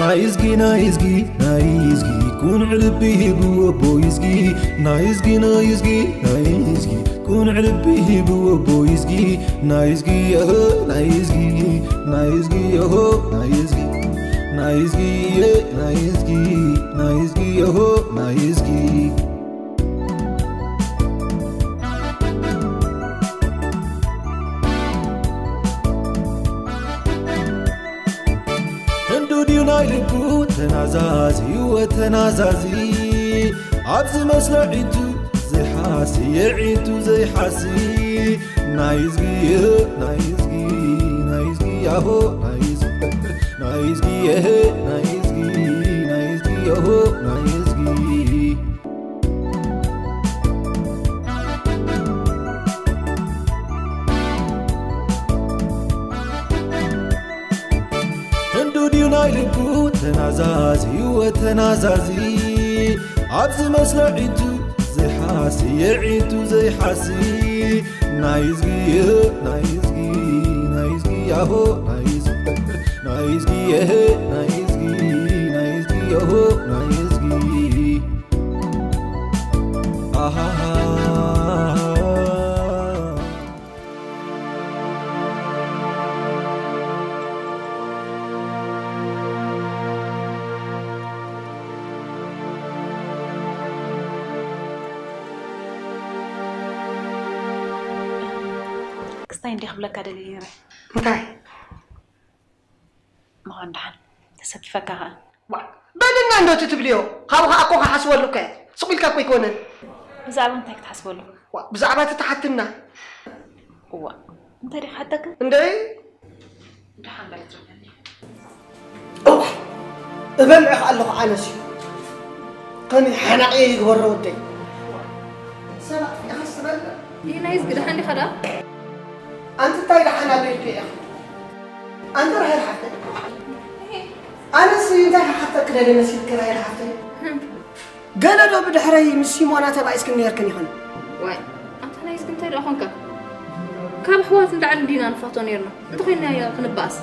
ናይዝጊ ናይዝጊ ናይዝጊ ኩን ዕልቢ ሂቡ ኣቦ ይዝጊ ናይዝጊ ናይዝጊ ናይዝጊ ኩን ዕልቢ ሂቡ ኣቦ ይዝጊ ናይዝጊ የሆ ናይዝጊ ናይዝጊ የሆ ናይዝጊ ናይዝጊ የ ናይዝጊ ናይዝጊ የሆ ናይዝጊ ህንዱ ድዩ ናይ ልቡ ተናዛዚ ወተናዛዚ ኣብዚ መስለ ዒንቱ ዘይሓሲ የዒንቱ ዘይሓሲ ናይዝጊ ናይዝጊ ናይዝጊ ያሆ ናይዝጊ ናይዝጊ የሄ ናይዝጊ ናይዝጊ ያሆ ናይዝጊ ህንዱ ድዩ ናይ ልቡ ተናዛዚ ወተናዛዚ ኣብዚ መስለ ዒንቱ ዘይሓሲ የዒንቱ ዘይሓሲ ናይዝጊ ናይዝጊ ናይዝጊ ያሆ ናይዝጊ ናይዝጊ የሄ ናይዝጊ ናይዝጊ ያሆ ናይዝጊ ኣሃሃ ክስታይ እንዲህ ክብለካ ደልየ ነይረ። እንታይ ምዃን ደሓን ተሰኪፈካ ኸኣ በልና እንዶ እቲ ትብልዮ ካብኡ ከዓ እኮ ክሓስበሉ እኮ እየ ስቕ ኢልካ እኮ ኣይኮነን ብዛዕባ እንታይ ክትሓስበሉ ብዛዕባ እቲ ተሓትና እዋ እንታይ ዲ ክሓተካ እንደይ ደሓን በል ትረፈኒ እዋ እበልዕኽ ኣለኹ ኣነስ እዩ ከመይ ሓናቕ እየ ይግበሮ ወደይ ሰባት ኢኻስ ትበልዕ ይናይዝ ግድሓን ዲኻ ደኣ ኣንቲ እንታይ ደሓን ኣሎ ኢልክ ኢኻ ኣንቲ ራሄል ሓፍተይ ኣነስ እንታይ ክሓተክ ደለ መሲልክ ራሄል ሓፍተይ ገለ ዶ ብድሕረይ ምስ ሲሞና ተባኢስክን ነይርክን ኢኽን ዋይ ኣንታ ናይዝ እንታይ ደኣ ኾንካ ካብ ኣሕዋት ንላዕሊ ዲና ንፋቶ ነይርና እንተኾይንናዮ ክንበኣስ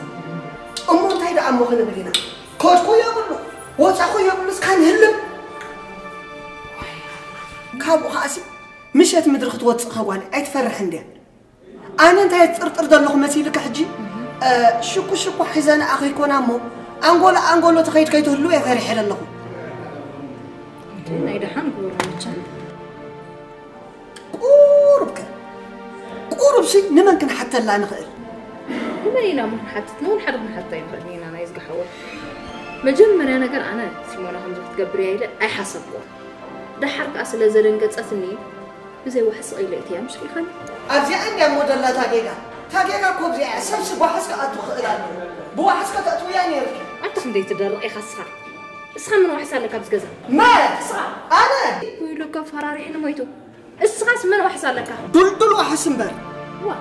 እሞ እንታይ ደኣ እሞ ክንብል ኢና ከድኩ የብሉ ወፃኹ የብሉስ ካን ህልም ካብኡ ከዓሲ ምሸት ምድሪ ክትወፅእ ኸጓል ኣይትፈርሕን ድያ ኣነ እንታይ ጥርጥር ዘለኹ መሲልካ ሕጂ ሽኩ ሽኩ ሒዘ ንኣ ከይኮና እሞ ኣንጎሎ ኣንጎሎ ተኸይድ ከይትህሉ እየ ፈሪሐ ዘለኹ ናይ ደሓን ግበሮ መቸም ቁሩብ ከ ቁሩብ ሲ ንመን ክንሓተላ ንኽእል ንመን ኢና እሞ ክንሓትት ንውን ሓደ ክንሓታ ይንኽእል ኢና ናይ ዝግሓወት መጀመርያ ነገር ኣነ ሲሞና ከምዚ ክትገብር እያ ኢለ ኣይሓሰብኩን ደሓር ከዓ ስለ ዘደንገፀትኒ ብዘይ ዋሕስ ቐይለ እትያ ምሽ ሪኻኒ ኣብዚኣ እንድያ ሞደላ ታጌጋ ታጌጋ እኮ ኣብዚኣ እያ ሰብሲ ብዋሕስ ክኣቱ ክእል ኣሎ ብዋሕስ ከተእትውያ ነይርኪ ኣታ ክንደይ ትደርቕ ኢኻ እስኻ እስኻ ምን ዋሕስ ኣለካ ኣብዚ ገዛ መ እስኻ ኣነ ወይሎካ ፈራሪሕኒ ሞይቱ እስኻስ መን ዋሕስ ኣለካ ዱልዱል ዋሕስ እምበር ዋ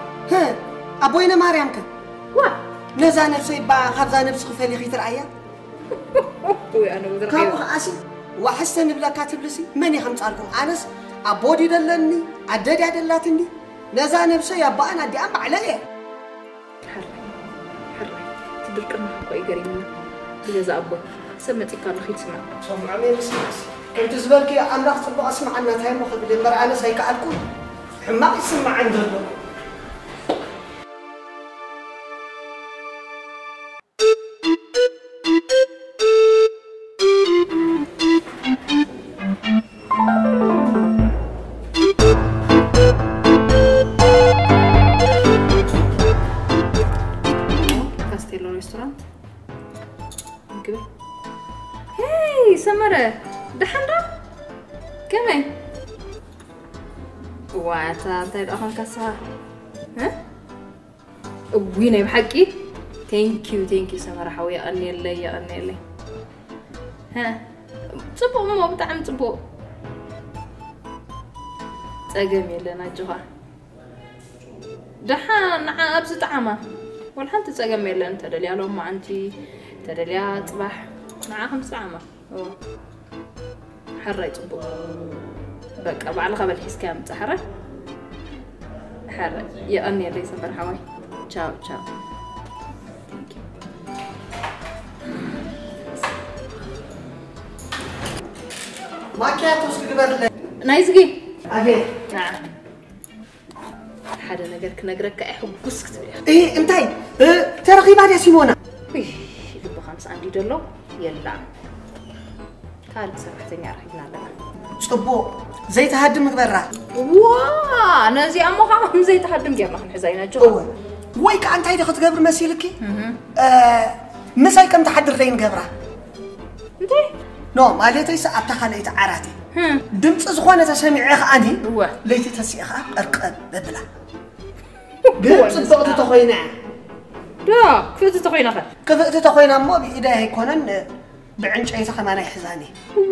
ኣቦይነ ማርያምከ ዋ ነዛ ነብሰይ እባ ካብዛ ነብስኺ ፈሊኺ ትርኣያ ወይ ኣነ ወዘር ካብኡ ከዓሲ ዋሕስተ ንብለካ ትብልሲ መን ይኸምፃልኩም ኣነስ ኣቦ ድዩ ደለኒ ኣደ ድያ ደላትኒ ነዛ ነብሰይ ኣቦኣን ኣዲኣን ባዕለ እየ ሕራይ ሕራይ እቲ ድርቅና እኮ እዩ ገሪምና ብገዛ ኣቦይ ሰብ መፂካ ኣሎ ኪድ ስማዕ ሰምዖም የምስማስ ከምቲ ዝበልክዮ ኣምላኽ ፅቡቕ ኣስምዓና እንታይ እሞ ክብል እምበር ኣነስ ኣይከኣልኩን ሕማቕ ይስምዓኒ ዘሎ ካስቴሎ ሬስቶራንት ምግቢ ሄይ ሰመረ ደሓን ዶ ከመይ ዋታ እንታይ ደኣ ኾንካ ስኻ እዊ ናይ ብሓቂ thank you thank you ሰመረ ሓወይ የቐንየለይ የቐንየለይ ጽቡቕ እሞ ብጣዕሚ ጽቡቕ ጸገም የለን ኣጆኻ ደሓን ንዓ ኣብዚ ጠዓማ ወላ ሓንቲ ጸገም የለን ተደልያ ሎማዓንቲ ተደልያ ጽባሕ ንዓ ከም ዝጠዓማ ሕራይ ጽቡቕ በቃ ባዕልኻ በል ሒዝካያ ምጻ ሕራይ ሕራይ የቐንየለይ ሰመረ ሓወይ ቻው ቻው ማኪያቶ እስኪ ግበርለ። ናይዝጊ ኣቤት። ንዓ ሓደ ነገር ክነግረካ እየ፣ ሕጉስ ክትብል ኢኻ። እ እንታይ እ፣ ተረኺባ ድያ ሲሞና? ውይ፣ ልብኻ ምስ ኣንዲዶ ኣሎ የላ። ካልእ ሰራሕተኛ ረኺብና ኣለና። ጽቡቕ ዘይትሃድም ምግበራ። ዋ፣ ነዚኣ እሞ ከዓ ከም ዘይትሃድም ጌርና ክንሕዛ ኢና። ጆ እወ። ወይ ከዓ እንታይ ዶ ክትገብር መሲልኪ? እ፣ ምሳይ ከም ትሓድር ዘይንገብራ። እንታይ? ኖ ማለተይስ ኣብታ ካልኣይቲ ዓራት እዩ። ህም። ድምፂ ዝኾነ ተሰሚዐ ከዓኒ እወ። ለይቲ ተሲእኻ ቀርቀብ ብላ። ግን ጽብቕቲ ተኾይና እያ። ዶ ክፍእቲ ተኾይና ኸ? ክፍእቲ ተኾይና እሞ ብኢደይ ኣይኮነን ብዕንጨይቲ ከማን ኣይሕዛኒ።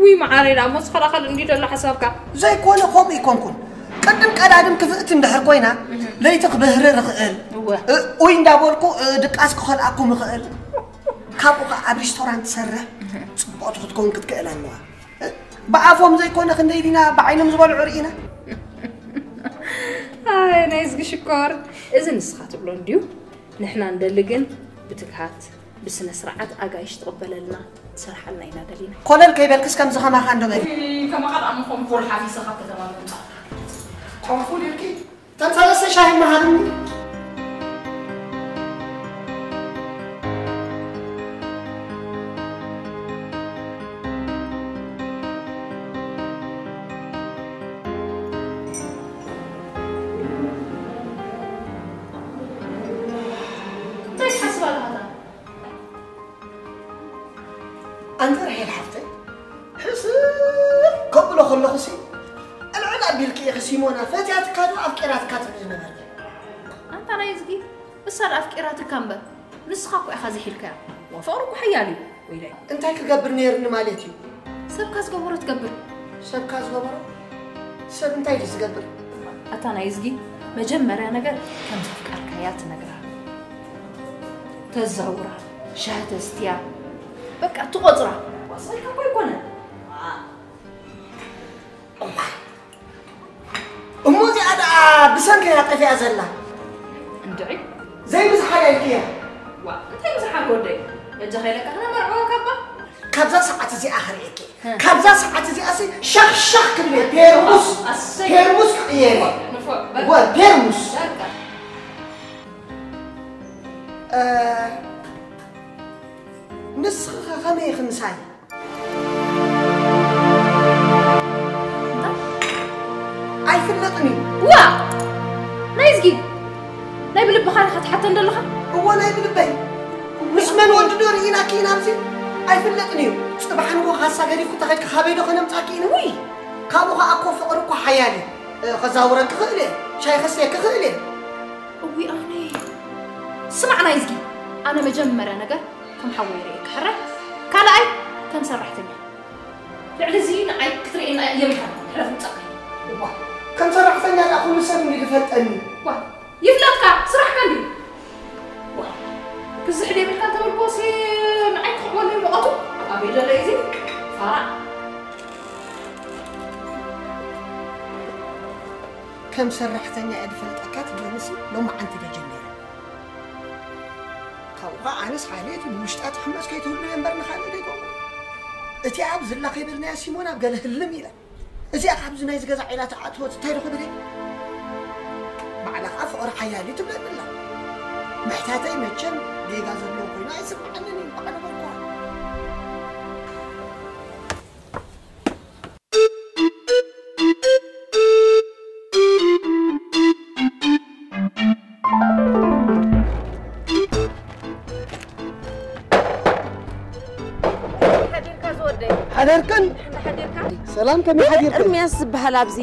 ውይ መዓረይ፣ ደኣ እሞ ዝኸላኸል እንዲ ደሎ ሓሳብካ። ዘይኮነ ከምኡ ይኮንኩን። ቅድም ቀዳድም ክፍእቲ እንድሕር ኮይና ለይቲ ክብህርር እኽእል። እወ። እ፣ ኡይ እንዳበልኩ እ፣ ድቃስ ክኸልኣኩም እኽእል። ካብኡ ኸዓ ኣብ ሪስቶራንት ትሰርሕ ጽብቕቲ ክትከውን ክትክእል ኣለዋ። እ፣ ብኣፎም ዘይኮነ ክንደይ ዲና ብዓይኖም ዝበልዑ ርኢና። ኣይ ናይዝጊ ሽኮር፣ እዚ ንስኻ ትብሎ እንድዩ። ንሕና እንደሊ ግን ብትግሃት ብስነ ስርዓት ኣጋይሽ ትቕበለልና ትሰርሓልና ኢና ደሊና። ኮለል ከይበልክስ ከምዚ ኸማኻ እንዶ በሊ። ከማኻ ደኣ ምኾን ኮር ሓፊሰ ካብ ከተማ ምምጻእ። ኮንፉ ድርቂ ተንሳለሰ ሻሂ መሃርኒ። እንታይ ትሓስብ ኣለኻ? ኣንተ ራሄል ሓፍተይ ሕስብ ከብሎ ከለኹሲ ዕልዕል ኣቢልኪ ኢኺ ሲሞና ፈትያትካ ዶ ኣፍቂራትካ ትብሊ ዝነበርኪ። ኣንታ ናይ እዝጊ እሳ ዶ ኣፍቂራትካ እምበር ንስኻ እኮ ኢኻ ዝሒልካያ። ዋ ፍቕሪ እኮ ሓያል እዩ ወይለይ። እንታይ ክገብር ነይርኒ ማለት እዩ? ሰብካ ዝገበሮ ትገብር። ሰብካ ዝገበሮ ሰብ እንታይ ድዩ ዝገብር? ኣታ ናይ እዝጊ መጀመርያ ነገር ከም ዘፍቀርካያ ትነግራ፣ ተዛውራ፣ ሻሂ ተስትያ፣ በቃ ትቆፅራ። ዋሳይካ እኮ ኣይኮነ። እሞ እዚኣ ደኣ ብሰንከ እያ ጠፊኣ ዘላ። እንድዒ ዘይብዝሓ ኢልክያ። ዋ እንታይ ብዝሓ ወደይ፣ በጃኻ ኢለካ ክነመርዕወካ እባ። ካብዛ ሰዓት እዚኣ ክርእየኪ። ካብዛ ሰዓት እዚኣ ሲ ሻኽ ሻኽ ክብል እየ። ፔርሙስ ኣሰይ። ፔርሙስ ክቕየር እየ። ንፎ- በቃ። ወ ፔርሙስ በቃ። እ፣ ንስኺ ኸ ከመይ ኢኺ ምሳይ? እንታይ? ኣይፍለጥን እዩ። ዋ ናይ እዝጊ ናይ ብልብኻ ዲኻ ትሓተን ዘለኻ? እዎ ናይ ብልበይ። ምስ መን ወዲ ዶ ርኢናኪ ኢና ኣብዚ? ኣይፍለጥን እዩ። ጽባሕ ንጎ ካሳ ገዲፍኩ ተኸድኪ ካበይ ዶ ከነምጻኪ ኢና? ውይ ካብኡ ኸኣ እኮ ፍቕሪ እኮ ሓያል እዩ። እ፣ ኸዛውረኪ ክእል እየ። ሻሂ ከስተየኪ ክእል እየ። እዊ ኣነ ስማዕ ናይ እዝጊ ኣነ መጀመርያ ነገር ከም ሓወይ ርእየካ ሕራይ ካልኣይ ከም ሰራሕተኛ ልዕሊ እዚ ንዓይ ክትርእየና የብልካ ሕለፍ ምጻእ እዋ፣ ከም ሰራሕተኛ ደኣ ኩሉ ሰብ እንዲ ዝፈልጠኒ። ዋ ይፍለጥካ ስራሕካ እንዲ ዋ ክዝሕድ የብልካ እንተበልክዎሲ ንዓይ ክኽዕበለይ ሙቐቱ ኣበይ ዘሎ እዩ እዚ ፋራ ከም ሰራሕተኛ እየ ዝፈልጠካ ትብለኒሲ ሎማዓንቲ ዶ ጀሚረ? ካብኡ ኸዓ ኣነስ ሓልየት ብውሽጣ ትሕመስ ከይትህሉ እየ እምበር ንኻልእ ደይኮንኩ። እቲኣ ኣብዚ ኣላ ከይበልናያ ሲሞን ኣብ ገለ ህልም ኢላ። እዚኣ ካብዚ ናይዚ ገዛ ዒላ ተኣትወት እንታይ ዶ ክብል እየ? ባዕላ ኸዓ ፍቕሪ ሓያል እዩ ትብለኒ ኣላ። ምሕታተይ መቸም ጌጋ ዘለዎ ኮይኑ ኣይስምዓንን እዩ። ባዕሉ በልኩዋ። ሓዲርካ ዝወደይ ሓደርክን ሓዲርካ ሰላም ከመይ ሓዲርክን? እርምያስ ዝበሃል ኣብዚ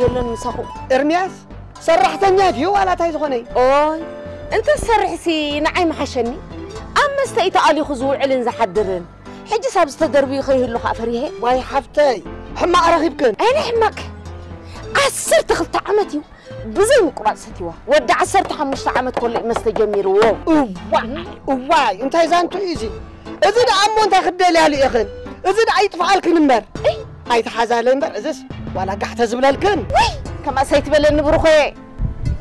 የሎን ምሳኹ። እርምያስ ሰራሕተኛ ድዩ ዋላ እንታይ ዝኾነ እዩ? ኦይ እንተ ዝሰርሕሲ ንዓይ ምሓሸኒ። ኣብ መስተ እዩ ተኣሊኹ ዝውዕልን ዝሓድርን። ሕጅስ ኣብዚ ተደርብዩ ከይህሉ ከዓ ፈሪሀ። ዋይ ሓፍተይ ሕማቕ ረኺብክን። ኣይ ናይ ሕማቕ ዓሰርተ ክልተ ዓመት እዩ ብዘይ ምቁራፅ ሰትይዋ። ወዲ ዓሰርተ ሓሙሽተ ዓመት ከሎ እዩ መስተ ጀሚርዎ። እዋይ እዋይ እንታይ ዛንቱ እዩ እዚ? እዚ ደኣ እሞ እንታይ ክትደልያሉ ኢኽን? እዚ ደኣ ይጥፍኣልክን እምበር። ኣይትሓዛለይ እምበር እዝስ ዋላ ጋሕ ተዝብለልክን። ውይ ከምኣስ ኣይትበለኒ ብሩኸየ።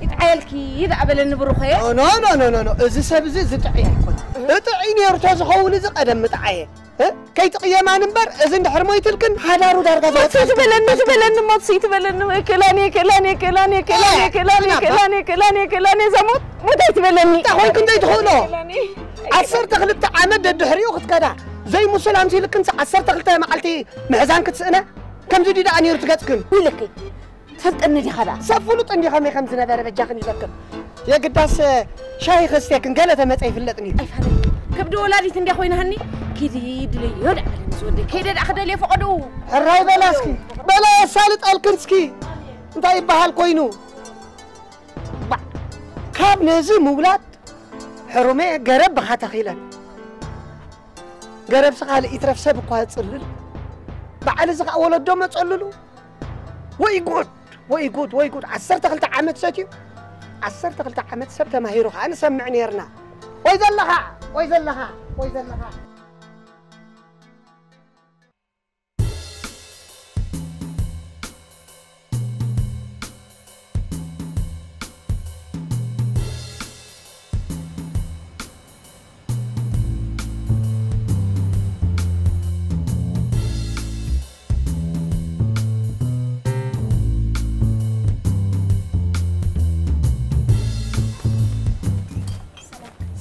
ይጥዓየልኪ ደኣ በለኒ ብሩኸየ። ኖ ኖ ኖ ኖ እዚ ሰብ እዚ ዝጥዕይ ኣይኮነን። እጥዒ ነይሩ ተዝኸውን እዚ ቀደም ምጥዓየ። እ? ከይትቕየማን እምበር፣ እዚ እንድሕር ሞይትልክን ሓዳሩ ዳርጋ መሲ ዘወጽኣልክን ትበለኒ፣ ትበለኒ፣ መሲ ትበለኒ፣ ክላኔ፣ ክላኔ፣ ክላኔ፣ ክላኔ፣ እ፣ ክላኔ፣ ክላኔ፣ ክላኔ፣ ክላኔ፣ ዘሞት ሞት ኣይትበለኒ። እንታይ ኾንክ እንታይ ትኽእሎ? ክላኔ። ዓሰርተ ክልተ ዓመት ደድሕሪኡ ክትከዳ። ዘይሙስል ኣምሲልክንስ ዓሰርተ ክልተ መዓልቲ ምሕዛን ክትስእነ? ከምዚ ድዩ ደኣ ነይሩ ትገጽክን? ኢልኪ። ትፈልጠኒ ዲኻ ደኣ? ሰብ ፍሉጥ እንዲ ኸመይ ከም ዝነበረ በጃኽን ይዘክር። የግዳስ ሻሂ ከስትየክን ገለ ተመጸ ይፍለጥኒ። ኣይፋለኒ። ከብዲ ወላዲት እንድያ ኮይናሃኒ፣ ኪዲ ድለዮ ደኣ በለኒ ዝወደይ። ከይደ ደኣ ክደልየ ፈቐድኡ። ሕራይ በላ እስኪ። በላ የሳልጠልክን እስኪ። እንታይ ይበሃል ኮይኑ? ባዕ። ካብ ነዚ ምውላድ ሕሩመ ገረብ ብኻ ተኺለን። ገረብሲ ካልእ ይትረፍ ሰብ እኳ ጽልል። በዓል እዚ ኸኣ ወለዶ መጸልሉ። ወይ ጉድ! ወይ ጉድ! ወይ ጉድ! ዓሰርተ ክልተ ዓመት ሰትዩ፣ ዓሰርተ ክልተ ዓመት ሰብ ተማሂሩ ኸኣ ንሰምዕ ኔርና። ወይ ዘለኻ! ወይ ዘለኻ! ወይ ዘለኻ!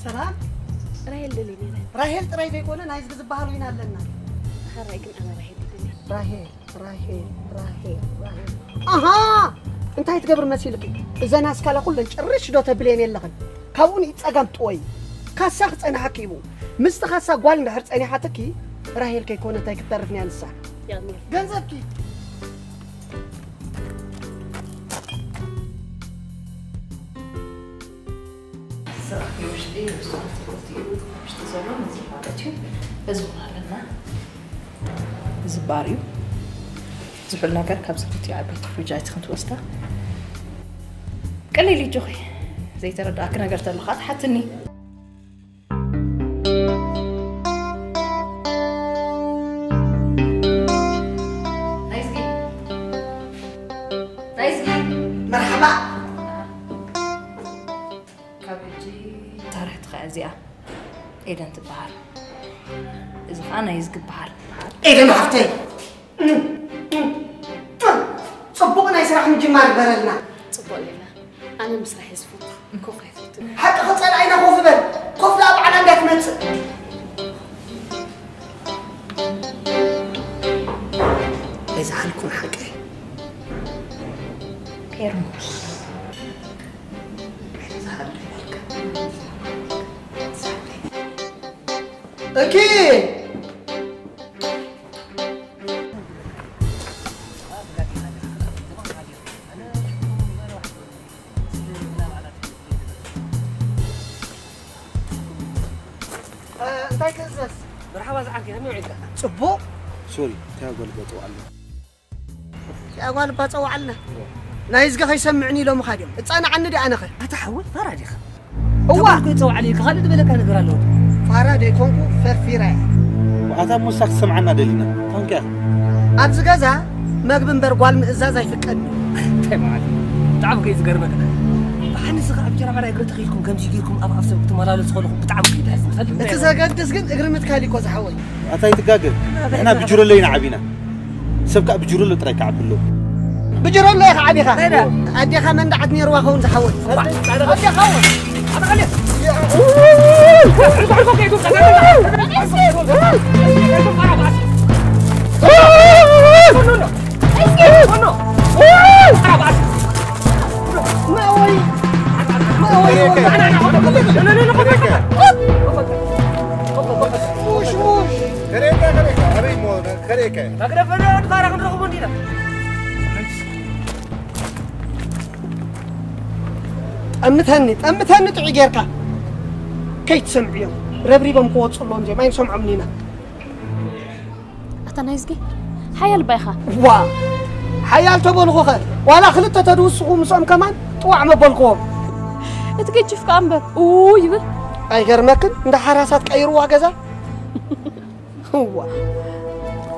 ሰላም። ራሄል ደልየ ነይረ። ራሄል ጥራይ ዘይኮነ፣ ናይዝጊ ዝበሃል እውን ኣለና። ኣኸራይ ግን ኣነ ራሄል ይደሊ። ራሄል፣ ራሄል፣ ራሄል፣ ራሄል። ኣሃ! እንታይ ትገብር መሲልኪ? እዘን ኣስካላ ኩለን ጭርሽ ዶ ተብልየን የለኽን? ካብኡ ንኢድ ጸጋም ጥወይ። ካሳ ክጸንሓኪ እዩ። ምስቲ ካሳ ጓል እንድሕር ጸኒሓትኪ፣ ራሄል ከይኮነ እንታይ ክትተርፍ እያ ንሳ? ያሚር። ገንዘብኪ። ስራሕ ውሽጢ ሬስቶራንት ክፍቲ እዩ። ውሽጢ ዘሎ ነዚ ማለት እዩ። እዚ እውን ኣለና። እዚ ባር እዩ። ዝሑል ነገር ካብዚ ክልቲኡ ዓበይቲ ፍሪጃት ኣይትኽን ትወስዳ። ቀሊል እዩ ጆኺ። ዘይተረዳእኪ ነገር ተሎ ከዓ ትሓትኒ። ናይዝጊ። ናይዝጊ። መርሓባ። ካብ ሕጂ ሳራ ትኸኣ እዚኣ ኤደን ትበሃል። እዚ ኸኣ ናይዝጊ ይበሃል። ኤደን ሓፍተይ፣ ጽቡቕ ናይ ስራሕ ምጅማር ይግበረልና። ጽቡቕ ሌላ። ኣነ ምስራሕ እየ ዝፈቱ። እንኮ ከይፈቱ። ሓቂ ክጸልኣ ኢና ኮፍ በል። ኮፍ ደኣ በዓላ እንዳትመጽእ። ኣይዝሓልኩን ሓቂ። ፔርሙስ። ኣይዝሓልኩን ሓቂ። እኪ። እ፣ እንታይ ክእዘዝ? መርሓባ ዝዓርከይ፣ ከመይ ውዒልካ? ጽቡቕ። ሶሪ፣ እንታይ ጓል ገጽ ዋዕላ? እቲኣ ጓል እባ ጸውዓልና። ናይዝጊ ከይሰምዕኒ ኢሎምኻ ድዮም? እጻንዓኒ ድኣ ኣነኸ? ኣታ ሓወይ፣ ፋራ ዲኻ? እዋ። እታ ጓል እኮ ይጸውዓለይ፣ ካልእ ዝበለካ ነገር ኣለዎ። ፋራ ደይኮንኩ፣ ፈርፊራ እየ። ኣታ ሙሳ ክትሰምዓና ደሊና። ታንኪያ። ኣብዚ ገዛ መግቢ እምበር ጓል ምእዛዝ ኣይፍቀድን። እንታይ ማለት እዩ? ብጣዕሚ እኮ እዩ ዝገርመካ። ብሓንስ ኸዓ ብጀራዕራይ እግሪ ተኺልኩም ከምዚ ጌርኩም ኣብ ኣፍ ሰብ ክትመላለሱ ከለኹም ብጣዕሚ እኮ እዩ ደስ ዝብል። እቲ ዘገድስ ግን እግሪ ምትካል እዩ እኮ ዝሓወይ። ኣታ ኣይትጋገ። ንሕና ብጅሮሎ ኢና ዓቢና። ሰብ ከኣ ብጅሮሎ ጥራይ ክዓቢ ኣለዎ። ብጅሮሎ ኢኻ ዓቢኻ። ኣዴኻ መንዳዓት ነይርዋ ኸውን ዝሓወይ። ኣዴኻ እውን። ጠምተኒ፣ ጠምተኒ ጥዑይ ጌርካ። ከይትሰምዕዮም። ረብሪቦም ክወጹ ኣለዎም እዚኦም፣ ኣይንሰምዖምን ኢና። ኣታ ናይዝጊ፣ ሓያል እባ ኢኻ። ዋ፣ ሓያል ተበልኹኸ፣ ዋላ ክልተ ተድውስኹ ምስኦም ከማን ጥዋዕ መበልክዎም። እቲ ገጅፍ ከኣ እምበር፣ ኡ ይብል። ኣይገርመክን? እንዳ ሓራሳት ቀይርዋ ገዛ። እዋ።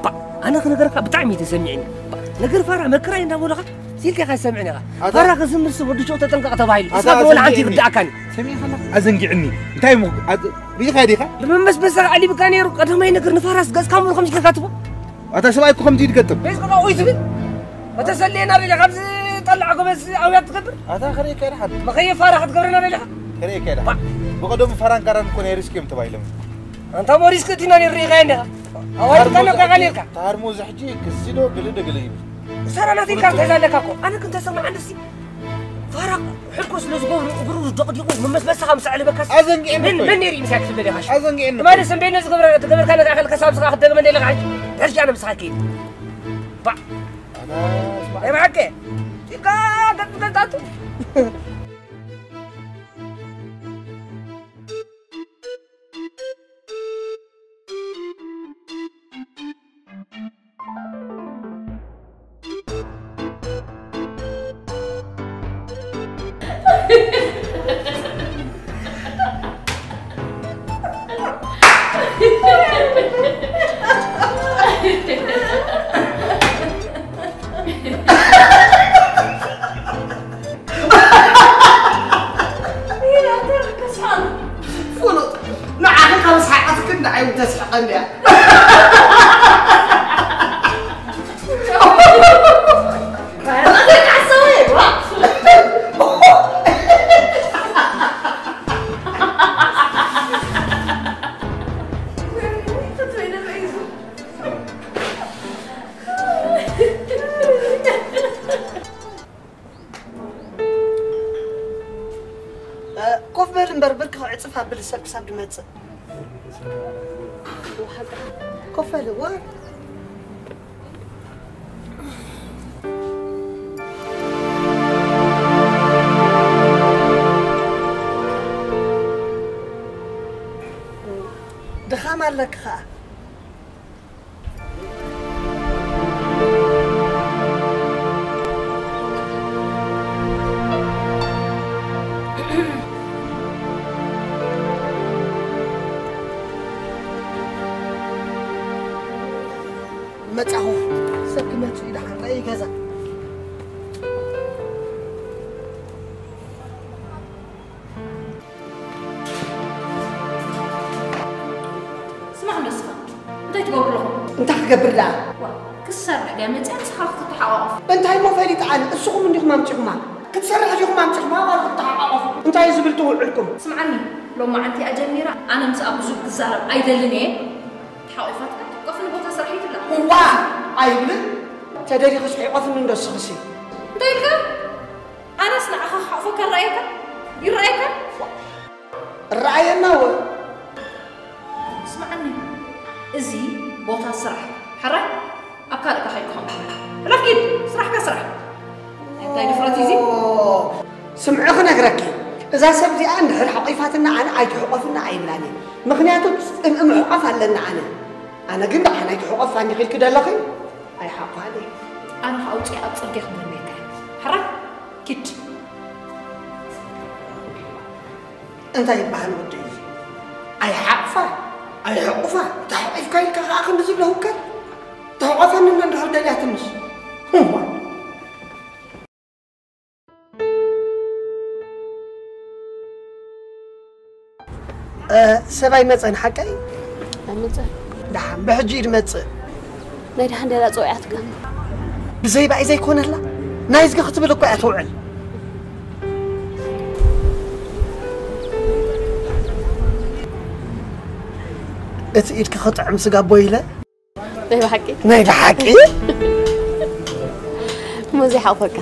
ባ፣ ኣነ ክነገረካ ብጣዕሚ እዩ ተሰሚዕኒ። ባ፣ ነገር ፋራ መከራይ እንዳበሉኻ ትልካ ከሰምዕን ኢኻ። ኣታ ፋራ ክዝምር ሰብ ወዲ ሸው ተጠንቀቕ ተባሂሉ። ኣታ እስኻ ብወላ ሓንቲ ኣዘንጊዕኒ። ይርዳእካን። ሰሚዕኻ ኣለኻ? ኣዘንጊዕኒ። እንታይ እሞ ኣዝ-፣ ቢኻ ዲኻ? ብመመስበሳ ኣሊብካ ነይሩ። ቀዳማይ ነገር ንፋራስ ገጽካ ምሩ ከምዚ ጌርካ ትቦ። ኣታ ሰብኣይ እኮ ከምዚ ይትገጥም። ቤት ቆልዓ ወይ ትብል። ወተሰልየና ደሊኻ ኣብዚ ጠላዕ ጎበዝ ኣውያት ትገብር። ኣታ ከርእየካ ኢለ ሓንቲ። መኸየ ፋራ ክትገብረና ደሊኻ። ከርእየካ ኢለ ሓንቲ። ብቐደሙ ፋራን ካራን እኮ ናይ ሪስክ እዮም ተባሂሎም። ኣንታ ሞሪስ ክእቲና ነይሩ ርኢኻዮ እንዲኻ። ኣዋጅ ታርሙዝ ካና ቃቃ ሕጂ፣ ነርካ። ታርሙዝ ሕጂ ክሲ ዶ ግሊ ዶ ግሊ ይብል። ሰራ ናተይ ካርታ ሒዛ ኣለካ እኮ። ኣነ ግን ተሰማዕ እንደሲ ፋራ ሕልኮ ስለ ዝገብሩ እግሩ ደቕዲቑ መመስበስኻ ምስ ኣዕለበካስ ኣዘንጊዕኒ መን፣ እኮ እዩ። መን ነይሩ እዩ ምሳይ ክትብል ኢኻ? ኣዘንጊዕኒ እኮ ማለት እዩ። ሰንበይነ ዝገብረ-፣ ዝገበርካ ነታ ኣኸል ከሳብ ስኻ ክትደግመ እንደለኻ ሕጂ። ድሕርጂ ኣነ ምሳኻ ከይድ። ባዕ። ኣታ ስማዕ። ናይ ብሓቂ። ጭቃ ገጥ ገልጣቱ። ፍሉጥ፣ ንዓኺ ካብ ሰሓቐትክን ንዓይ እውን ተስሕቐኒ እያ። እ፣ ኮፍ በል እምበር፣ ብርኪ ክዕጽፍ ኣብል ሰብ ክሳብ ድመጽእ። ኮፍ በል፣ እዋ። ድኻም ኣለኪ ኸኣ። መጻኹ። ሰብ ክመጽእ እዩ ደሓን። ረኣይ ገዛ። ስማዕ ንስኻ፣ እንታይ ትገብሩ ኣለኹም? እንታይ ክገብር ደኣ? ዋ፣ ክሰርሕ ድያ መጽያ ንስኻ ክትተሓቋቖፍ? እንታይ እሞ ፈሊጠ ኣነ? እስኹም እንዲኹም ኣምጺኹማ። ክትሰርሕ ዲኹም ኣምጺኹማ ዋላ ክትተሓቋቖፍ? እንታይ ዝብል ትውዕልኩም? ስምዓኒ፣ ሎማዓንቲ እያ ጀሚራ፣ ኣነ ምስኣ ብዙሕ ክዛረብ ኣይደልን እየ። ተሓቋቒፋትካ ክትሕቆፍኒ ቦታ ስራሕ ሂብላ። እዋ፣ ኣይብልን። ተደሊኽስ ሕቆፍኒ እንዶ እስኽሲ። እንታይ ኢልካ? ኣነስ ንዓኻ ክሓቑፈካ ይረኣየካ? ይረኣየካ? እረኣየና ወ? ስምዓኒ፣ እዚ ቦታ ስራሕ፣ ሕራይ ኣብ ካልእ ካኸይድካ ኸም ትብል። ሕለፍ ኪድ፣ ስራሕካ ስራሕ። እንታይ ድፍረት እዩ እዚ? ኦ፣ ስምዒ ክነግረኪ፣ እዛ ሰብ እዚኣ እንድሕር ሓቒፋትና ኣነ ኣይትሕቆፍና ኣይብላን እየ። ምኽንያቱ ጽምኢ ምሕቋፍ ኣለና ኣነ። ኣነ ግን ደሓን ኣይትሕቆፋ እንዲኺ ኢልኪ ደለኺ? ኣይሓቋን እየ። ኣነ ከኣ ኣውጺኣ ኣብ ጽርግያ ክደርብየካ እየ። ሕራይ፣ ኪድ። እንታይ ይበሃል ወዲ እዚ? ኣይሓቕፋ፣ ኣይሕቑፋ፣ ተሓቒፍካ ኢልካ ከኣ ክንዲ ዝብሎ ህውከት? ተሕቆፈኒ እንዶ እንድሕር ደልያ ትንሽ። እዋ። እ፣ ሰብ ኣይመጸን ሓቀይ? ኣይመጸን። ደሓን፣ ብሕጂ እዩ ድመጽእ። ናይ ደሓን ደላ ጸዊዓትካ። ብዘይ ባይ ዘይኮነላ፣ ናይዝጊ ክትብል እኮ እያ ትውዕል። እቲ ኢድኪ ክጥዕም ስጋ ኣቦይ ኢለ። ናይ ብሓቂ? ናይ ብሓቂ? እሞ ዘይሓቑፈካ?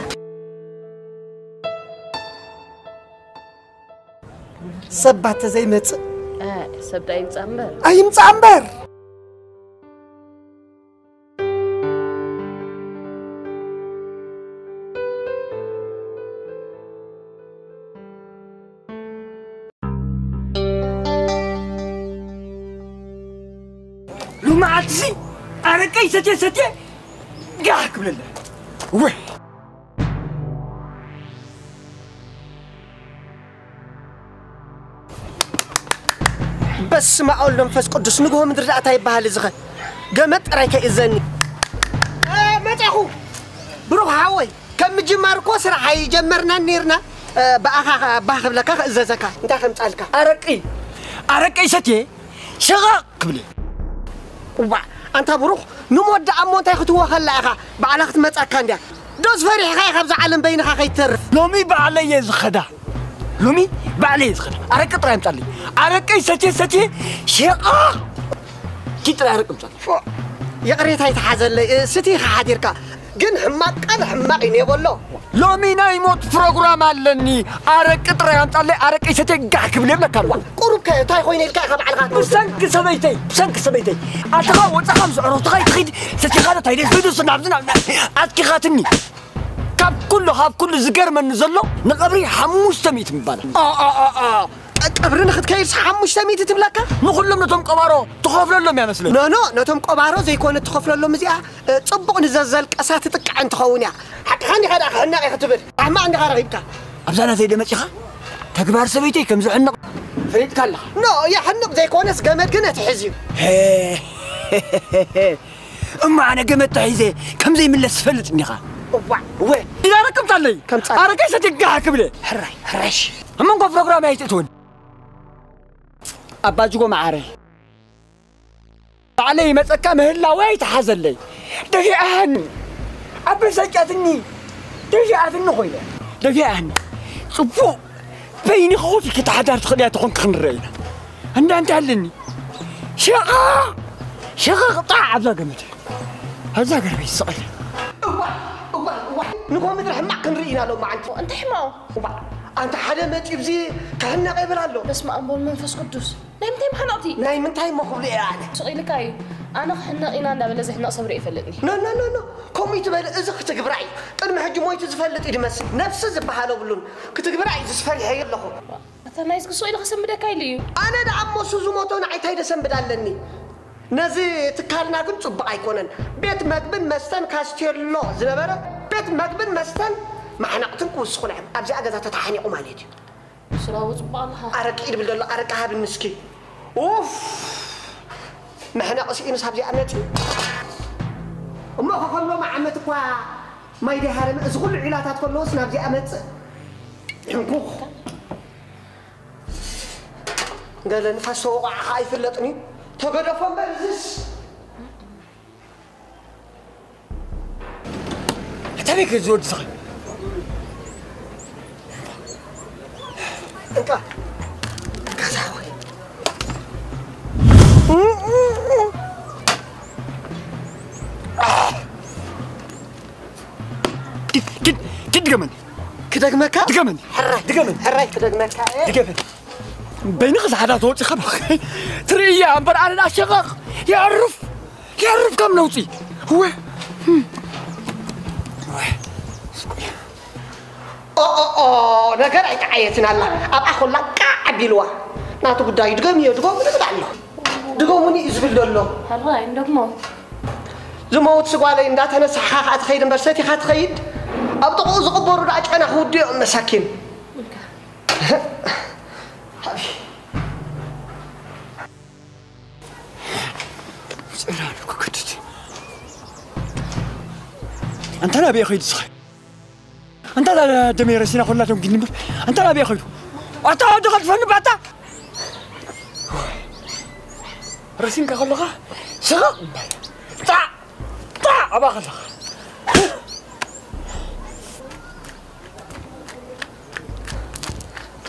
ሰብ ባተ ዘይመጽእ? እ፣ ሰብ ደኣ ይምጻእ እምበር። ኣይምጻእ እምበር! ሎማዓልቲሲ ኣረቀይ ሰትየ ሰትየ ጋሕ ክብለለ። ወይ! በስመ ኣብ ወወልድ ወመንፈስ ቅዱስ። ንግሆ ምድሪ ደኣ እንታይ ይበሃል እዚኸ? ገመድ ጥራይ ከይእዘኒ። እ፣ መጻኹ። ብሩኽ ሓወይ፣ ከም ምጅማር እኮ ስራሕ ኣይጀመርናን ነይርና። እ፣ ብኣኻ ባህ ክብለካ ክእዘዘካ። እንታይ ከምጻልካ? ኣረቂ፣ ኣረቂ ሰትየ ሸቓቕ ክብል እየ። እዋእ፣ ኣንታ ብሩኽ፣ ንሞት ደኣ እሞ እንታይ ክትወኸላ ኢኻ? ባዕላ ክትመጻካ እንድያ። ዶስ ፈሪሕኻ ኢኻ ኣብዛ ዓለም በይንኻ ከይትተርፍ? ሎሚ ባዕለይ እየ ዝኸዳ። ሎሚ ባዕለይ እየ ዝኸዳ። ኣረቂ ጥራይ ኣምጻለይ። ኣረቂ ሰትየ ሰትየ ሸቓቕ። ኪድ ጥራይ ኣረቂ ኣምጻለይ። ፎእ፣ ይቕሬታ ይተሓዘለይ፣ እ፣ ስቲ ኢኻ ሓዲርካ። ግን ሕማቕ ቃል ሕማቕ እዩ፣ ኔቦሎ። ሎሚ ናይ ሞት ፕሮግራም ኣለኒ። ኣረቂ ጥራይ ኣምጻለይ፣ ኣረቂ ሰትየ ጋሕ ክብል እብለካ ኣለኹ። ቁሩብ ከ እንታይ ኮይነ ኢልካ ኢኻ ባዕልኻ ትመጽእ? ብሰንኪ ሰበይተይ፣ ብሰንኪ ሰበይተይ። ኣተኻ ወጻኻ ምስ ኣዕሩኽትኻ ይትኺድ፣ ሰቲኻ ዶ እንታይ ደስ ኢሉ ናብዚ ናብ ኣትኪኻትኒ። ካብ ኩሉ፣ ካብ ኩሉ ዝገርመኒ ዘሎ ንቐብሪ ሓሙሽተ ሚእቲ ምባል። ኣ፣ ኣ፣ ኣ፣ ኣ። ቀ-፣ ቀብሪ ንኽትከይድስ ሓሙሽተ ሚእቲ ትብለካ? ንኹሎም ነቶም ቀባሮ ትኸፍለሎም እያ መስለኒ። ኖ፣ ኖ፣ ነቶም ቀባሮ ዘይኮነ ትኸፍለሎም እዚኣ፣ እ፣ ጽቡቕ ንዘዘልቀሳ ትጥቃዕ እንትኸውን እያ። ሓቅኻ እንዲኻ ደኣ ክሕነቕ እየ ክትብል? ሕማቕ እንዲኻ ረኺብካ። ኣብዛ ናተይ ዶ መጺኻ? ተግባር ሰበይተይ ከም ዝሕነቕ ፈሊጥካ ኣለኻ። ኖ፣ የሕንቕ ዘይኮነስ ገመድ ግን እትሕዝ እዩ። ሄ፣ እሞ ኣነ ገመድ ተሒዘ ከም ዘይምለስ ትፈልጥ እንዲኻ። እዋእ። እወ። ኢላ ረከብታለይ። ከምጻ- ኣረቀይ ሰትየ ጋሕ ክብለ። ሕራይ፣ ሕራሽ። ኣብ መንጎ ፕሮግራም ኣይትእትውን። ኣባ ጅጎ መዓረይ። ባዕለይ ይመጸካ ምህላወይ ኣይትሓዘለይ። ደፊኣሃኒ። ኣበሳጫትኒ። ደፊኣትኒ ኮይነ። ደፊኣሃኒ። ጽቡቕ በይኒ ክኹት ክትሓዳር ትኽእል እያ ተኾንክ ክንረአ ኢና። እንዳ እንታይ ኣለኒ? ሸቓ! ሸቓቕ ጣዕ ኣብዛ ገመድ። ኣብዛ ገርበይ ስቕ ኢለ። እዋ፣ እዋ፣ እዋ። ንጎ ምድሪ ሕማቕ ክንርኢ ኢና ሎማዓንቲ። እንታይ ሕማቑ? እዋ፣ ኣንታ ሓደ መጺኡ ብዚ ክሕነቕ ይብል ኣሎ። በስመ ኣብ ወወልድ መንፈስ ቅዱስ። ናይ ምንታይ መሕነቕቲ? ናይ ምንታይ እሞ ክብሎ እየ ኣነ? ስቕ ኢልካ እዩ። ኣነ ክሕነቕ ኢና እንዳበለ ዝሕነቕ ሰብ ርኢ ይፈልጥኒ። ኖ፣ ኖ፣ ኖ፣ ኖ። ከምኡ ይትበል፣ እዚ ክትግብራ እዩ። ቅድሚ ሕጂ ሞይቱ ዝፈልጥ እዩ ድመስል። ነፍሲ ዝበሃል የብሉን። ክትግብራ እዩ ዝስፈሪሐዮ ኣለኹ። ኣታ ናይዝጊ ስቕ ኢሉ ከሰንብደካ ኢሉ እዩ። ኣነ ደኣ እሞ እሱ ዝሞቶ ንዓይ እንታይ ደሰንብድ ኣለኒ? ነዚ ትካልና ግን ጽቡቕ ኣይኮነን። ቤት መግብን መስተን ካስቴሎ ዝነበረ ቤት መግብን መስተን ማሕነቕትን ክውስኹ ንዕም ኣብዚኣ ገዛ ተተሓኒቑ ማለት እዩ። ስራቡ ጽቡቕ ኣለኻ። ኣረቂ ድብል ዘሎ ኣረቂ ሃብኒ እስኪ። ኡፍ! መሕነቒ ስኢኑስ ኣብዚኣ መጺኡ። እሞ ከከሎ መዓመት እኳ ማይ ደይሃረመ፣ እዚ ኩሉ ዒላታት ከለዎስ ናብዚኣ መጽእ። ሕንኩኽ። ገለ ንፋስ ተወቓዓ ኸዓ ኣይፍለጥን እዩ። ተገደፎ እምበር እዝስ። ኣታ ቤት ዝወዲ ዝኸ-? እንካ። ካሳ ሆይ። ኪድ፣ ኪድ፣ ኪድ ድገመኒ። ክደግመካ? ድገመኒ። ሕራይ። ድገመኒ። ሕራይ ክደግመካ እየ። ድገመኒ። በይንኺ ዝሓዳ ተወፂኻ ባኺ። ትርእያ እምበር ኣነ ደኣ ሸቓቕ የዕርፍ። የዕርፍ ካብ ነውፂ። እወ። እወ። ኦ፣ ኦ፣ ኦ፣ ነገር ኣይተዓየትን ኣላ። ኣብኣ ኮላ ቃዕ ኣቢልዋ። ናቱ ጉዳዩ ድገምዮ፣ ድገሙ ዝብል ኣሎ። ድገሙኒ እዩ ዝብል ዘሎ። ሕራይ፣ እንደግሞ። ዝመውት ስጓለይ እንዳተነሳሕኻ ኸዓ ትኸይድ እምበር ሰቲኻ ትኸይድ። ኣብ ጥቕኡ ዝቕበሩ ደኣ ጨና ክውድዮም መሳኪን። ጽላሉ ክክድት። ኣንታ ናበይ ኸይዱ ዝኸ-? ኣንታ ዳ-፣ ደመይ ረሲና ኮላ ደንጊኒ እምበር። ኣንታ ናበይ ኸይዱ? ኣታ ወዲ ኸልፈኒ ባታ። ረሲንካ ከለኻ ስቕ እምበር። ጣዕ፣ ጣዕ፣ ኣብኣ ከለኻ።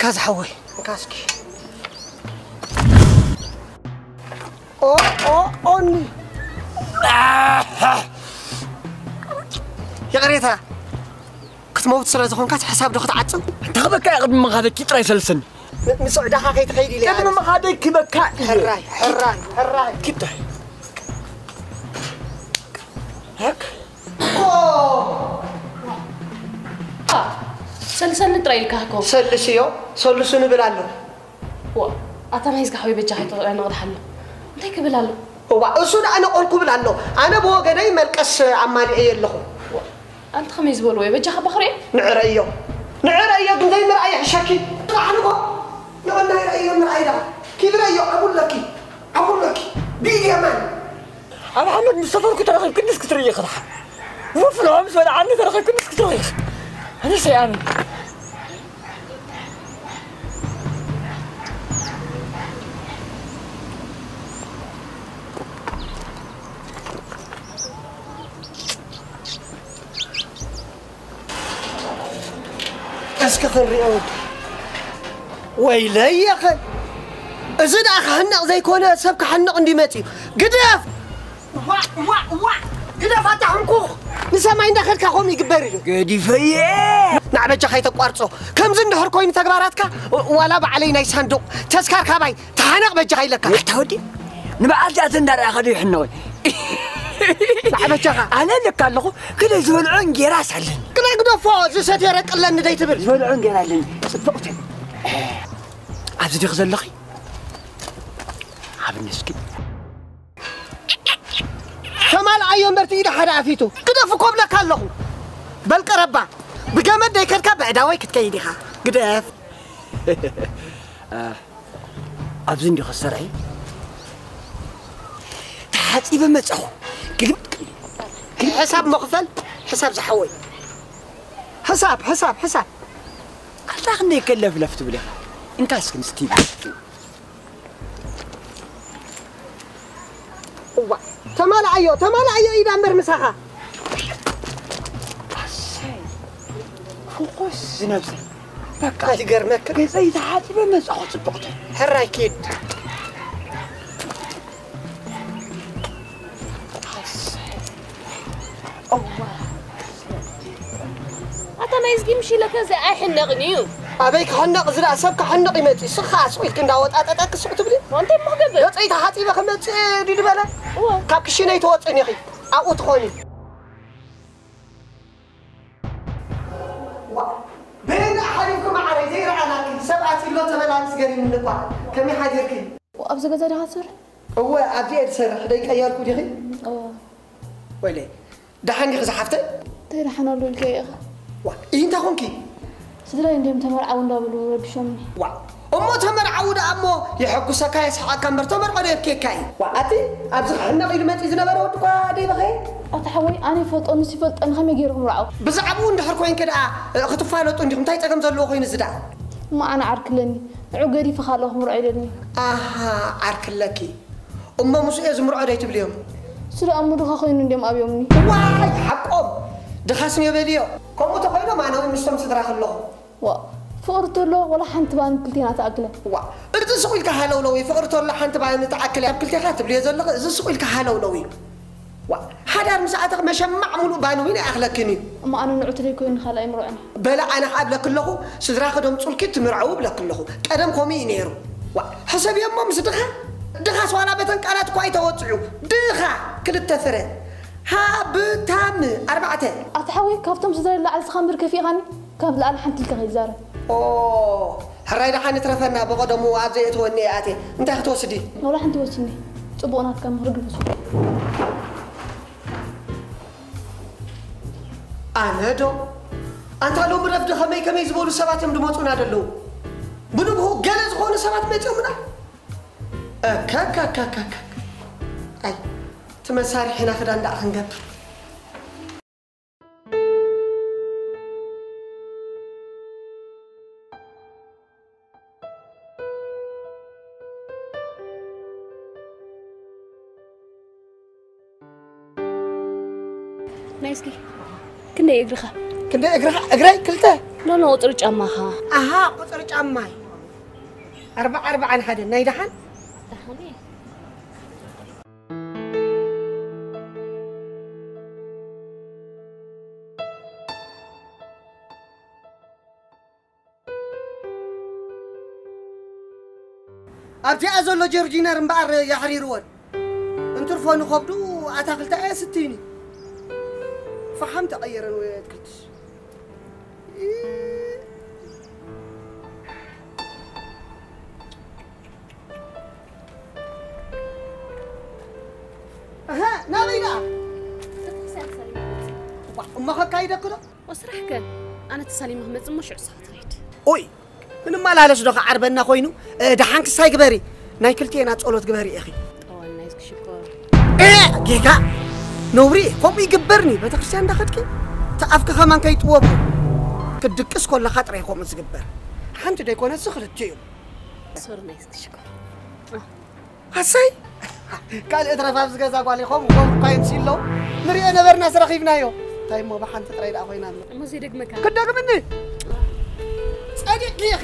ካዛ ሓወይ፣ እንካ እስኪ። ኦ፣ ኦ፣ ኦኒ። ይቕሬታ፣ ክትመውት ስለ ዝኾንካስ ሕሳብ ዶ ክትዓጽው? እንታይ ክበካ እየ ቅድሚ ምኻደኪ ጥራይ ሰልስኒ። ን-፣ ንስዕዳኻ ከይትኸይድ ኢለ ቅድሚ እየ። ምኻደይ ክበካ እየ። ሕራይ፣ ሕራይ፣ ሕራይ። ኪድ ጥራይ። ሃክ። ኦ! ሰልሰኒ ጥራይ ኢልካ እኮ። ሰልስዮ፣ ሰልሱ ንብል ኣሎ። ዋ፣ ኣታ ናይዝጊ ሓወይ በጃኻ ኣይተቐናቕድሓሎ። እንታይ ክብል ኣሎ? እዋ፣ እሱ ደኣ ነቐልኩ ብል ኣሎ። ኣነ ብወገነይ መልቀስ ኣማሊኤ ኣለኹ። ዋ፣ ኣንቲ ከመይ ዝበልዎ እዩ? በጃኻ ባኽርዮ? ንዕረዮ። ንዕረዮ ግን ዘይምርኣይ ይሕሸኪ። ጥራሕ ንጎ። ንቐና ይረእዮ ምርኣይ ደኣ። ኪድረዮ ዓጉለኪ። ዓጉለኪ። ቢድ የማን። ኣብ ሓመድ ምስ ሰፈርኩ ተረኺብክንስ ክትርእዪ ክድሓ። ውፍ ንሆ ምስ በልዓኒ ተረኺብክንስ ክትርእዪ። ኣነስ ኣይኣምን። እስኪ ክንሪኦ። ወይለይ የኸ፣ እዚ ደኣ ክሕነቕ ዘይኮነ ሰብ ክሕነቕ እንዲ መጺኡ። ግደፍ! ዋ፣ ዋ፣ ዋ! ግደፍ ኣታ ሕንኩኽ! ንሰማይ እንዳኸድካ ከምኡ ይግበር እዩ። ገዲፈየ! ንዓ በጃኻ ኣይተቋርጾ። ከምዚ እንድሕር ኮይኑ ተግባራትካ፣ ዋላ ባዕለይ ናይ ሳንዱቕ ተስካር ካባይ ተሓነቕ በጃኻ ኢለካ። ኣታ ወዲ፣ ንበዓል ጃት እንዳረኣኻ ዶ ይሕነቑ? ንዓ በጃኻ። ኣነ ለካ ኣለኹ፣ ክለ ዝበልዖ እንጌራ ሳለን። ግና ግደፎ፣ ዝሰትዮ ረቅለኒ ደይትብል። ዝበልዖ እንጌራ ኣለኒ፣ ጽብቕቲ። ኣብዚ ዲኺ ዘለኺ? ኣብኒ እስኪ። ተማልኣዮ እምበር እቲ ኢድ ሓደ ኣፊቱ። ግደፍ እኮ እብለካ ኣለኹ። በል ቀረባ። ብገመድ ደይከድካ ብዕዳወይ ክትከይድ ኢኻ። ግደፍ። ኣብዚ እንዲኺ ዝሰርሒ? ተሓጺበ መጻኹ። ግልብጥ። ሕሳብ መኽፈል፣ ሕሳብ ዝሓወይ። ሕሳብ፣ ሕሳብ፣ ሕሳብ። ኣታ ክንደይ ከለፍለፍ ትብል ኢኻ? እንካ እስኪ ንስቲ። እዋ፣ ተማልኣዮ፣ ተማልኣዮ ኢዳ እምበር ምሳኻ። ኣሰይ፣ ፍቑስ ዝነብሰ። በቃ፣ እንታይ ይገርመካ? ገጸይ ተሓጺበ መጻኹ ጽቡቕ። ሕራይ ኪድ። ኣታ ናይ እዝጊ ምሽ ኢለካ እዚ ኣይሕነቕን እዩ። ኣበይ ክሕነቕ? እዚ ደኣ ሰብ ክሕነቕ ይመጽእ። ስኻ ስቕ ኢልክ እንዳወጣጠጠክ ስቕ ትብሊ። እንታይ እሞ ክገብር? ገጸይ ተሓጺበ ክመጽእ ድዩ ዝበለ? እወ። ካብ ክሽነይ ትወጽእን ኢኺ። ኣብኡ ትኾኒ። ዋ፣ በየን ሓሊፍኪ መዓረይ ዘይረኣናኪ? ሰብ ኣትዩ ኣሎ ተበላኒ ስገሪኒ እኳ። ከመይ ሓዲርኪ? ኣብዚ ገዛ ዲኻ ትሰርሕ? እወ፣ ኣብዚ እየ ዝሰርሕ። ደይቀየርኩ ዲኺ? እወ። ወይለይ፣ ደሓን ዲኺ ዝሓፍተይ? እንታይ ደሓን ኣሎ ኢልካዮ ኢኻ? ዋ፣ ኢሂ እንታይ ኾንኪ? ስድራይ እንድዮም ተመርዓዉ እንዳበሉ ረቢሾምኒ። ዋ፣ እሞ ተመርዓዉ ደኣ እሞ የሐጉሰካ የስሕቐካ እምበር ተመርዖ ዶ የብኬካ እዩ? ዋ፣ ኣቲ ኣብዚ ክሕነቕ ኢሉ መጺኡ ዝነበረ ወዲ እኳ ደይበኸየ? ኣታ ሓወይ፣ ኣነ ይፈልጦ፣ ንሱ ይፈልጠኒ፣ ከመይ ገይሩ ክምርዓው? ብዛዕባኡ እንድሕር ኮይንኪ ደኣ፣ እ፣ ክትፋለጡ እንዲኹም፣ እንታይ ጸገም ዘለዎ ኮይኑ እዚ ደኣ? እሞ ኣነ ዓርኪ ኣለኒ፣ ንዑ ገዲፈ ካልእ ክምርዖ ኢለኒ። ኣሃ፣ ዓርኪ ኣለኪ። እሞ ምስኡ እየ ዝምርዖ ዶ ኣይትብልዮም? እሱ ደኣ እሞ ድኻ ኮይኑ እንድዮም ኣብዮምኒ። ዋይ፣ ሓቆም! ድኻስ እየ በልዮ። ከምኡ ተኾይኖም ኣነ እውን ምስቶም ስድራ ከለኹ። ዋ፣ ፍቕሪ ተሎ ወላ ሓንቲ ባኒ ክልቴና ትኣክለ። ዋ፣ እዚ ስቕ ኢልካ ሃለውለው እዩ። ፍቕሪ ተሎ ሓንቲ ባኒ ትኣክል ኣብ ክልቴኻ ትብልዮ ዘለኺ፣ እዚ ስቕ ኢልካ ሃለውለው እዩ። ዋ፣ ሓዳር ምስ ኣተኽ መሸማዕ ሙሉእ ባኒ እውን ኣይኣኽለክን እዩ። እሞ ኣነ ንዑ ተደይኮይኒ ካልእ ኣይምርዖን። በለ ኣነ ኸዓ እብለኪ ኣለኹ፣ ስድራኺ ደምጹልኪ ትምርዐዊ እብለኪ ኣለኹ። ቀደም ከምኡ እዩ ነይሩ። ዋ፣ ሕሰብዮ እሞ ምስ ድኻ፣ ድኻስ ዋላ በተን ቃላት እኳ ኣይተወጽዑ። ድኻ፣ ክልተ ፍረ። ሃብታም፣ ኣርባዕተ። ኣታ ሓወይ፣ ካብቶም ስድራይ ንላዕሊ ንስኻ እምበር ከፊእኻኒ። ካብ ዝለዓለ ሓንቲ ኢልካ ከይዛረብ። ኦ፣ ሕራይ ደሓን ይትረፈና፣ ብቐደሙ ኣብ ዘየእትወኒ እየ ኣትየ። እንታይ ክትወስዲ? ዋላ ሓንቲ ወስኒ። ጽቡቕ ናትካ ምኽሪ ግን ወስዱ። ኣነ ዶ? ኣንታ ሎሚ ረፍዲ ከመይ ከመይ ዝበሉ ሰባት እዮም ዝመጹና ዘለዉ። ብንግሆ ገለ ዝኾኑ ሰባት መጺኦምና። እከከከከከ። ኣይ፣ እቲ መሳርሒና ክዳን ደኣ ክንገብር። ናይ እስኪ ክንደይ እግርኻ? ክንደይ እግርኻ? እግረይ ክልተ። ኖ፣ ኖ፣ ቁጽሪ ጫማኻ። ኣሃ፣ ቁጽሪ ጫማይ። ኣርባዓ፣ ኣርባዓን ሓደን። ናይ ደሓን? ደሓን እየ። ኣብዚኣ ዘሎ ጀርጂነር እምበኣር የሕሪርወን። እንትርፎ ንኸብዱ ኣታኽልቲ ኣየስትይን እዩ። ፈሓም ተቐየረን ወይ ኣትክልትስ። እህ፣ ናበይ ደኣ? ቤተክርስትያን ተሳሊመ ክመጽእ። ዋ፣ እሞ ከካይደኪ ዶ? ወስራሕ ከ? ኣነ ተሳሊመ ክመጽእ እሞ ሽዑ ንስኻ ትኸይድ። ኦይ! ክንመላለስ ዶ ክዓርበና ኮይኑ? እ፣ ደሓን ክሳይ ግበሪ። ናይ ክልቴና ጸሎት ግበሪ ኢኺ። ጠዋል ናይ ዝግሽኮር። እ፣ ጌጋ! ነውሪ፣ ከምኡ ይግበርኒ። ቤተክርስትያን እንዳኸድኪ፣ እቲ ኣፍኪ ከማን ከይጥወብ። ክትድቅስ ከለኻ ጥራይ ከምኡ ዝግበር። ሓንቲ ደይኮነስ ክልቲኡ እዩ። ሶሪ ናይ እስኪ ሽኮር። ኣሰይ ካልእ ትረፍ ኣብዚ ገዛ ጓል ኢኹም ከምኡ እኳ ይምሲ ኣለዉ። ንሪኦ ነበርና ስረኺብናዮ። እንታይ እሞ ብሓንቲ ጥራይ ደኣ ኮይና ኣሎ። እሞ ዘይደግመካ። ክደግምኒ ጸዲቕኪ ኢኺ።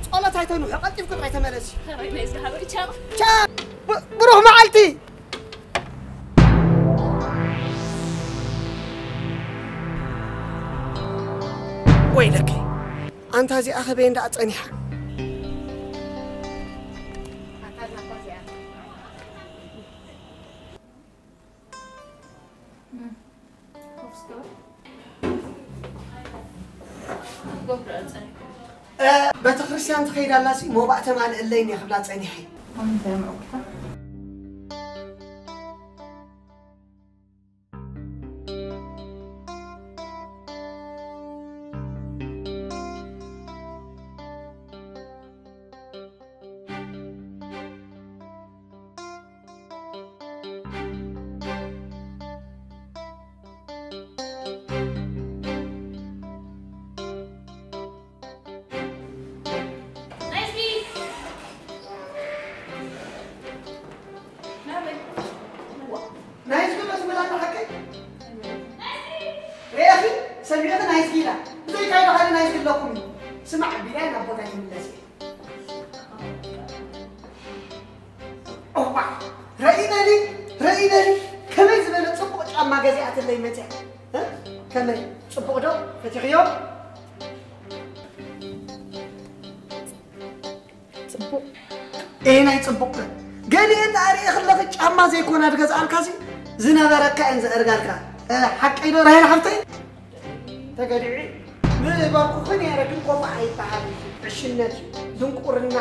ጸሎት ኣይተንውሑ፣ ቀልጢፍኩ ጥራይ ተመለሲ። ኸራይ ናይ ዝሃበ ቻው። ቻው። ብ- ብሩኽ መዓልቲ። ወይለኪ ኣንታ እዚኣ ኸበይ እንዳ ጸኒሓ። እ፣ ቤተክርስትያን ትኸይድ ኣላሲ ሞባእ ተማልእለይ እየ ክብላ ጸኒሐ። ናይዝጊ ዶ ትብል ኣላ ሓቀይ? ርኢኺ? ሰሚዕኺ ናይዝጊ ኢላ። ብዘይካይዶ ካልእ ናይዝጊ ኣለኩም እዩ። ስማዕ፣ ቢላይ ናብ ቦታ ይምለስ እየ። እዋ፣ ረኢነኒ፣ ረኢነኒ፣ ከመይ ዝበለ ጽቡቕ ጫማ ገዚኣትለይ መጽያ። እ? ከመይ? ጽቡቕ ዶ? ፈቲኽዮ? ጽቡቕ። ኤ ናይ ጽቡቕ። ገሊኤን ኣርእየ ከለኺ ጫማ ዘይኮና ዝገዝኣልካሲ ዝነበረካ እየን ዘእርጋልካ። እ፣ ሓቀይ ዶ ራሄል ሓፍተይ? ተገዲዒ። ምበልኩኺ ነይረ፣ ግን ከምኡ ኣይበሃልን። ዕሽነት እዩ፣ ድንቁርና።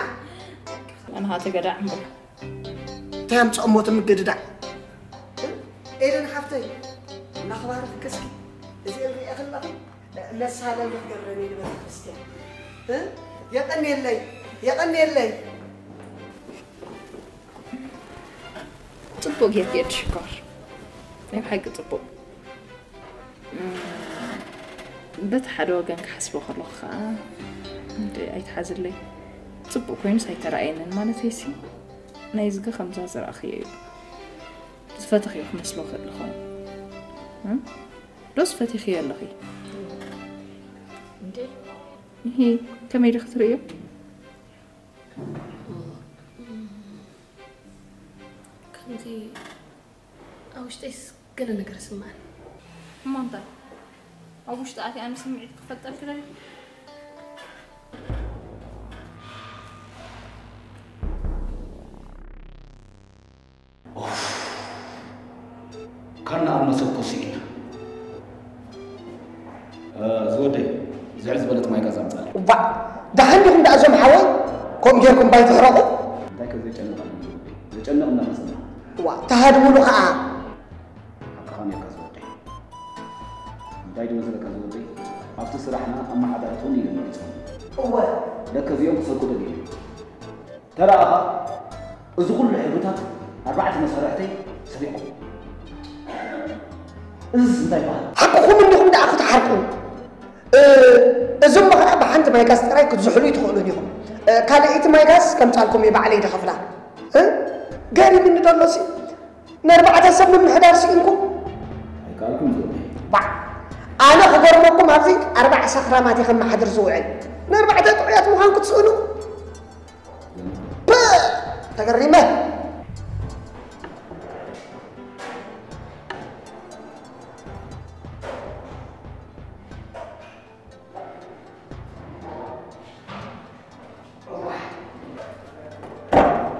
ኣነ ኸኣ ተገዳዕ እምበር። እንታይ ኣምጽኦ እሞ እቲ ምግድዳዕ? እ፣ ኤደን ሓፍተይ፣ እናኽባርኽኪ እስኪ እዚኤን ርእየ ከለኹ መሳለሚ ክገብረኒ ንቤተ ክርስቲያን። እ፣ የቐንየለይ፣ የቐንየለይ። ጽቡቕ ጌርኪ ኤድ ሽኮር። ናይ ብሓቂ ጽቡቕ። እም፣ በቲ ሓደ ወገን ክሓስቦ ከለኹ ኸኣ፣ እንደ ኣይትሓዝለይ። ጽቡቕ ኮይኑስ ኣይተራእየንን ማለተይሲ፣ ናይዝጊ ከምዛ ዝረኣኽዮ እዩ። ዝፈተኽዮ ክመስሎ ክእል ይኸውን። እም? ዶስ ፈቲኽዮ ኣለኺ? እንዴ ይሄ ከመይ ዶ ክትርእዮ? ከምዚ ኣብ ውሽጠይስ ገለ ነገር ስምዓኒ። እሞ እንታይ? ኣብ ውሽጢ ኣትየ ኣነ ስምዒት ክፈልጠልኪ ደልየ? ካና ኣብ መሰኮ ስኢና። እ፣ ዝወደይ፣ ዝዕል ዝበለት ማይ ጋዝ ኣምጻለይ። ዋ፣ ደሓን ዲኹም ደኣ እዞም ሓወይ? ከምኡ ጌርኩም ባይ ትሕረቑ? እንታይ ከ ዘጨንቕ ኣሎ ዝወደይ? ዘጨንቕ እንዳመጸና። ዋ፣ ተሃድሙሉ ኸኣ። ሓቅኻ ኔርካ ዝወደይ። እንታይ ድመሰለካ ዝወደይ? ኣብቲ ስራሕና ኣመሓዳርትውን ኢሎም መሪጾም። እወ። ለከ እዚኦም ክሰርቁ ደልዮም። ተረኣኻ፣ እዚ ኩሉ ሕብርታት ኣርባዕተ መሳርሕተይ ሰሪቕኩም። እዝስ እንታይ ይበሃል? ሓቅኹም እንዲኹም ደኣ ክትሓርቁ። እ፣ እዞም ኸኣ ብሓንቲ ማይ ጋዝ ጥራይ ክትዝሕሉ ኣይትኽእሉን ኢኹም። እ፣ ካልኣይቲ ማይ ጋዝ ከምጻልኩም እየ ባዕለይ ዝኸፍላ። እ፣ ገሪምኒ ደሎሲ፣ ነርባዕተ ሰብ ምምሕዳር ስኢንኩም። ኣይከኣልኩም ዝወደይ። ባዕ፣ ኣነ ክገርመኩም ኣብዚ ኣርባዕ ሰኽራማት እየ ከመሓድር ዝውዕል። ነርባዕተ ጥዑያት ምዃን ክትስእኑ። ፕእ! ተገሪመ።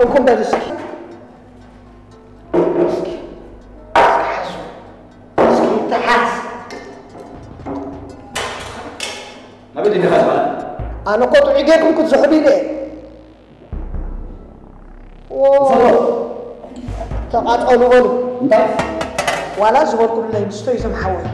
እንኩም በል እስኪ። እስኪ፣ እስኪ ሓዙ። እስኪ ተሓዝ። ናበይ ደሊኻ ዝበሃል? ኣነ እኮ ጥዑይ ጌርኩም ክትዝሕሉ ኢለ እየ። ዎ፣ ተቓጸሉ በሉ። እንታይ? ዋላ ዝበልኩሉ ለይምስቶ እዩ ዘምሓወይ።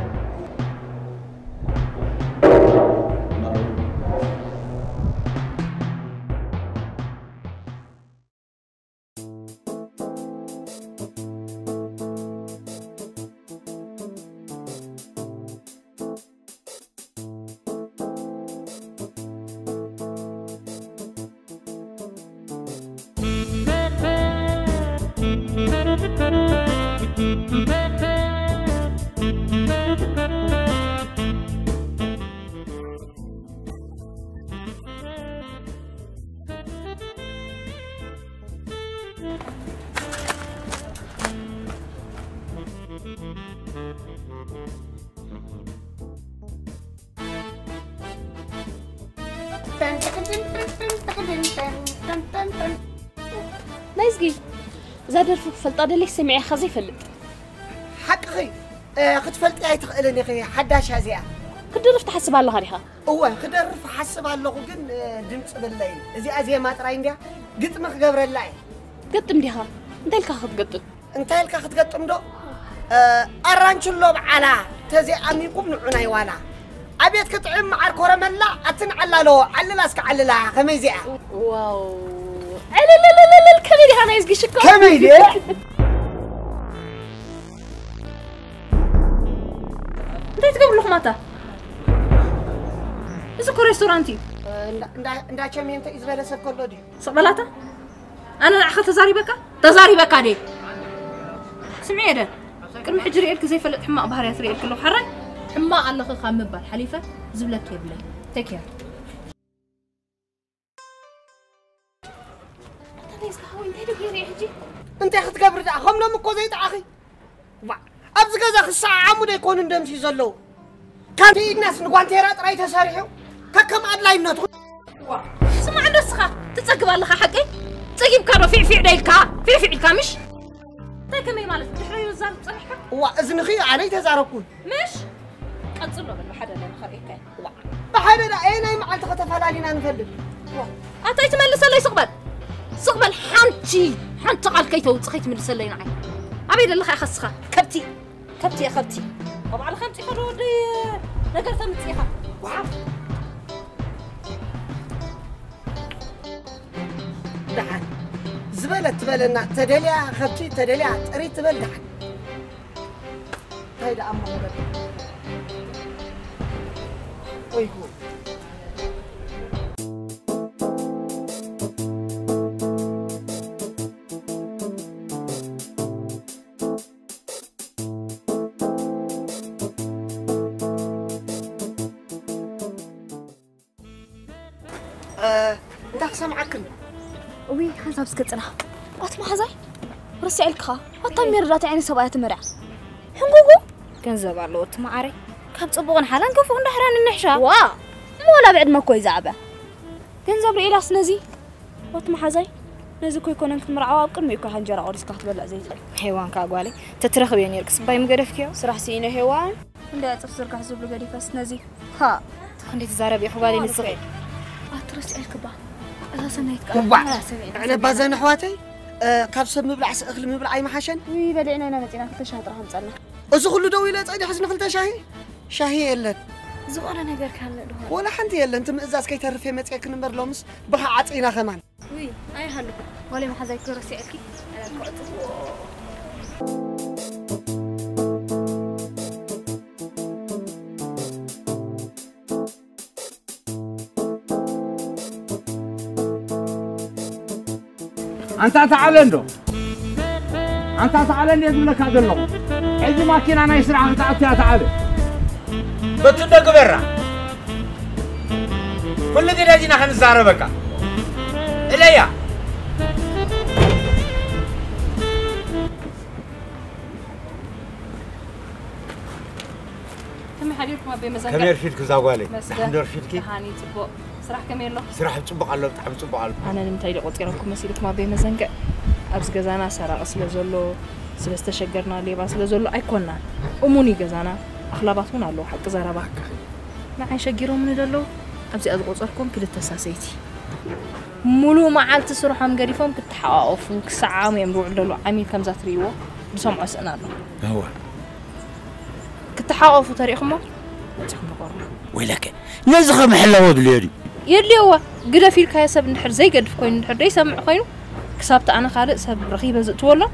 ናይዝጊ፣ እዛ ደርፊ ክፈልጣ ደልየ ሰሚዐ ኢኻ ዘይፈልጥ። ሓቅኺ፣ እ፣ ክትፈልጥያ ኣይትኽእልን ኢኺ፣ ሓዳሽ እያ እዚኣ። ክትደርፍ ትሓስብ ኣለኻ ዲኻ? እወ፣ ክደርፍ እሓስብ ኣለኹ፣ ግን፣ እ፣ ድምፂ ብለይን። እዚኣ ዜማ ጥራይ እንድያ፣ ግጥሚ ክገብረላ እየ። ገጥም ዲኻ? እንታይ ኢልካ ክትገጥም? እንታይ ኢልካ ክትገጥም ዶ? እ፣ ኣራንችሎ በዓላ፣ ተዘይኣሚንኩም ንዑ ናይ ዋላ። ኣቤት ክጥዕም መዓር ኮረመላ፣ ኣትን ዓላሎ፣ ዓልላ እስከ ዓልላ፣ ከመይ እዚኣ? ዋው! ዕልልልልልል፣ ከመይ ዲኻ ናይ እዝጊ ሽኮር? ከመይ ድየ? እንታይ ትገብሩ ኣለኹም ኣታ? እዚ እኮ ሬስቶራንት እዩ። እንዳ፣ እንዳ፣ እንዳ ቸሜንተ እዩ ዝበለ ሰብ ከሎ ድዩ? ስቕ በላታ። ኣነ ንዓኻ ተዛሪበካ? ተዛሪበካ ድየ? ስምዒ ኤደን፣ ቅድሚ ሕጂ ርእየልኪ ዘይፈልጥ ሕማቕ ባህርያት ርእየልኪ ኣለኹ። ሕራይ ሕማቕ ኣለኺ ካብ ምባል ሓሊፈ ዝብለኪ የብለይ። ቴክ ኬር። እንታይ ደገይረ ሕጂ? እንታይ ክትገብሪ ደኣ? ከም ሎም እኮ ዘይጠዓኺ። ዋ፣ ኣብዚ ገዛ ክሰዓዓሙ ደይኮኑን ደምሲ ዘለዉ። ካብ ኢድናስ ንጓንቴራ ጥራይ ተሰሪሑ፣ ከከም ኣድላይነቱ። ዋ፣ ስማዕ እንዶ እስኻ ትጸግብ ኣለኻ ሓቀይ? ጸጊብካ ዶ ፊዕፊዕ ዶ ኢልካ? ፊዕፊዕ ኢልካ ምሽ? እንታይ ከመይ ማለት? ድሕረይ ምዛር ጸኒሕካ? ዋ፣ እዝንኺ ኣነ ኣይተዛረብኩን። ምሽ? ቀጽሎ በሎ፣ ሓደ ነገር ከርእየካ እየ። ዋ፣ ብሓደ ደኣ፣ ኣየናይ መዓልቲ ከተፈላሊና ንፈልጥ? ዋ፣ ኣታ ኣይትመልሰለይ፣ ስቕ በል። ስቕ በል፣ ሓንቲ፣ ሓንቲ ቃል ከይተውጽእ ከይትምልሰለይ ንዓይ። ኣበይ ደለኻ ኢኻ እስኻ? ከብቲ፣ ከብቲ እየ፣ ከብቲ። ኣብ ባዕልኻ ኣምጺእኻ ዶ ወዲ ነገር ተምጽእ ኢኻ? ዋ። ደሓን። ዝበለት ትበለና፣ ተደልያ ከብቲ፣ ተደልያ ጥሪት ትበል ደሓን። እንታይ ደኣ እሞ ንበል? ወይ ጉድ። እ፣ እንታይ ክሰምዓክን? እውይ፣ ሓንሳብ እስከ ጽናሕ። ኣቲ መሓዛይ፣ ረሲዐልክኻ። ኣታ ሜሪ ዳታ ዓይኒ ሰብኣያ ትመርዓ። ሕንጉጉ። ገንዘብ ኣለዎ እቲ መዓረይ። ካብ ጽቡቕን ሓላን ክፉእን ዳሕራን እንሕሻ። ዋ፣ እሞ ወላ ብዕድመ እኮ እዩ ዝዓብያ። ገንዘብ ርኢላስ ነዚ። ኣቲ መሓዛይ፣ ነዚ እኮ ኣይኮነን ክትምርዓዋ ኣብ ቅድሚኡ እኮ ኢኻ እንጀራ ቆሪስካ ክትበልዕ ዘይትኽእል። ሄዋን ከኣ ጓለይ፣ ተትረኽብዮ ኔርኪ ስባይ ምገደፍክዮ። ስራሕ ስኢነ ሄዋን። እንዳ ጽፍ ዝርጋሕ ዝብሉ ገዲፈስ ነዚ። ሃ። ተኽንዴ ትዛረብ ኢኺ ጓለይ ንስኺ። ኣቲ ረሲዐልክባ። እዛ ሰናይት ከኣ እዋ፣ ኣላ ሰበይ። ኣዕለባ ዘን ኣሕዋተይ፣ እ፣ ካብ ሰብ ምብላዕስ እኽሊ ምብላዕ ኣይመሓሸን? ውይ፣ በሊዕና ኢና መጺና፣ ክልተ ሻሂ ጥራሕ ኣምጻልና። እዚ ኩሉ ደው ኢለ ጸኒሐስ ንኽልተ ሻሂ? ሻሂ የለን። ዝኾነ ነገር ካለ ዶ? ወላ ሓንቲ የለን። እቲ ምእዛዝ ከይተርፍ እየ መጺኤክን እምበር ሎምስ ብኻ ዓጺና ከማን። ውይ፣ ኣይሃልኩ። ጓለይ መሓዛይ ክረሲዐልኪ። ኣነ እኮ ዕጹ። ኣንታ ተዓለ እንዶ፣ ኣንታ ተዓለ እንዶ ዝብለካ ዘለኹ። ሕጂ ማኪና ናይ ስራሕ ክትኣቱ እያ ተዓለ። በቲ እንዶ ግበራ። ኩሉ ግዜ ዲና ክንዛረበካ። እለያ። ከመይ ሓዲርኩም ኣበይ መዘንግዕ? ከመይ ኣርፊድኪ እዛ ጓለይ? መስገን። ደሓን ዶ ኣርፊድኪ? ደሓን እዩ፣ ጽቡቕ። ስራሕ ከመይ ኣሎ? ስራሕ ጽቡቕ ኣሎ፣ ብጣዕሚ ጽቡቕ ኣሎ። ኣነ ንምንታይ ድየ ቆጺረኩም መሲልኩም ኣበይ መዘንግዕ? ኣብዚ ገዛና ሰራቒ ስለ ዘሎ፣ ስለ ዝተሸገርና፣ ሌባ ስለ ዘሎ ኣይኮናን። እሙን እዩ ገዛና። ኣኽላባት እውን ኣለዉ፣ ሓቂ ዘረባ። ንዓይ ሸጊሮምኒ ደለዉ፣ ኣብዚኣ ዝቖጸርኩም ክልተ ሳሰይቲ። ሙሉእ መዓልቲ ስርሖም ገዲፎም ክተሓቋቖፉ፣ ክሰዓዓሙ እዮም ዝውዕሉ ደለዉ። ዓሚል ከምዛ ትርእይዎ ዝሰምዖ ስእና ኣሎ። እወ። ክተሓቋቑፉ ተሪእኹሞ ወጺኹም ንቆርቡ። ወይለከ፣ ነዚ ከ ምሕላው የድልዮ ድዩ? የድልዮ እወ። ግደፍ ኢልካዮ ሰብ እንድሕር ዘይገድፍ ኮይኑ፣ እንድሕር ዘይሰምዕ ኮይኑ፣ ክሳብቲ ኣነ ካልእ ሰብ ረኺበ ዝእትወሎም፣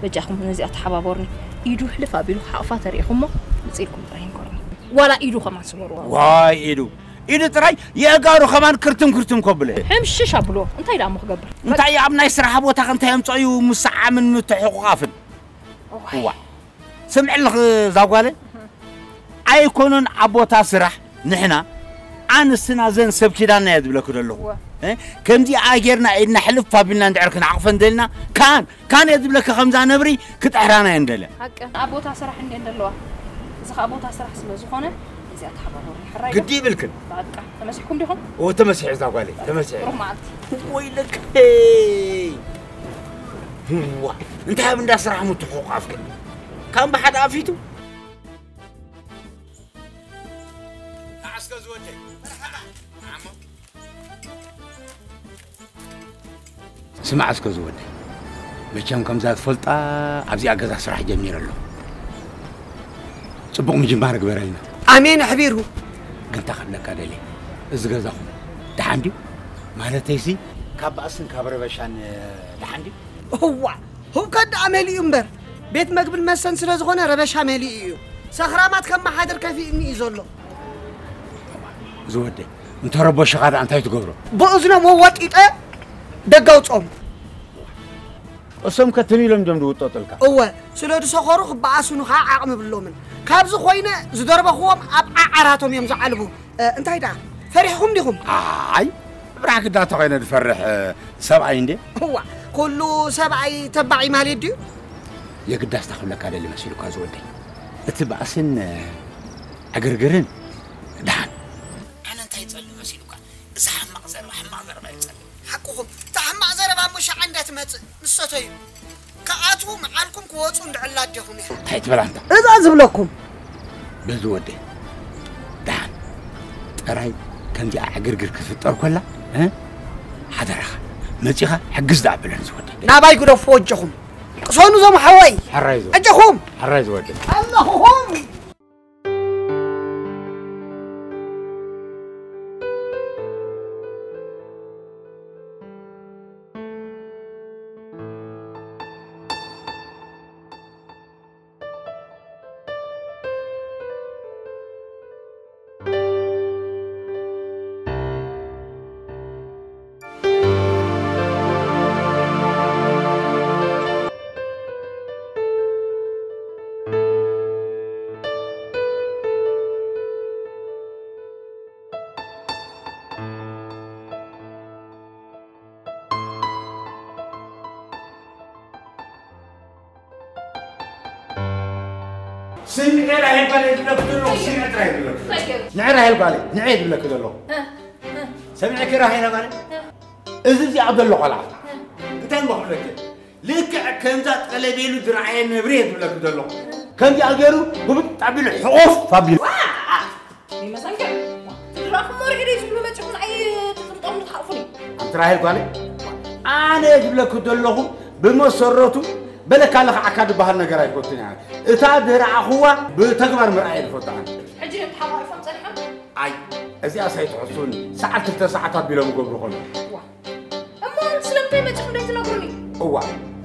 በጃኹም ነዚኣ ተሓባበሩኒ። ኢዱ ሕልፍ ኣቢሉ ክሓቑፋ ተሪእኹሞ፣ ውጽእ ኢልኩም ጥራይ ንገሩኒ። ዋላ ኢዱ ከማን ስበርዋ። ዋይ ኢዱ። ኢዱ ጥራይ የእጋሩ ከማን ክርትም ክርትም ከብሎ። ሕምሽሽ ኣብሎ። እንታይ ደኣ እሞ ክገብር? እንታይ ኣብ ናይ ስራሕ ቦታ ከ እንታይ የምጽኦ እዩ ምስዓምን ምትሕቑቓፍን? እዋይ። ዋ። ስምዕልኺ እዛ ጓለይ፣ ኣይኮኑን ኣብ ቦታ ስራሕ ንሕና ኣንስትና ዘን ሰብ ኪዳና እየ ዝብለኪ ዘለኹ። እወ። እ? ከምዚኣ ጌርና ኢድና ሕልፍ ኣቢልና እንድሕር ክንዓቕፈን ደልና፣ ካን፣ ካን እየ ዝብለኪ፣ ከምዛ ነብሪ ክጥሕራና እየን ደልያ። ሓቂ። ኣብ ቦታ ስራሕ እንድየን ዘለዋ። እዚ ኸኣ ቦታ ስራሕ ስለ ዝኾነ፣ እዚኣ ተሓባበሩ። ሕራይ ዶ? ግዲ ይብልክን። በቃ፣ ተመሲሕኩም ዲኹም? እወ፣ ተመሲሐ እዛ ጓለይ፣ ተመሲሐ። ብሩኽ መዓልቲ። ወይለከይ። ዋ፣ እንታይ ኣብ እንዳ ስራሕ ምትሕቑቓፍክን? ካን ብሓደ ኣፊቱ? ንዓ እስከ ዝወደይ። መርሓባ። ንዓሞ። ስማዕ እስከ ዝወደይ፣ መቸም ከምዛ ትፈልጣ ኣብዚኣ ገዛ ስራሕ ጀሚረ ኣለኹ። ጽቡቕ ምጅማር ግበረልና። ኣሜን ኣሕቢሩ። ግን እንታይ ክብለካ ደልየ፣ እዚ ገዛኹም ደሓን ድዩ? ማለተይሲ ካብ ባእስን ካብ ረበሻን፣ እ፣ ደሓን ድዩ? እዋ፣ ህውከት ደኣ መሊኡ እምበር፣ ቤት መግብን መስተን ስለ ዝኾነ ረበሻ መሊኡ እዩ። ሰኽራማት ከመሓድር ከፊእኒ እዩ ዘሎ። ዝወደይ፣ እንተ ረበሹኻ ደኣ እንታይ ትገብሮ? ብእዝኖም ወወጢጠ ደገ ኣውፅኦም። እሶም ከ ትም ኢሎም ድዮም ዝውጠጡልካ? እወ፣ ስለ ዝሰኸሩ ክበኣሱኒ ኸዓ ዓቕሚ የብሎምን። ካብዚ ኮይነ ዝደርበኽዎም ኣብ ዓዓራቶም እዮም ዝዓልቡ። እ፣ እንታይ ደኣ ፈሪሕኹም ዲኹም? ኣይ፣ ብራክ ዳ ተኾይነ ዝፈርሕ፣ እ፣ ሰብኣይ እንዴ? እዋ፣ ኩሉ ሰብኣይ ተባዕ እዩ ማለት ድዩ? የግዳስ ታኽብለካ ደሊ መሲሉካ ዝወደይ። እቲ ባእስን፣ እ፣ ዕግርግርን ደሓን። ኣነ እንታይ ይጸልእ መሲሉካ? እዚ ሕማቕ ዘረባ፣ ሕማቕ ዘረባ ይጸልእ። ሓቅኹም፣ እታ ሕማቕ ዘረባ እሞ ሻዕ እንዳ ትመጽእ ንሰተዩ። ክኣትዉ መዓልኩም ክወጹ እንድዕላ ኣዴኹም እያ። እንታይ ትብል ኣንታ? እዛ ዝብለኩም። በዚ ወደይ፣ ደሓን ጥራይ ከምዚኣ ዕግርግር ክትፍጠር ኮላ፣ እ? ሓደራኻ፣ መጺኻ ሕግዝ ደኣ በለን ዝወደይ። ናባይ ግደፍዎ ኣጆኹም። ቅሰኑ ዞም ሓወይ። ሕራይ ዝወደይ። ኣጆኹም። ሕራይ ዝወደይ። ኣለኹም። ስምዒ ራሄል ጓለይ ዝብለኪ ዘለኹ፣ ስምዒ ጥራይ ዝብለኪ ዘለኹ። ንዒ ራሄል ጓለይ፣ ንዒ ዝብለኪ ዘለኹ። እ፣ እ። ሰሚዕኪ ራሄል ጓለይ? እ። እዚ እዚኣ ዘሎ ቆልዓ። እ። እንታይ እሞ ክብለኪ? ልክዕ ከምዛ ጠለቤሉ ዝረኣየ ነብሪ እየ ዝብለኪ ዘለኹ። ከምዚኣ ገይሩ ግብጥ ኣቢሉ ሕቑፍ ኣቢሉ። ዋ! ይመሰንከር። ትድራኹም ወርዒ ደይ ዝብሉ መጺኹም ኣይ ትጥምጦም ትሓቑፉኒ። ኣንቲ ራሄል ጓለይ፣ ኣነ ዝብለኪ ዘለኹ ብመሰረቱ በለካ ለኽዓካ ዝበሃል ነገር ኣይፈቱን እያ። እታ ዝረኣኽዋ ብተግባር ምርኣይ እየ ዝፈቱ ኣነ። ሕጂ እዮም ተሓቋቒፎም ጸኒሖም? ኣይ፣ እዚኣስ ኣይትሕሱኒ። ሰዓት ክልተ ሰዓት ኣቢሎም ይገብሩ ኾኑ። ዋ። እሞ ስለምንታይ መጺኹም ደይ ትነግሩኒ? እዋ፣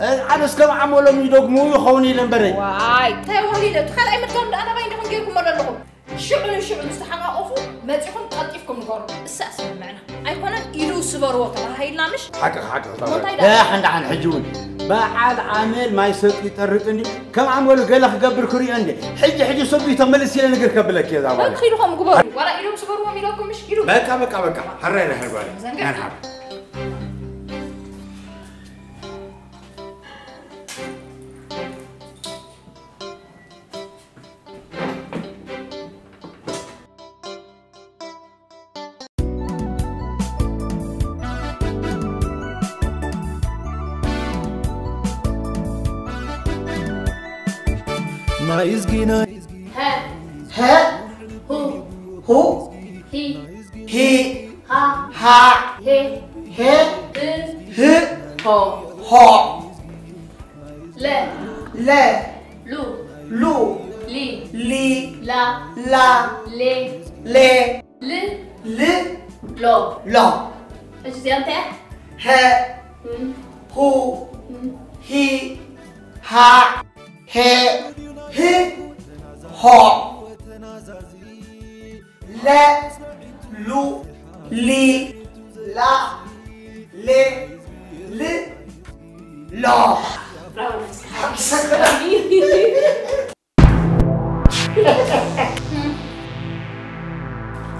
እ፣ ኣነስ ከም ኣመሎም ይደግሙ ይኸውን ኢለ እምበረይ። ዋይ፣ እንታይ ወህሊ ኢለ? እቲ ካልኣይ ምድጋም ደኣ ናባይ እንዲኹም ጌርኩሞ ዘለኹም። ሽዑ ንሽዑ ምስ ተሓቋቖፉ መጺኹም ቀልጢፍኩም ንገሩ። እሳ ኣስምምዕና። ኣይኮነን ኢዱ ስበርዎ ተባሂልና ምሽ? ሓቅኺ፣ ሓቅኺ፣ እሞ እንታይ ተባሂሉ። ደኣ? ደሓን፣ ደሓን፣ ሕጂ እውን በዓል ኣመል ማይ ሰጥ ይጠርጥ እንዲ፣ ከም ኣመሉ ገለ ክገብር ክሪኦ እንዲ። ሕጂ፣ ሕጂ ሰዱ ተመልስ ኢለ ነገር ከብለኪ እየ እዛ ጓል። በል ኪዱ ከም ግበሩ። ዋላ ኢዶም ስበርዎም ኢለኩም ምሽ? ኢዱ። በቃ፣ በቃ፣ በቃ። ሕራይ፣ ሕራይ ጓል። ዘንገ። ሕራይ። ናይ እዝጊ ናይ እዝጊ። ሀ። ሀ። ሁ። ሁ። ሂ። ሂ። ሃ። ሃ። ሄ። ሄ። ህ። ህ። ሆ። ሆ። ለ። ለ። ሉ። ሉ። ሊ። ሊ። ላ። ላ። ሌ። ሌ። ል። ል። ሎ። ሎ። እሺ፣ እዚኣ እንታይ እያ? ሀ። ም። ሁ። ም። ሂ። ሃ። ሄ። ህ። ሆ። ለ። ሉ። ሊ። ላ። ሌ። ል። ሎ። ብራቮ። ሓቂ ሰከረ። እንታይ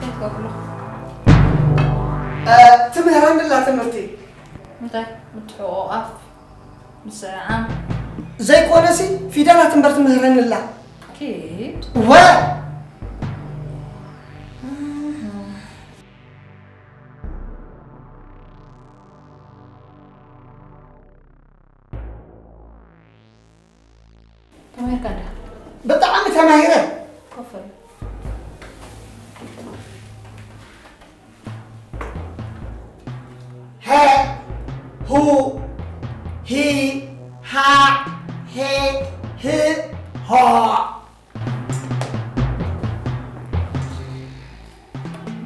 ትገብሩ ኣለኹም? ትምህረንላ ትምህርቲ። እንታይ ምትሕቑቕ ኣፍ ምስዕዓም? ዘይኮነሲ ፊደላት እምበር ትምህረንላ። ኪድ ወ ተማሂርካ እንዲኻ? ብጣዕሚ ተማሂረ። ኮፍ በል። ሀ ሁ ሂ ሃ ሄ ህ ሆ።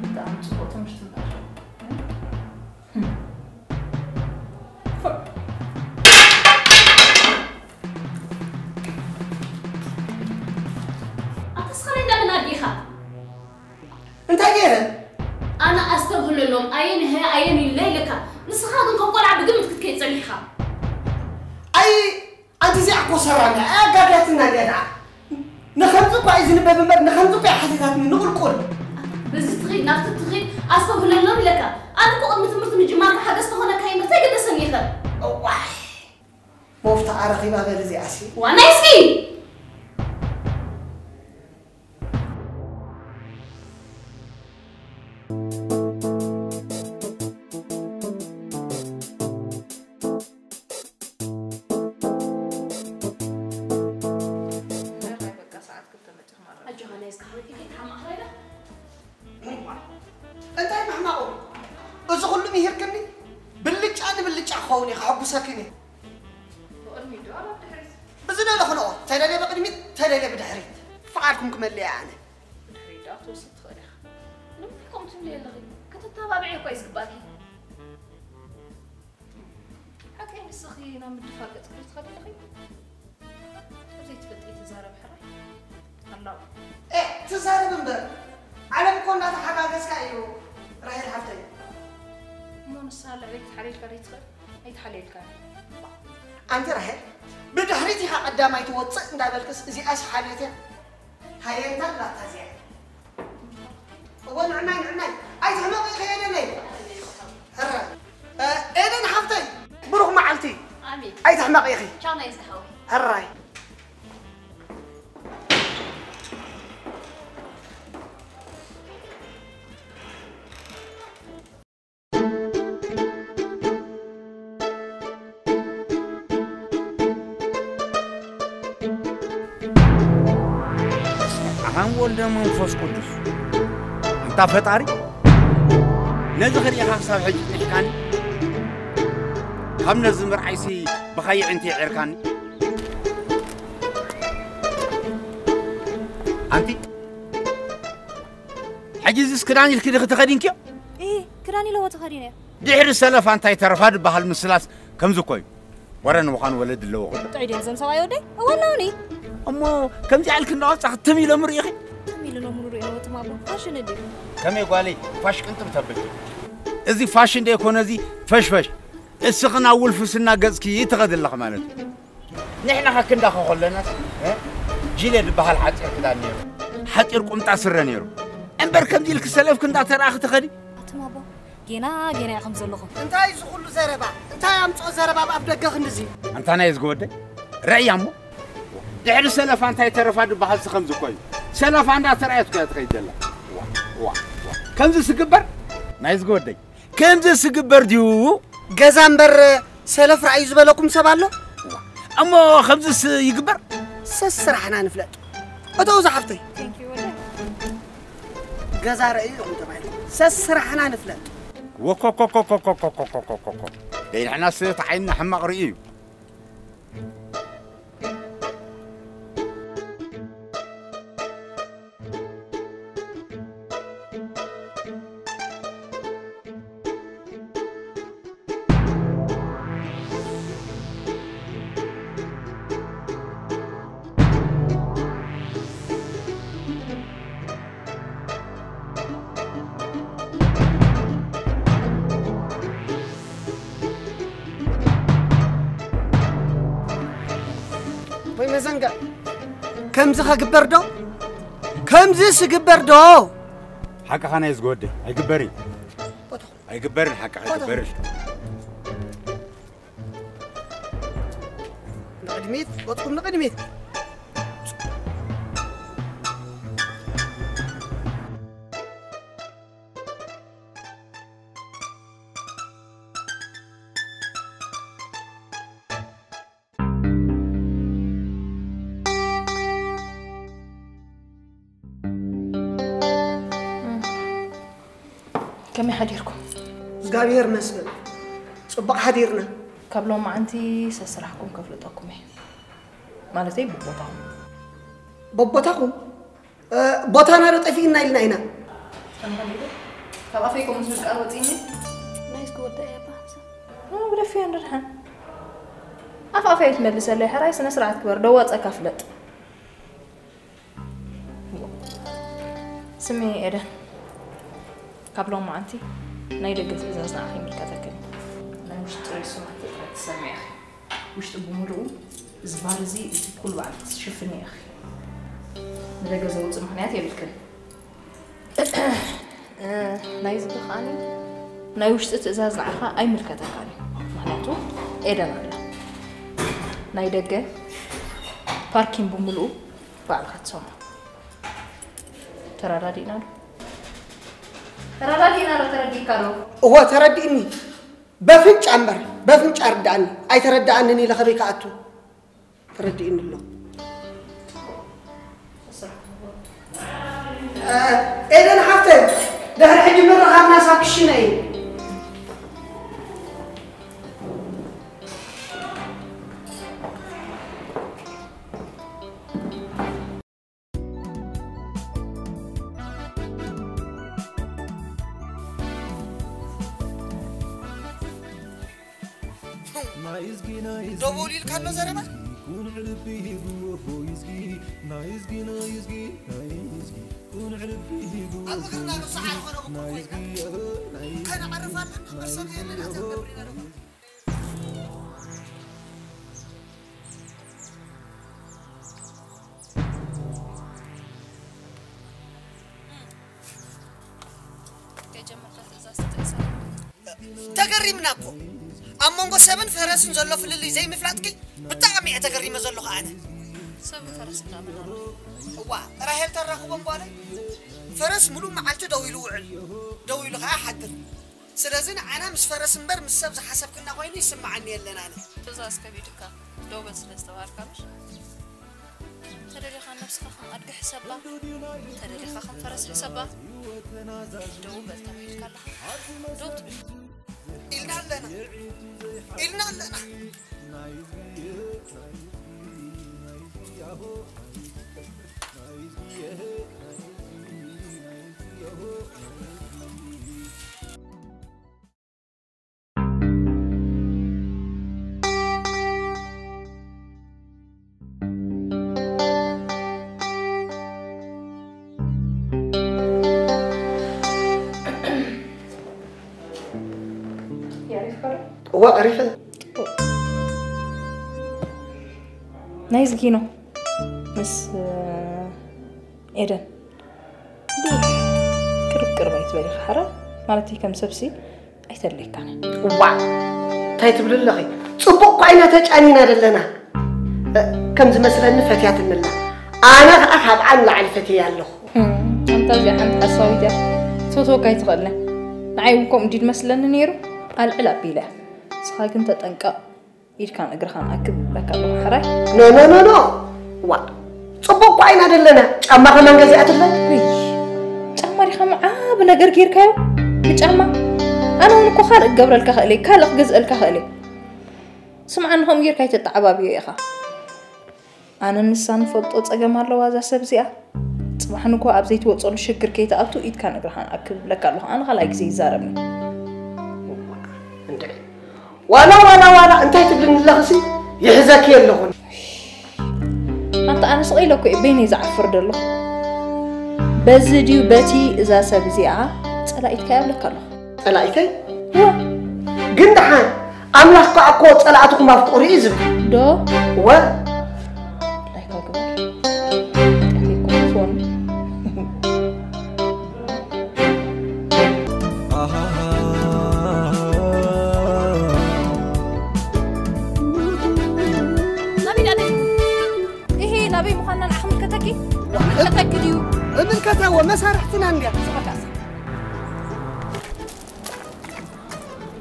ብጣዕሚ ጽቡቕ ትምህርቲ እምበር። ኣታ ስኻ ናይ እንዳመን ኣዲኻ? እንታይ ገይረ? ኣነ ኣስተብህለሎም ኣየን ሀ ኣየን ኢለ ኢለካ። ንስኻ ግን ከም ቆልዓ ብግምት ክትከይድ ጸኒሕኻ። ኣይ ኣንቲ እዚኣ እኮ ሰራና ኣጋዳትና ገና ንኸምዚ እኳ እዩ ዝንበብ እምበር ንኸምዚ እኳ ሓቲታትኒ ንቁልቁል በዚ ትኺድ ናብቲ ትኺድ ኣስተብህለሎም ኢለካ። ኣነ እኮ ቅድሚ ትምህርቲ ምጅማርካ ሓገዝ ተኾነካ እምበር እንታይ ገደሰኒ ይኸ? እዋይ ሞፍታ ኣረኺባ በል እዚኣሲ ዋናይ እስኪ እንታይ ማሕማቑ እዚ ኩሉ ምሂርክኒ ብልጫ ንብልጫ ክኸውን እዩ ከሐጉሰክን እዩ ብቕድሚት ዶ ኣብ ድሕሪት ብዝደለኹ ንኦ ተደልየ ብቕድሚት ተደልየ ብድሕሪት ፍቓድኩም ክመልእ እየ ኣነ ብድሕሪት ዶ ክትወስድ ትኽእል ኢኻ ንምንታይ ከምኡ ትብሊ ኣለኺ ክትተባብዒ እኳ እዩ ዝግባእኪ ሓቀይ ንስኺ ናብ ምድፋር ገጽ ክትኸዲ ኣለኺ ካብ ዘይትፈልጢ ትዛረብ ሕራይ ኣላው ትዛረብ እምበር ዓለም እኮ እናተሓጋገዝካ እዩ ራሄል ሓፍተይ እሞ ንሳ ልዕለይ ክትሓልየልካ ዘይትኽእል ኣይትሓልየልካ ኣንቲ ራሄል ብድሕሪት ኢኻ ቀዳማይ ትወፅእ እንዳበልክስ እዚኣስ ሓልዮት እያ ሃየንታ ላታ እዚኣ እዎ ንዕናይ ንዕናይ ኣይትሕመቕ ኢኺ የደነይ ሕረ ኤደን ሓፍተይ ብሩኽ መዓልቲ ኣሜን ኣይትሕመቕ ኢኺ ቻው ናይ ዝሓወይ ሕራይ ኣሃን ወልደ መንፈስ ቅዱስ ኣንታ ፈጣሪ ነዚ ክርእኻ ክሳብ ሕጂ ጥሒካኒ ካብ ነዚ ምርዓይሲ ብኻይ ዕንቲ የዒርካኒ ኣንቲ ሕጂ እዚስ ክዳን ኢልኪ ድኺ ትኸዲንክዮ ኢ ክዳን ኢለዎ ተኸዲነ ድሕሪ ሰለፋ እንታይ ተረፋ ድበሃል ምስላስ ከምዚ እኮ እዩ ወረ ንምዃን ወለድ ኣለዎ ኹሉ ጥዑይ ድዮም እዞም ሰብኣይ ወደይ እወ ኣለውኒ እሞ ከምዚ ዓልክ እንዳወፃ ክትም ኢሎም ርእኺ ትም ኢሉ ኖምሩ ርእዮ ትማቦ ፋሽን ድዩ ከመይ ጓለይ ፋሽ ቅንጥም ተብል እዚ ፋሽን ደይኮነ እዚ ፈሽፈሽ እስኽን ኣብ ውልፍስና ገፅኪ ትኸድ ኣለኽ ማለት እዩ ንሕና ከክንዳኸ ከለናስ እ? ጂለ ዝበሃል ሓፂር ክዳን ነይሩ ሓፂር ቁምጣ ስረ ነይሩ እምበር ከምዚ ኢልክ ሰለፍክ እንዳተረኣኽ ትኸዲ ኣትማቦ ጌና ጌና ኢኹም ዘለኹም እንታይ እዚ ኩሉ ዘረባ እንታይ ኣምፅኦ ዘረባ ኣብ ኣፍ ደገ ክንድዚ ኣንታ ናይ ዝገወደይ ረእያ እሞ ድሕሪ ሰለፋ እንታይ ተረፋ ዝበሃል ሲ ከምዚ እኮ እዩ ሰለፋ እንዳተረኣየት እኮ እያ ትኸይድ ዘላ ዋ፣ ዋ፣ ዋ። ከምዚ ስግበር ናይ ዝገወደይ ከምዚ ስግበር ድዩ ገዛ እምበር ሰለፍ ረኣዩ ዝበለኩም ሰብ ኣሎ እሞ ከምዚስ ይግበር ሰስራሕና ንፍለጥ እተው ዝሓፍተይ ገዛ ረእዩ ኢኹም ተባሂሉ ሰስራሕና ንፍለጥ ወኮኮኮኮኮኮኮኮኮኮ ደይንሕናስ እቲ ዓይንና ሕማቕ ርእዩ እዩ ወይ መዘንጋ ከምዚ ከግበር ዶ ከምዚ ስግበር ዶ ሓቅኻ ናይ ዝጎወደይ ኣይግበርን ኣይግበርን፣ ሓቂ ኣይግበርን። ንቕድሚት፣ ገጽኩም ንቕድሚት። ከመይ ሓዲርኩም? እግዚኣብሔር ይመስገን፣ ጽቡቕ ሓዲርና። ካብ ሎማዓንቲ ሰስራሕኩም ከፍልጠኩም እየ፣ ማለተይ ብቦታኹም። በቦታኹም? እ፣ ቦታና ዶ ጠፊእና ኢልና ኢና? ተመሃሊሉ ካብ ኣፈይ ከምኡ ዝብል ቃል ወፂኒ። ናይስ ክወዳ እያ ባንሳ። እ፣ ብደፊያ እንድድሓን ኣፍ ኣፈይ ትመልሰለይ። ሕራይ ስነ ስርዓት ክበር፣ ደዋፀካ ፍለጥ። ስሚ ኤደን፣ ካብ ሎማዓንቲ ናይ ደገ ትእዛዝ ንዓኺ ይምልከተክን። ናይ ውሽጢ ርእሱ ማዕተብ ጥራይ ትሰምዒ ኢኺ። ውሽጢ ብምሉኡ እዚ ባር እዚ፣ እዚ ኩሉ ባዕልኺ ትሽፍኒ ኢኺ። ንደገ ዘውፅእ ምኽንያት የብልክን። እ፣ ናይዚ ከኣኒ ናይ ውሽጢ ትእዛዝ ንዓኻ ኣይምልከተካን እዩ። ምኽንያቱ ኤደን ኣላ። ናይ ደገ ፓርኪን ብምሉኡ ባዕልኻ ትሰምዖ። ተረዳዲእና ዶ? ተረዳዲእና ዶ? ተረዲእካ ዶ? እወ፣ ተረዲእኒ። በፍንጫ እምበር፣ በፍንጫ ርዳእኒ። ኣይተረዳእንን ኢለ ከበይ ክኣቱ? ተረዲእኒ ኣሎ። እ፣ ኤደን ሓፍተይ፣ ድሕሪ ሕጂ ምርኻብና ሳብ ክሽነ እዩ። ደወሉ ኢልካ ኣሎ ዘረባ። ኣብ እግርና ንብዙሕ ኣይኾነ እኮ ኮይና። ከነዕርፍ ኣለና፣ መሰል የለን፣ ኣዘገብር ኢና ደወሉ። ከይጀመርካ ትእዛዝ ትጥእስ። ተገሪምና እኮ። ኣብ መንጎ ሰብን ፈረስን ዘሎ ፍልልይ ዘይምፍላጥኪ ብጣዕሚ እየ ተገሪመ ዘለኹ ኣነ። ሰብን ፈረስን ከኣ መን ኣሎ? እዋ፣ ራሄል ተራኽቦም ጓለይ። ፈረስ ሙሉእ መዓልቲ ደው ኢሉ ውዕል፣ ደው ኢሉ ከኣ ሓድር። ስለዚ ንዓና ምስ ፈረስ እምበር ምስ ሰብ ዝሓሰብክና ኮይኑ ይስምዓኒ የለን ኣነ። ትእዛዝ ከቢድካ ደው በል ስለ ዝተባሃልካ ምሽ? ተደሊኻ ነብስኻ ከም ኣድጊ ሕሰባ፣ ተደሊኻ ከም ፈረስ ሕሰባ። ደው በል ተባሂልካ ኣለኻ ደው ትብል። ኢልና ኣለና፣ ኢልና ኣለና። እዋ፣ ቀሪፈ። ናይ ዝጊኖ ምስ ኤደን። ቅርብ ቅርብ ኣይትበሊ፣ ሓራ ማለተይ ከም ሰብሲ ኣይተድልየካን። እዋ፣ እንታይ ትብሊ ኣለኺ? ጽቡቕ እኳ ኢና ተጫኒና ዘለና። እ፣ ከም ዝመስለኒ ፈትያትኒ ኣላ። ኣነ ኸኣ ካብኣ ንላዕሊ ፈትየያ ኣለኹ። እም፣ ኣንታ እዚኣ ሓንቲ ሓሳዊት እያ። ትፈትወካ ኣይትኽእልን። ንዓይ እውን ከምኡ እንድዩ ዝመስለኒ ነይሩ። ኣልዕል ኣቢለ። ንስኻ ግን ተጠንቀቕ። ኢድካን እግርኻን ኣክብ እብለካ ኣለኹ፣ ሕራይ። ኖ፣ ኖ፣ ኖ፣ ኖ። ዋ፣ ጽቡቕ እኳ ኢና ዘለና። ጫማ ከማን ገዚኣትለይ? ውይ፣ ጫማ ዲኻ መዓብ ነገር ጌርካዮ? ንጫማ? ኣነ እውን እኮ ካልእ ክገብረልካ ክእል እየ፣ ካልእ ክገዝአልካ ክእል እየ። ስምዓኒ፣ ከምኡ ጌርካ ኣይተተዓባብዮ ኢኻ። ኣነ ንሳ ንፈልጦ ጸገም ኣለዋ እዛ ሰብ እዚኣ። ጽባሕ ንግሆ ኣብ ዘይትወጸሉ ሽግር ከይትኣቱ ኢድካን እግርኻን ኣክብ እብለካ ኣለኹ። ኣነ ካልኣይ ግዜ ይዛረብኒ። እንድዒ። ዋላ፣ ዋላ፣ ዋላ፣ እንታይ ትብልኒ ኣለኽሲ? ይሕዘኪ ኣለኹን። ኣንታ ኣነ ስቕ ኢለ እኮ እየ በይነይ ዝዓፍር ዘለኹ። በዚ ድዩ በቲ እዛ ሰብ እዚኣ ጸላኢትካ እያ እብለካ ኣለኹ። ጸላኢተይ? እወ። ግን ደሓን፣ ኣምላኽ ከኣ እኮ ጸላእትኹም ኣፍቅሩ እዩ ዝብል። ዶ? እወ። ላይክ ግበር። ኃጢኣተይ እኮ ትፈትወኒ። ኣሃሃ፣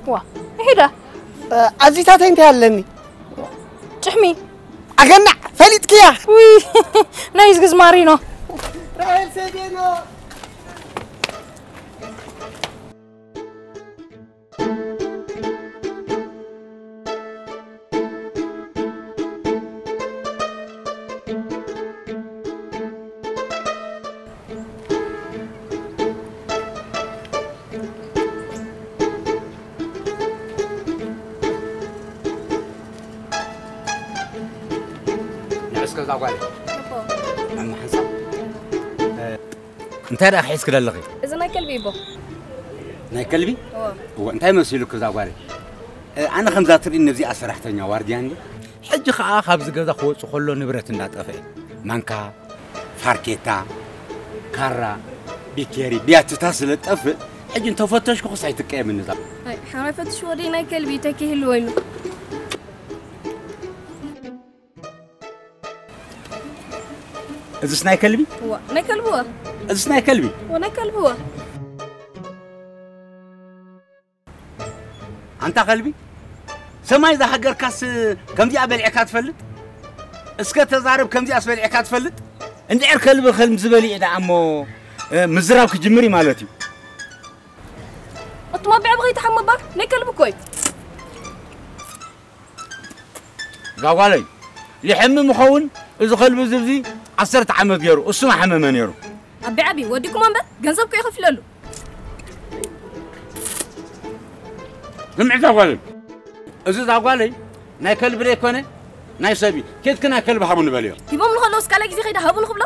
ዋ፣ ሄዳ። ኣዚታተይ እንታይ ኣለኒ? ጭሕሚ። ኣገናዕ፣ ፈሊጥክያ። ውይ፣ ናይ ዝግዝ ማሪኖ። ራሄል ሰዴኖ። ንዕስከ እዛ ጓል። ኣቦ። ማማ ሓንሳብ። እ፣ እንታይ ደኣ ሒዝኪ ዘለኺ? እዚ ናይ ከልቢ ይቦ። ናይ ከልቢ? እወ። እወ፣ እንታይ መሲሉኪ እዛ ጓል? እ፣ ኣነ ከምዛ ትርእኒ ነዚኣ ሰራሕተኛ ዋርድያ እንዲ። ሕጂ ኸኣ ካብዚ ገዛ ክወጽእ ከሎ ንብረት እንዳጠፍአ፣ ማንካ፣ ፋርኬታ፣ ካራ፣ ቢኬሪ፣ ቢያትታ ስለ ጠፍእ፣ ሕጂ እንተፈተሽኩኽስ ኣይትቀየምኒ እዛ። ኣይ፣ ሓራይ ፈትሽዎ ደይ ናይ ከልቢ ተኪ ይህልዎ ኢሉ። እዝስ ናይ ከልቢ? እዋ፣ ናይ ከልቢ እዋ። እዝስ ናይ ከልቢ? እዋ፣ ናይ ከልቢ እዋ። ኣንታ ከልቢ፣ ሰማይ ዝሃገርካስ ከምዚኣ በሊዕካ ትፈልጥ? እስከ ተዛረብ፣ ከምዚኣስ በሊዕካ ትፈልጥ? እንድዕር ከልቢ ከልቢ ዝበሊዕ ደኣ እሞ፣ እ፣ ምዝራብ ክጅምር እዩ ማለት እዩ። እትሞ ብዕቢ ከይትሓሞ እባ፣ ናይ ከልቢ እኮ እዩ። እዛ ጓለይ፣ ይሕምም ይኸውን፣ እዚ ከልቢ እዚ ኣብዚ ዓሰርተ ዓመት ገይሩ፣ እሱ ምሓመመ ነይሩ። ኣቢ ዓቢ፣ ወዲኩሞ እምበር፣ ገንዘብ እኮ ይኸፍለሉ። ስምዒ እዛ ጓለይ፣ እዚ እዛ ጓለይ ናይ ከልቢ ደይኮነ፣ ናይ ሰብ እዩ። ኬድኪ ናይ ከልቢ ሃቡኒ በልዮ። ሂቦም ንኸለውስ ካልኣይ ግዜ ከይዳ ሃቡኒ ክብሎ?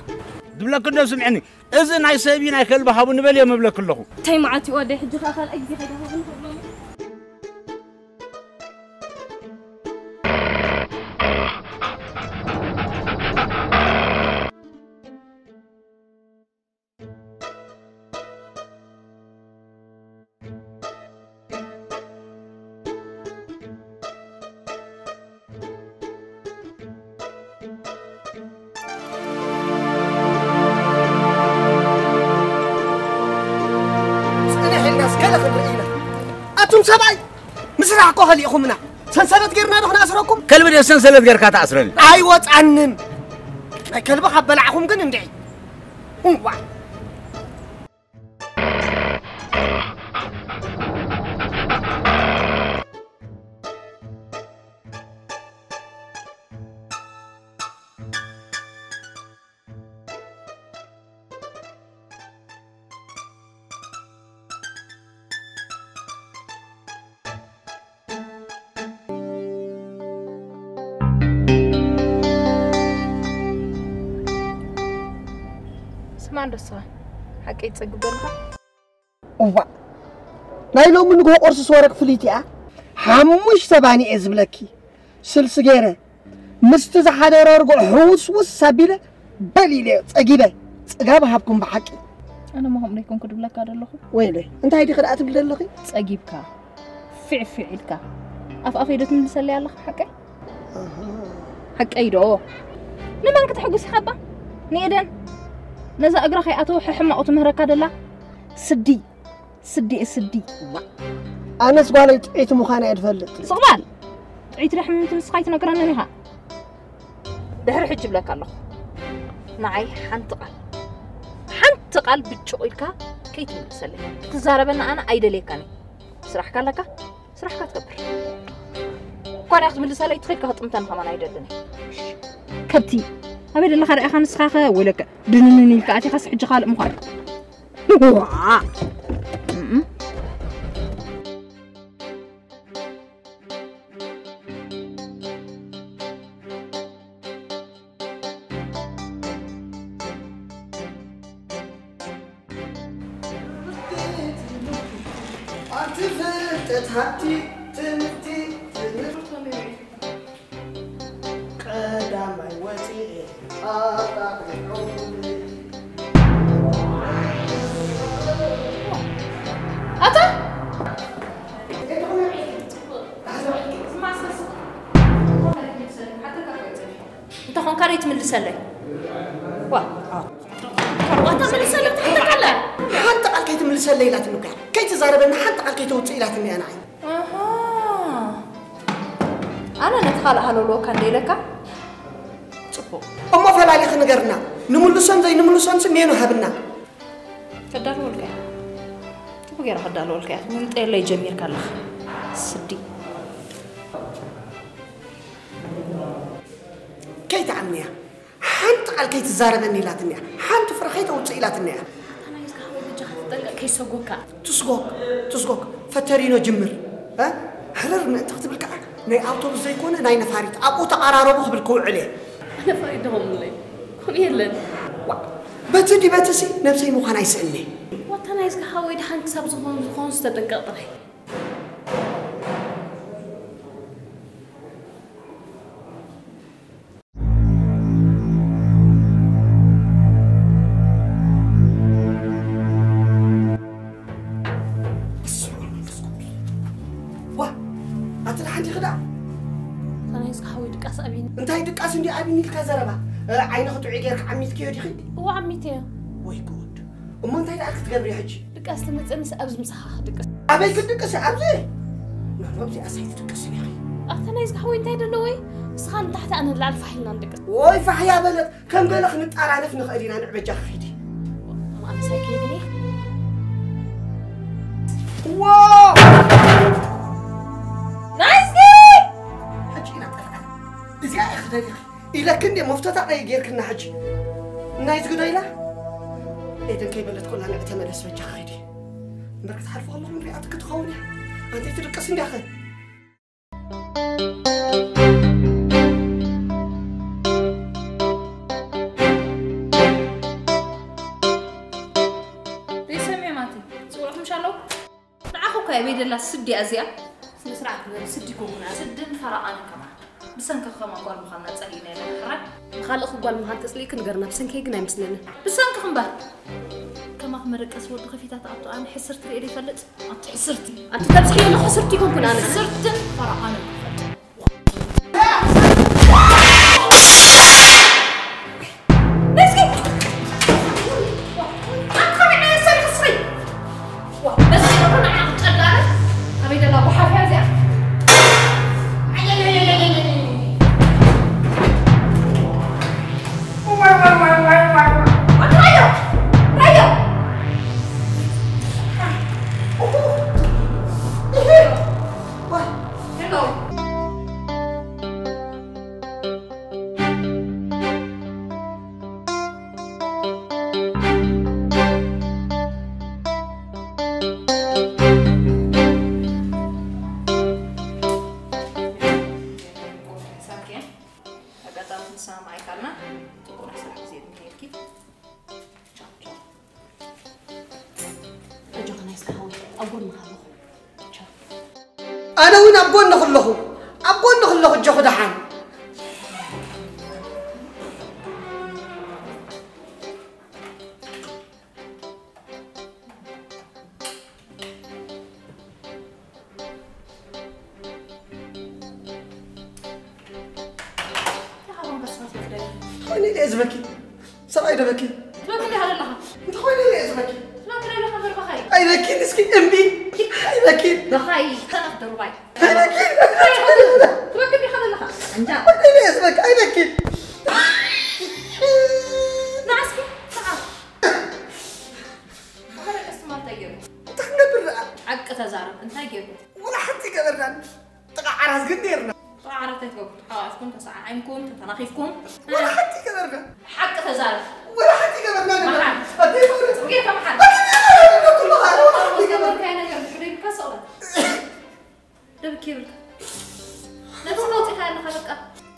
ዝብለኪ እንዶ ስምዕኒ፣ እዚ ናይ ሰብ እዩ፣ ናይ ከልቢ ሃቡኒ በልዮ ምብለኪ ኣለኹ። እንታይ መዓት እዩ ወደይ፣ ሕጂ ኸኣ ካልኣይ ግዜ ከይዳ ሃቡኒ ክብሎ? ጽንሕ ኢልናስ ገለ ክንርኢ ኢና። ኣቱም ሰብኣይ፣ ምስራሕ እኮ ከሊእኹምና። ሰንሰለት ጌርና ዶ ክነኣስረኩም? ከልቢ ድየ ሰንሰለት ጌርካ ትኣስረኒ? ኣይወጻንን። ናይ ከልቢ ካብ በላዕኹም ግን እንድዒ። እዋ። ስማዕ እንዶ ንስኻ፣ ሓቀይ ትጸግብ ዶ ኣለኻ? እዋእ፣ ናይ ሎሚ ንግሆ ቁርሲ ስወረቅ ፍልይቲ እያ። ሓሙሽተ ባኒ እየ ዝብለኪ። ስልሲ ገይረ፣ ምስቲ ዝሓደረ ርጉእ ሕውስውስ ኣቢለ በሊለ ጸጊበ። ጽጋብ ሃብኩም ብሓቂ። ኣነ እሞ ከምኡ ደይኮንኩ ድብለካ ደለኹ። ወይለይ፣ እንታይ ዲኺ ደኣ ትብሊ ደለኺ? ጸጊብካ፣ ፊዕፊዕ ኢልካ፣ ኣፍ ኣፈይ ዶ ትምልሰለይ ኣለኻ ሓቀይ? ኣሃ። ሓቀይ ዶ? ንመን ክተሕጉስ ኢኻ እባ? ንኤደን? ነዛ እግራ ከይኣተወ ሕሕማቑ ትምህረካ ደላ? ስዲ፣ ስዲ፣ ስዲ። ኣነስ ጓለይ ጥዕይቲ ምዃና እየ ዝፈልጥ። ስቕ በል! ጥዕይቲ ዶ ሕምምቲ ንስኻ ኣይትነግረንን ኢኻ። ድሕሪ ሕጂ እብለካ ኣለኹ። ንዓይ ሓንቲ ቃል፣ ሓንቲ ቃል ብጭቕ ኢልካ ከይትምልሰለይ። ክትዛረበኒ ኣነ ኣይደልየካን እየ። ስራሕካ ኣለካ፣ ስራሕካ ትገብር። እኳ ድኣ ክትምልሰለይ ትኽእል ክትጥምተኒ ከማን ኣይደልን እየ። ከብቲ፣ ኣበይ ደለኻ ደኣ ኢኻ ንስኻኸ? ወይለከ ድንንን ኢልካ ኣቲኻስ ሕጂ ካልእ ምዃን። ዋእ! እም። ኣንቲ ፍልጠት ሃብቲ ትምህርቲ ትምህርቲ ቀዳማይ ወፂኤ ኣጣቒዖምኒ። ኣታ! እንተ ኾንካ ደይ ትምልሰለይ? ዋ፣ ኣታ ምልሰለይ ትሕተካለ። ሰለ ኢላትኒ እኮ እያ። ከይትዛረበኒ ሓንቲ ቃል ከይተውፅእ ኢላትኒ እያ ንዓይ። ኣሃ። ኣነ ነቲ ካልእ ሃለውለወካ እንደ ኢለካ? ጽቡቕ። እሞ ፈላሊኺ ንገርና። ንምልሶን ዘይንምልሶንሲ ሜኑ ሃብና። ከዳልወልካ እያ። ጽቡቕ ጌራ ከዳልወልካ እያ። ምልጠየለይ ጀሚርካ ኣለኻ። ስዲ። ከይትዓምንያ። ሓንቲ ቃል ከይትዛረበኒ ኢላትኒ እያ። ሓንቲ ፍረ ከይተውፅእ ኢላትኒ እያ። ኣታ ናይ እስካ ሓወይ በጃኻ ትጠንቀቅ ከይሰጎካ። ትስጎግ፣ ትስጎግ። ፈተሪኖ ጅምር። እ? ሕርር ምእንቲ ክትብል ከዓ ናይ ኣውቶቡስ ዘይኮነ ናይ ነፋሪት ኣብኡ ተቐራረቡ ክብል ክውዕል እየ። ነፋሪት ድኾምለይ። ከምኡ የለን። ዋ፣ በቲ ድዩ በቲ ሲ ነብሰይ ምዃን ኣይስእኒ። ዋታ ናይ እስካ ሓወይ ደሓን ክሳብ ዝኾን ዝኾን ዝተጠንቀቅ ጥራይ። ዋ፣ ኣቲ ደሓን ዲኺ ደኣ? ኣታ ናይ እስካ ሓወይ ድቃስ ኣብይኒ። እንታይ ድቃስ እንዲ ኣብይኒ ኢልካ ዘረባ? እ፣ ዓይንኺ ጥዑይ ጌርካ ዓሚትክዮ ዲኺ? እወ ዓሚተዮ። ወይ ጉድ። እሞ እንታይ ደኣ ክትገብሪ ሕጂ? ድቃስ ትመጸንስ ኣብዚ ምሳኻ ክድቅስ። ኣበይ ክትድቅሲ? ኣብዚ? ኖ፣ ኖ፣ ኣብዚኣ ኣይትድቅስን ኢኺ። ኣታ ናይ እስካ ሓወይ እንታይ ደለዎ? ንስኻ ንታሕቲ ኣነ ንላዕሊ ፋሕ ኢልና ንድቅስ። ወይ ፋሕ እያ በለት። ከም ገለ ክንጠራነፍ ንኽእል ኢና፣ ንዕ በጃኺ ኺዲ። ኣምሳይ ከይድኒ። ዋ! ናይስኪ! ሕጂ ኢና ጠፍኣና። እዚኣ እያ ክደልኺ ኢለኪ እንዴ መፍተታ ቀይ ጌርክና ሕጂ። ናይዝጊ ዶ ኢላ? ኤደን ከይበለት ኮላ ንዕ ተመለስ በጃኺ ኺዲ። እምበር ክትሓልፎ ከለኹ ንሪኣትኪ ትኸውን እያ። ኣንተይ ትድቅስ እንዲያኸ? ዘይሰምዕ ማቲ፣ ጽውዕኹም ሻለው? ንዓኹ እኳ የበይ ደላ ስዲ እያ እዚኣ? ስነ ስርዓት ግበሪ፣ ስዲ ኮንኩና፣ ስድን ፈረቓንን ከማን። ብሰንኪ ከማ ጓል ምዃንና ጸሊእና ኢና፣ ሕራይ? ንኻልእኺ ጓል ምዃን ተጽሊእኪ ንገርና፣ ብሰንከይ ግን ኣይመስለንን። ብሰንክኺ እምበር። ከማኺ መደቀሲ ወዲ ከፊታ ትኣቱ፣ ኣነ ሕስርቲ ርእየ ዶ ይፈልጥ? ኣቲ ሕስርቲ። ኣቲ ተብዝሒ ኣለኹ ሕስርቲ ይኮንኩን ኣነ። ሕስርትን ፈረቓንን ክፈልጥ። ነስኪ! ኣንተ ከመይ ዓይነት ሰብ ኢኺ እስኺ? ዋ፣ በዚ ቁሩብ ንዓ ክትጨዳረ? ኣበይ ደላ ጓሓፍ እያ እዚኣ? ኣየየየየየየ! ዋይ፣ ዋይ፣ ዋይ፣ ዋይ፣ ዋይ፣ ዋይ! ኣንተ ራዮ! ራዮ! ኡሁ! ኡሁ! ዋይ! ሄሎ! ኣጋጣሚ ክንሰማማዕ ኣይከኣልና። ጽቡቕ ናይ ስራሕ ግዜ ይግበረልኪ። ቻው፣ ቻው። ኣጆኻ ናይ እስካ ሓወይ፣ ኣብ ጎንኻ ኣለኹ። ቻው። ኣነ እውን ኣብ ጎንኺ ኣለኹ፣ ኣብ ጎንኺ ኣለኹ፣ ኣጆኺ ደሓን። እንታይ ኢለ እየ ዝበኪ? ሰብኣይ ደበኪ? ትበኪ እንዲኻ ዘለኻ። እንታይ ኮይነ ኢለ እየ ዝበኪ? ትበኪ ዘለኻ እምበር በኻይ። ኣይበኪን እስኪ እምቢ። ኣይበኪን። በኻይ፣ ሰነፍ ደርባይ። ኣይበኪን። ትበኪ እንዲኻ ዘለኻ። እንጃ። እንታይ ኢለ እየ ዝበኪ? ኣይበኪን። ንዓ እስኪ፣ ንዓ። ብሓደ ቀስ ትማል እንታይ ገይሩ? እንታይ ክነብር ደኣ? ሓቂ ተዛረብ፣ እንታይ ገይሩ? ወላ ሓንቲ ገበርናን። ጥቓ ዓራት ግን ነይርና። ጥቓ ዓራት ኣይትገብሩ፣ ተሓቋፊኩም፣ ተሰዓዓምኩም፣ ተተናኺፍኩም። ወላ ሓንቲ ገበርና። ሓቂ ተዛረብ። ወላ ሓንቲ ገበርና ነበር። መሓል። ኣደይ ማርያም። ጽጌ ከመሓል። ኣደይ ማርያም፣ ኩሉ ኻለ ወላ ሓንቲ ገበርና። ዝገበርካዮ ነገር ብሕደይ ብካ ሰቕላት። ደብኪ ይብልካ። ነብስኻ ኣውጺእካ ኣለኻ በቃ።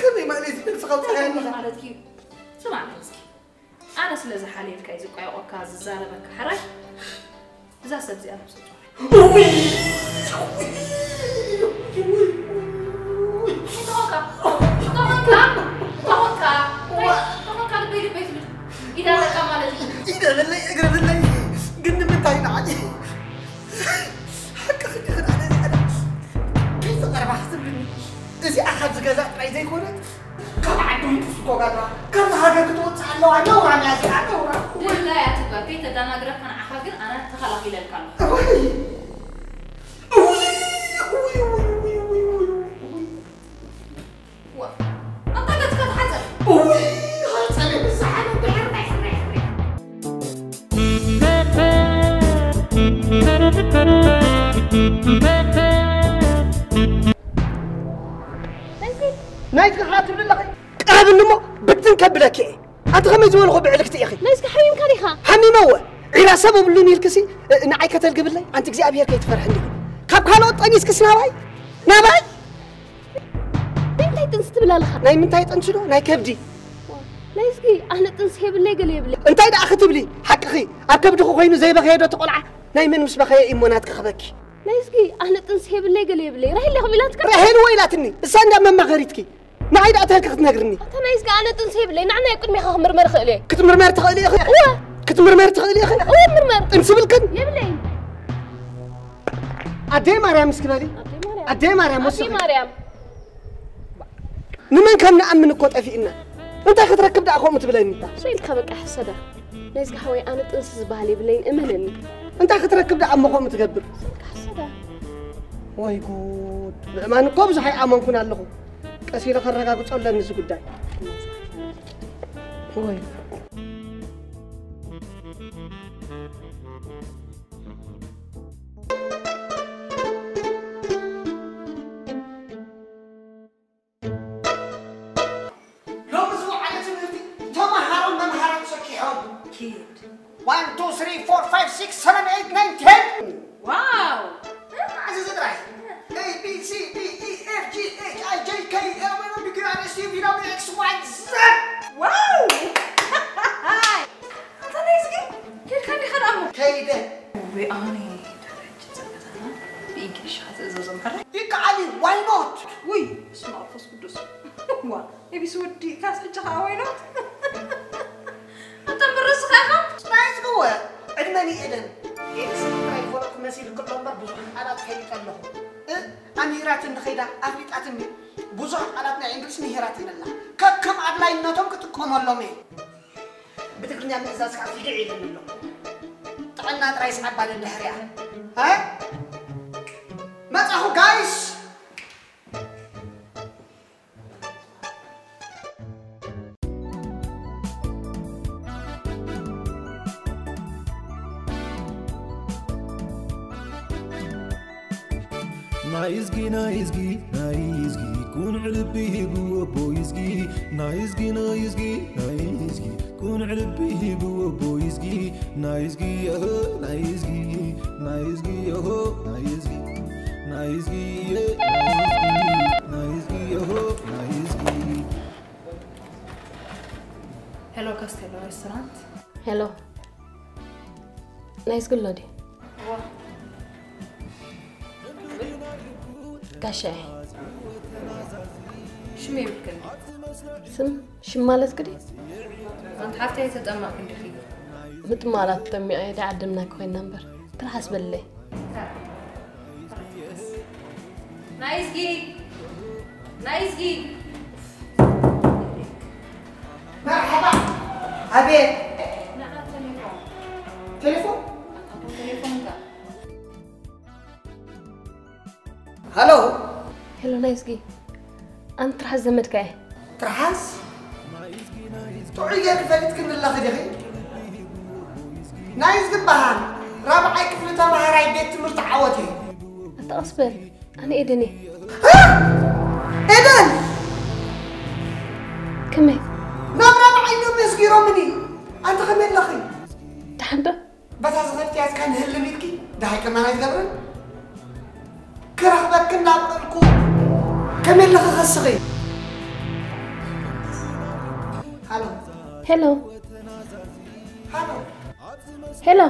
ከመይ ማለት እዩ ነብስኻ ኣውጺእካ ኣለኻ? ማለት እዩ። ስማዕ እስኪ። ኣነ ስለ ዝሓልየልካ እዩ ዝቋየቖካ፣ ዝዛረበካ። ሕራይ? እዛ ሰብ እዚኣ ነብሰ ጾር። እውይ! እውይ! እውይ! እንተኾንካ፣ እንተኾንካ፣ እንተኾንካ፣ እንተኾንካ ልበይ ልበይ ትብል ኢዳ ኣለካ ማለት እዩ። ኢደ ብለይ፣ እግሪ ብለይ፣ ግን ንምንታይ ንዓይ? ሓቂ ክዲ ክዳ ነዚ ኣዳ። ከይተቐርባ ክትብልኒ። እዚኣ ካብዚ ገዛ ጥራይ ዘይኮነት፣ ካብ ዓዲ ውንጭ ስኮጋታ ካብዚ ሃገር ክትወፅእ ኣለዋ። ነውራ እያ እዚኣ፣ ነውራ። ድላያ ትግበር፣ ከይተደናግረካ ንዓኻ ግን ኣነ ተኸላኺለልካ ኣለኹ። እውይ፣ እውይ፣ እውይ። ዋ፣ ኣንታ ገጽካ ተሓጸብ። እውይ፣ ሃጸነ ብዝሓነ ድሕር ናይ ሕርሕር። ናይዚ ከ ትብል ኣለኺ? ቅረብኒ እሞ ብትን ከብለኪ እየ። ኣንቲ ከመይ ዝበልኹ ብዕልክቲ ኢኺ? ናይዚ ከ ሓሚምካ ዲኻ? ሓሚመ እወ። ዒራ ሰብ የብሉን ኢልክሲ፣ እ፣ ንዓይ ከተልግብለይ? ኣንቲ እግዚኣብሄር ከይትፈርሒ እንዲኹ። ካብ ካልኦት ጠኒስክሲ ናባይ? ናባይ? ናይ ምንታይ ጥንሲ ትብል ኣለኻ? ናይ ምንታይ ጥንሲ ዶ? ናይ ከብዲ። ናይዝጊ፣ ኣነ ጥንሲ የብለይ ገለ የብለይ። እንታይ ደኣ ክትብሊ? ሓቅኺ። ኣብ ከብድኺ ኮይኑ ዘይበኸየ ዶ እቲ ቆልዓ? ናይ መን ምስ በኸየ እሞ ናትኪ ክበኪ? ናይዝጊ፣ ኣነ ጥንሲ የብለይ ገለ የብለይ። ራሄል ኢኹም ኢላትካ? ራሄል እወ ኢላትኒ። እሳ እንዳ መማኸሪትኪ። ንዓይ ደኣ እንታይ ኢልኪ ክትነግርኒ? ኣታ ናይዝጊ፣ ኣነ ጥንሲ የብለይ። ንዓና ኣብ ቅድሜኻ ክምርመር እኽእል እየ። ክትምርመር ትኽእሊ ኢኺ? እወ። ክትምርመር ትኽእሊ ኢኺ? እወ፣ ምርመር። ጥንሲ ብልክን? የብለይን። ኣደይ ማርያም እስኪ በሊ። ኣደይ ማርያም። ኣደይ ማርያም፣ ኣደይ ወስኺ። ማርያም። ንመን ከም ንኣምን እኮ ጠፊእና። እንታይ ክትረክብ ደኣ ከምኡ ትብለኒ? ሰው ኢልካ በቃ ሕሰዳ። ናይዝጊ ሓወይ ኣነ ጥንሲ ዝበሃል የብለይን እመነኒ። እንታይ ክትረክብ ደኣ እሞ ከምኡ ትገብር? ሰው ኢልካ ሕሰዳ። ወይ ጉድ። ምእማን እኮ ብዙሕ ኣይኣመንኩን ኣለኹ። ቀስ ኢለ ከረጋግጾ ኣለኒ እዚ ጉዳይ። ወይ። ሎሚ ዝወዓለ ትምህርቲ ተመሃሮን መምሃራን ሰኪሖም። ኪድ። One, two, three, four, five, six, seven, eight, nine, ten. ዋው! መዓዝ እዚ ጥራይ? A, B, C, D, E, F, G, H, I, J, K, L, M, N, O, P, Q, R, S, T, U, V, W, X, Y, Z. ዋው! ኣታ ናይዝጊ፣ ከይድካ እንዲኻ ደኣ እሞ? ከይደ። ወይ ኣነ፣ ደረጅ ጸቀታና ብእንግሊሽ ክትእዘዞም ሕራይ? ይከኣል እዩ፣ why not? ውይ፣ በስመ ኣብ መንፈስ ቅዱስ። ዋ፣ ኤቢሲ ወዲእካስ ሕጂ ኸኣ why not? ኣንታ ብርስ ኸኣ ናይዝጊ እወ፣ ዕድመ ንኤደን። ኤቢሲ ጥራይ ዝፈለጥኩ መሲሉ ክሎ እምበር ብዙሕ ቃላት ፈሊጠ ኣለኹ። እ፣ ኣምሂራትኒ ኸይዳ፣ ኣፍሊጣትኒ። ብዙሕ ቃላት ናይ እንግሊሽ ምሂራትኒ ኣላ። ከከም ኣድላይነቶም ክጥቀመሎም እየ። ብትግርኛ ምእዛዝ ከዓ ፊግዕ ኢሉኒ ኣሎ። ጥዕና ጥራይ ስዓባ ነድሕርያ። እ? መጻኹ ጋይስ። ናይዝጊ ናይዝጊ ናይዝጊ ቁኑዕ ልቢ ሂብዎ ቦይዝጊ ናይዝጊ ናይዝጊ ናይዝጊ ቁኑዕ ልቢ ሂብዎ ቦይዝጊ ናይዝጊ የሆ ናይዝጊ ናይዝጊ የሆ ናይዝጊ ናይዝጊ የ ናይዝጊ ናይዝጊ የሆ ናይዝጊ ሄሎ ካስቴሎ ሬስቶራንት። ሄሎ። ናይዝጊ ኣሎ ድዩ? እዋ። ጋሻ እየ። ሽም የብልክን። ስም? ሽም ማለት ግዲ? ኣንቲ ሓፍተይ ተጠማቂ እንዲኺ። ምጥማራት ተጠሚቐ እየ፣ ደይ ዓደምና ኮይና እምበር። ትርሓስ በልለይ። ናይዝጊ! ናይዝጊ! መርሓባ! ኣቤት! ንዓ ቴሌፎን። ቴሌፎን? ኣታ ቴሌፎንካ። ሃሎ። ሄሎ ናይዝጊ። ኣነ ትርሓስ ዘመድካ እየ። ትርሓስ? ጥዑይ ጌርኪ ፈሊጥክኒ ኣለኺ ዲኺ? ናይዝጊ እበሃል። ራብዓይ ክፍሊ ተምሃራይ ቤት ትምህርቲ ዓወት እየ። ኣታ ቀስ በል። ኣነ ኤደን እየ። እ! ኤደን! ከመይ? ናብ ራብዓይ እዮም የስጊሮምኒ። ኣንቲ ከመይ ኣለኺ? ደሓን ዶ? በታ ዝኸድክያ እስካ ንህልም ኢልኪ ደሃይ ከማን ኣይትገብርን? ክረኽበኪ እንዳብቐልኩ ከመይ ኣለኺ ከስኺ? ሃሎ። ሄሎ። ሃሎ። ሄሎ።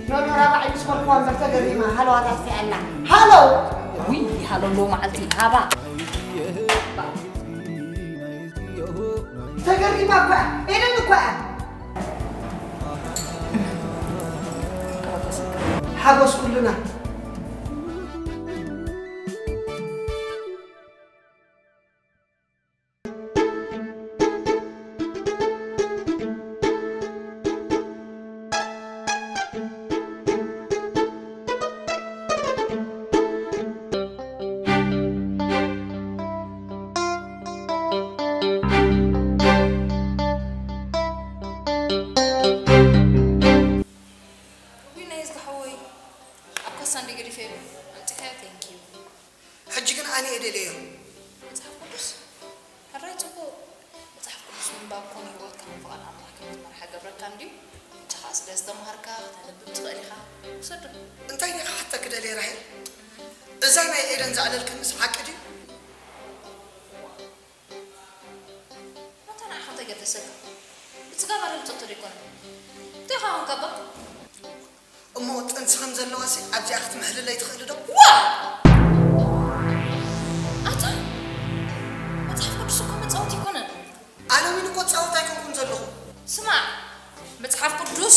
ኖ፣ ኖ፣ ራብዓይ ምስ በልኩዋ እምበር ተገሪማ ሃለዋ ታጥፊኣላ። ሃሎ። ውይ፣ ሃሎ ኣለዎ መዓልቲ ሃባ። ተገሪማ እኳ፣ ኤደን እኳ። ሓጎስ ኩልና። ጽሕያ፣ thank you። ሕጂ ግን ኣነ እየ ደልየዮ። መጽሓፍ ቅዱስ? ሕራይ ጽቡቕ። መጽሓፍ ቅዱስ ምንባብ ኮን ህይወትካ ናብ ፍቓድ ኣምላኽ ከም ትመርሓ ገብረካ እንድዩ። ንስኻ ስለ ዝተማሃርካ፣ ክተንብብ ትኽእል ኢኻ። ውሰዶ። እንታይ ዲኻ ሓታ ክደልየ ራሄል? እዛ ናይ ኤደን ዘዕለልክንስ ሓቂ ድዩ? ኣታ ንዓኻ እንታይ ገደሰካ? ብጽጋብ ኣረግጸቶ ዶ ኣይኮነን? እንታይ ኻውን ካባ? እሞ ጥንሲ ከም ዘለዋሲ ኣብዚኣ ክትምሕልለይ ትኽእሊ ዶ? ዋ! ኣታ መጽሓፍ ቅዱስ እኮ መጻወቲ ኣይኮነን። ኣነ እውን እኮ ጻወት ኣይኮንኩን ዘለኹ። ስማዕ፣ መጽሓፍ ቅዱስ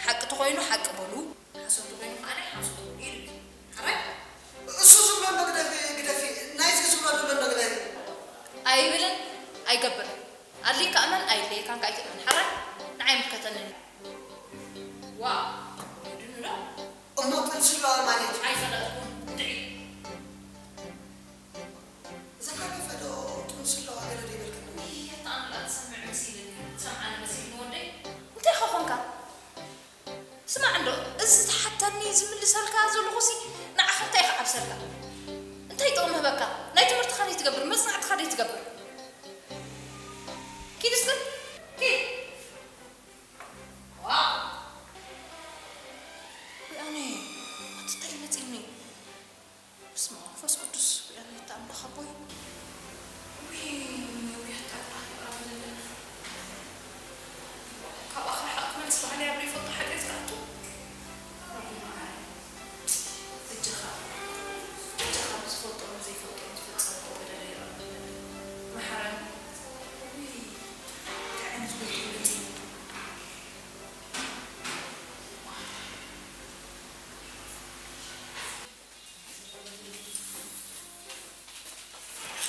ሓቂ ተኾይኑ ሓቂ በሉ፣ ሓሶት ተኾይኑ ከዓ ናይ ሓሶት በሉ ኢሉ። ሕራይ? እሱ ዝብሎ እንዶ ግደፊ፣ ግደፊ። ናይዚ ዝብሎ ዘሎ እንዶ ግደፊ። ኣይብልን፣ ኣይገብርን። ኣድልይካ እመን፣ ኣይድልየካን ከኣ ኣይትእመን። ሕራይ? ንዓይ ኣይምልከተንን እዩ። ዋው፣ ወለዱኒ ዶ? እሞ ጥንሲ ኣለዋ ማለት? ኣይፈለጥኩን፣ እንድዒ። ዝሓለፈ ዶ ጥንሲ ኣለዋ ገለ ዶ ይበልክኒ? ውይ፣ ኣታ ኣምላኽ ትሰምዕ መሲልኒ፣ ትሰምዓኒ መሲልኒ ወደይ። እንታይ ኢኻ ኾንካ? ስማዕ እንዶ፣ እዚ ትሓተኒ ዝምልሰልካ ዘለኹሲ ንዓኻ እንታይ ክዓብሰልካ? እንታይ ጥቕሚ ህበካ? ናይ ትምህርትኻ ደይ ትገብር፣ መጽናዕትኻ ደይ ትገብር? ኪድ እስከ፣ ኪድ። ዋው! ወይ ኣነ፣ ኣቲ እንታይ መጺኒ? በስመ ኣብ ወመንፈስ ቅዱስ፣ ሪኣለይ እታ ኣምላኽ ኣቦይ። ውይ፣ ነዊሕ ጣዕጣ ይቕረብ ለለ። ካብኣ ክርሕቕ ክመልስ ባዕለይ ኣብ ዘይፈልጦ ሓጢኣት ክኣቱ። ረቢ መሓሪ። በጃኻ፣ በጃኻ ብዝፈልጦን ብዘይፈልጦን ዝፈጸምክዎ በደለይ ይቕረ በለኒ። መሓረኒ። ውይ፣ እንታይ ዓይነት ጉድ እዩ መጺኡ?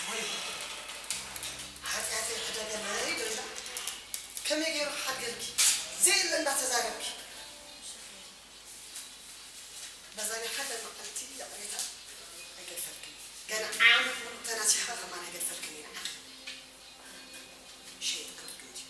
ወይ፣ ሓጢኣተይ ሕደገለይ ዶ ኢላ? ከመይ ገይሩ ክሓድገልኪ? ዘየለ እንዳተዛረብኪ። በዛ ናይ ሓደ መዓልቲ ይቕሬታ ኣይገድፈልክን። ገና ዓመት ሙሉእ ተናሲሕኻ ከማን ኣይገድፈልክን እየ ንዓኺ። ሸይጣን ርግምቲ።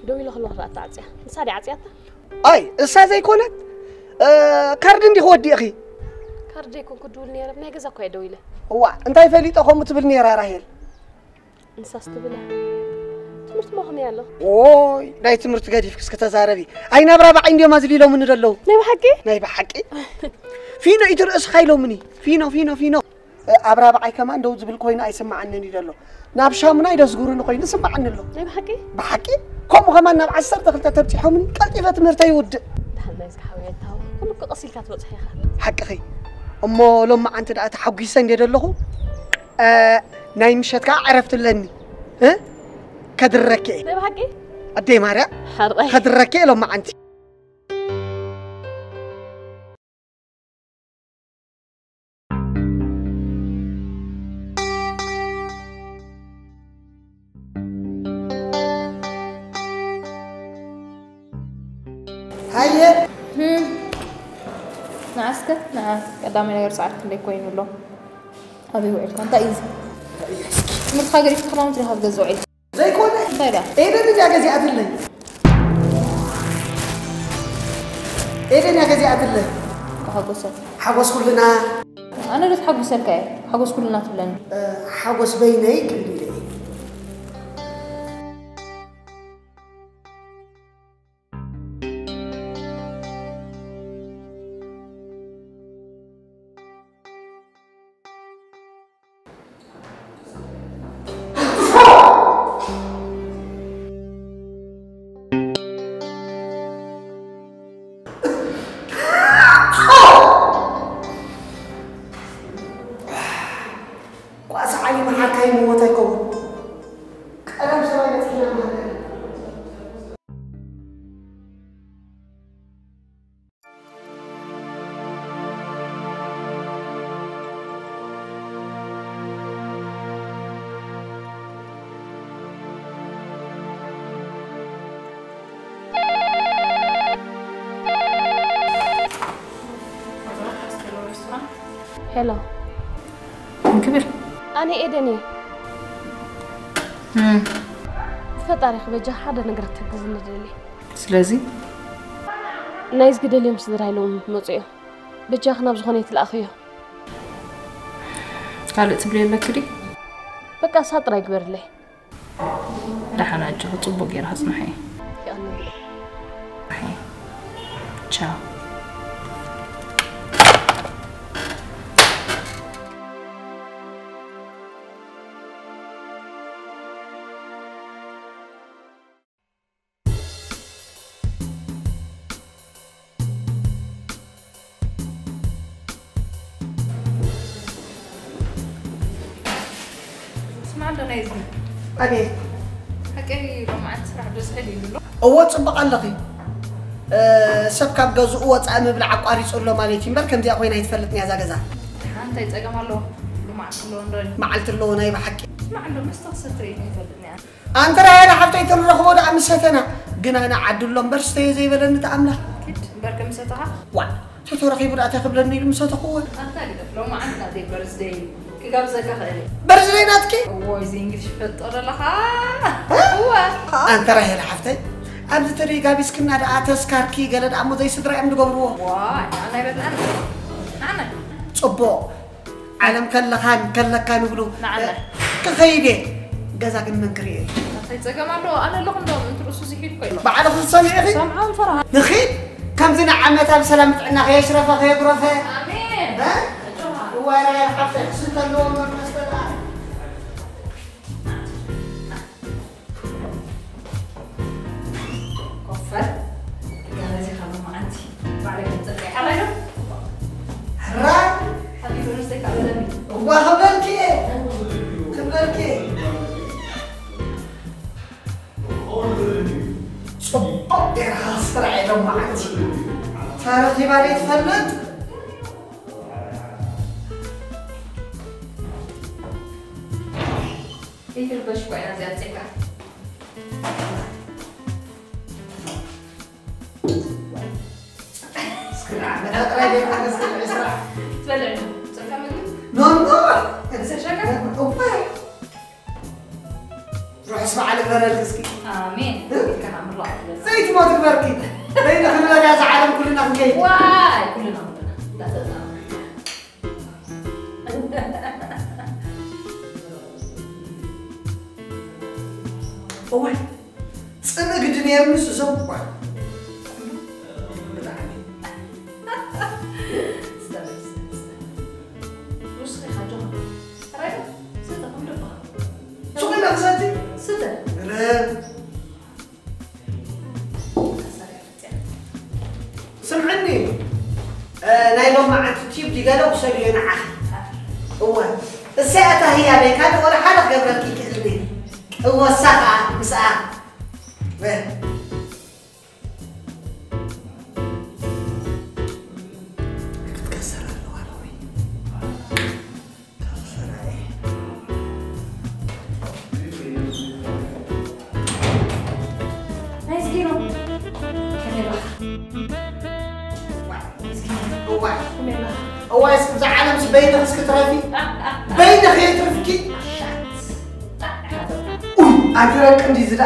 ደው ኢለ ከለኹ ራእታ ዓጽያ። ንሳ ድያ ዓጽያታ? ኣይ፣ እሳ ዘይኮነት፣ እ፣ ካርድ እንዲኺ ወዲእኺ። ካርድ ዘይኮንኩ ድውል ነይረ፣ ብናይ ገዛ እኮ እየ ደው ኢለ። እዋ፣ እንታይ ፈሊጠ ከምኡ ትብል ነይራ ራሄል? ንሳስ ትብል እያ። ትምህርትማ ከመይ ኣሎ? ኦይ፣ ናይ ትምህርቲ ገዲፍክስ ክተዛረቢ። ኣይ፣ ናብራ በዓይ እንዲዮም ኣዝሊሎምኒ ዘለዉ። ናይ ብሓቂ? ናይ ብሓቂ። ፊኖ እዩ እቲ ርእስኻ ኢሎምኒ። ፊኖ፣ ፊኖ፣ ፊኖ። ኣብ ራብዓይ ከማን ደው ዝብል ኮይኑ ኣይስምዓንን እዩ ዘሎ። ናብ ሻሙናይ ደስጉሩኒ ኮይኑ ይስምዓኒ ኣሎ። ናይ ብሓቂ? ብሓቂ? ከምኡ ከማን ናብ ዓሰርተ ክልተ ተብጺሖምኒ ቀልጢፈ ትምህርተይ ይውድእ። ደሓን ናይ ዝሓወየ እታው። ኩሉ እኮ ቀስ ኢልካ ትበጽሖ ኢኻ። ሓቅኺ። እሞ ሎማዓንቲ ደኣ ተሓጒሰ እንድየ ዘለኹ፣ እ፣ ናይ ምሸት ከኣ ዕረፍቲ ኣለኒ። እ? ከድረኪ እየ። ናይ ብሓቂ? ኣደይ ማርያ፣ ሓራይ። ከድረኪ እየ ሎማዓንቲ። ሃየ። ህም። ንዓ እስከ፣ ንዓ ቀዳማይ ነገር ሰዓት ክንደይ ኮይኑ ኣሎ? ኣበይ ውዒልካ? እንታይ እዩ እዚ? ትምህርትኻ ገዲፍካ ክዳውንቲ ዲኻ ክትገዝእ ውዒልካ? ዘይኮነ። እንታይ ደኣ? ኤደን እያ ገዚኣትለይ። ኤደን እያ ገዚኣትለይ። ተሓጎሰ። ሓጎስ ኩልና። ኣነ ዶ ተሓጒሰልካ እየ? ሓጎስ ኩልና ትብለኒ። እ፣ ሓጎስ በይነይ ክንዲ ኢለ እየ። ኳስ ዓሊ መሓካይ ምሞት ኣይከውን። ቀደም ሰብኣይ መጺእና መሃከል። ሄሎ። እንክብል ኣነ ኤደን እየ። እም፣ ብፈጣሪኺ በጃ ሓደ ነገር ክትሕግዝኒ ደሊ። ስለዚ ናይዝጊ ደልዮም ስድራ ኢሎም መፁ እዮም። በጃኺ ናብ ዝኾነ ይትልኣኽዮ። ካልእ ትብሊ ኣለኪ ድዩ? በቃ እሳ ጥራይ ግበርለይ። ደሓን ኣጆኺ፣ ጽቡቕ ጌርካ ጽንሒ። የቐንየለይ። ቻው። ስማዕ እንዶ ናይ እዝጊ። ኣቤት። ሓቀይ ሎማዓንቲ ስራሕ ዶ ዝሕል ይብሎ? እዎ ጽቡቕ ኣለኺ። እ፣ ሰብ ካብ ገዝኡ ወጻኢ ምብላዕ ኣቋሪጹ ኣሎ ማለት እዩ እምበር ከምዚኣ ኮይና ኣይትፈልጥን እያ እዛ ገዛ። ደሓን እንታይ ጸገም ኣለዎ? ሎማዓንቲ ኣለዎ እንዶ። መዓልቲ ኣለዎ ናይ ብሓቂ። ስማዕ እንዶ መስተ ክሰትር እዩ ኣይፈልጥን እያ። ኣንተ ራሄላ ሓፍተይ ተንረኽቦ ደኣ ምስ ሰተና። ግን ኣነ ዓዲ ኣሎ እምበር ስተየ ዘይበለኒ እቲ ኣምላኽ። ኪድ እምበር ከም ሰተኻ። ዋ፣ ተተረኺቡ ደኣ እንታይ ክብለኒ ኢሉ ምስ ሰተኽዎ። ኣታ ግደፍ ሎማዓንቲ ናተይ በርዝደይ እዩ። ክጋብዘካ ክእል እየ። በርዝደይ ናትኪ? እዎ እዚ እንግሊሽ ፈጦ ዘለኻ። እወ። ኣንተ ራሄላ ሓፍተይ ኣብዚ ተደይ ጋቢስክና ደኣ ተስካርኪ ገለ ደኣ እሞ ዘይስድራ እዮም ዝገብርዎ። ዋይ ንዓና ይበልዓና። ንዓና። ጽቡቕ። ዓለም ከለኻን ከለካን ይብሉ። ንዓና። ክኸይድ እየ። ገዛ ግን መን ክርእዮ እዩ? እንታይ ጸገም ኣለዎ? ኣነ ኣለኹ እንዶ ምእንቲ ርእሱ ዝሒድ እኮ ኢሎ። ባዕልኺ ትሰምዒ ኢኺ? ሰምዖም ፈርሃ። ንኺድ ከምዚ ንዓመታ ብሰላም ጥዕና ከየሽረፈ ከየጉረፈ። ኣሜን። እ? እዋይ ራሄላ ሓፍተይ ክስተ ኣለዎ እምበር መስተ ደኣ። ኮፈር። ጋበዚ ካብ መዓንቲ ባዕለይ ከምፀካ ይሓላዮ። ሕራይ ሓቢሩ ንስተይ ካብ በለኒ። እዋ ክብለልኪ እየ። ክብለልኪ እየ። ጽቡቕ ጌርካ ስራሕ እየ ሎማዓንቲ። ተረኺባ ዘይትፈልጥ። ይትርበሽ እኳ ኢና እዚኣ ኣምፂእካ። እስኪ ንዓመታ ጥራይ ዘይኮነስ ንዕስራ። ትበልዕ ጸካ ምግቢ? ኖኖ። ዝሸሸካ? እወ። ርሑስ በዓል ይግበረልኪ እስኪ። ኣሜን። ኢልካ ምራቕ ትበል። ዘይትሞት ግበርኪ። በይንኺ ንበልያ እዛ ዓለም ኩልና ክንከይድ። ዋይ፣ ኩልና ኩልና። እንዳተጣመርና። እወ። ጽምእ ግድን እየ ምስ ዘውቋ። ብጣዕሚ። ወስኺ ካጆ። ሕራይ፣ ስተ፣ ከም ልብኻ። ሱቕ ኢለ ክሰቲ? ስተ። ረ-፣ ስምዕኒ፣ እ፣ ናይ ሎማዓንቲ ቲብ ዲገለ ውሰድዮ ንዓኺ። እወ። እሰይ ኣታ ህያበይ፣ ካልእ ወላ ሓደ ክገብረልኪ ይክእል ድየ? እወ፣ እሳ ኸኣ ምስኣ። በ-፣ ክትከሰር ኣለዋ ሎሚ። ናይዝጊ ነው። ከመይ በኻ? እዋ፣ እዋ፣ እስኪ ብዛ ዓለምስ በይንኺ እስኪ ትረፊ። በይንኺ የትርፍኪ። ኡይ፣ ኣንተ ረቂ እንዲ ዝዳ።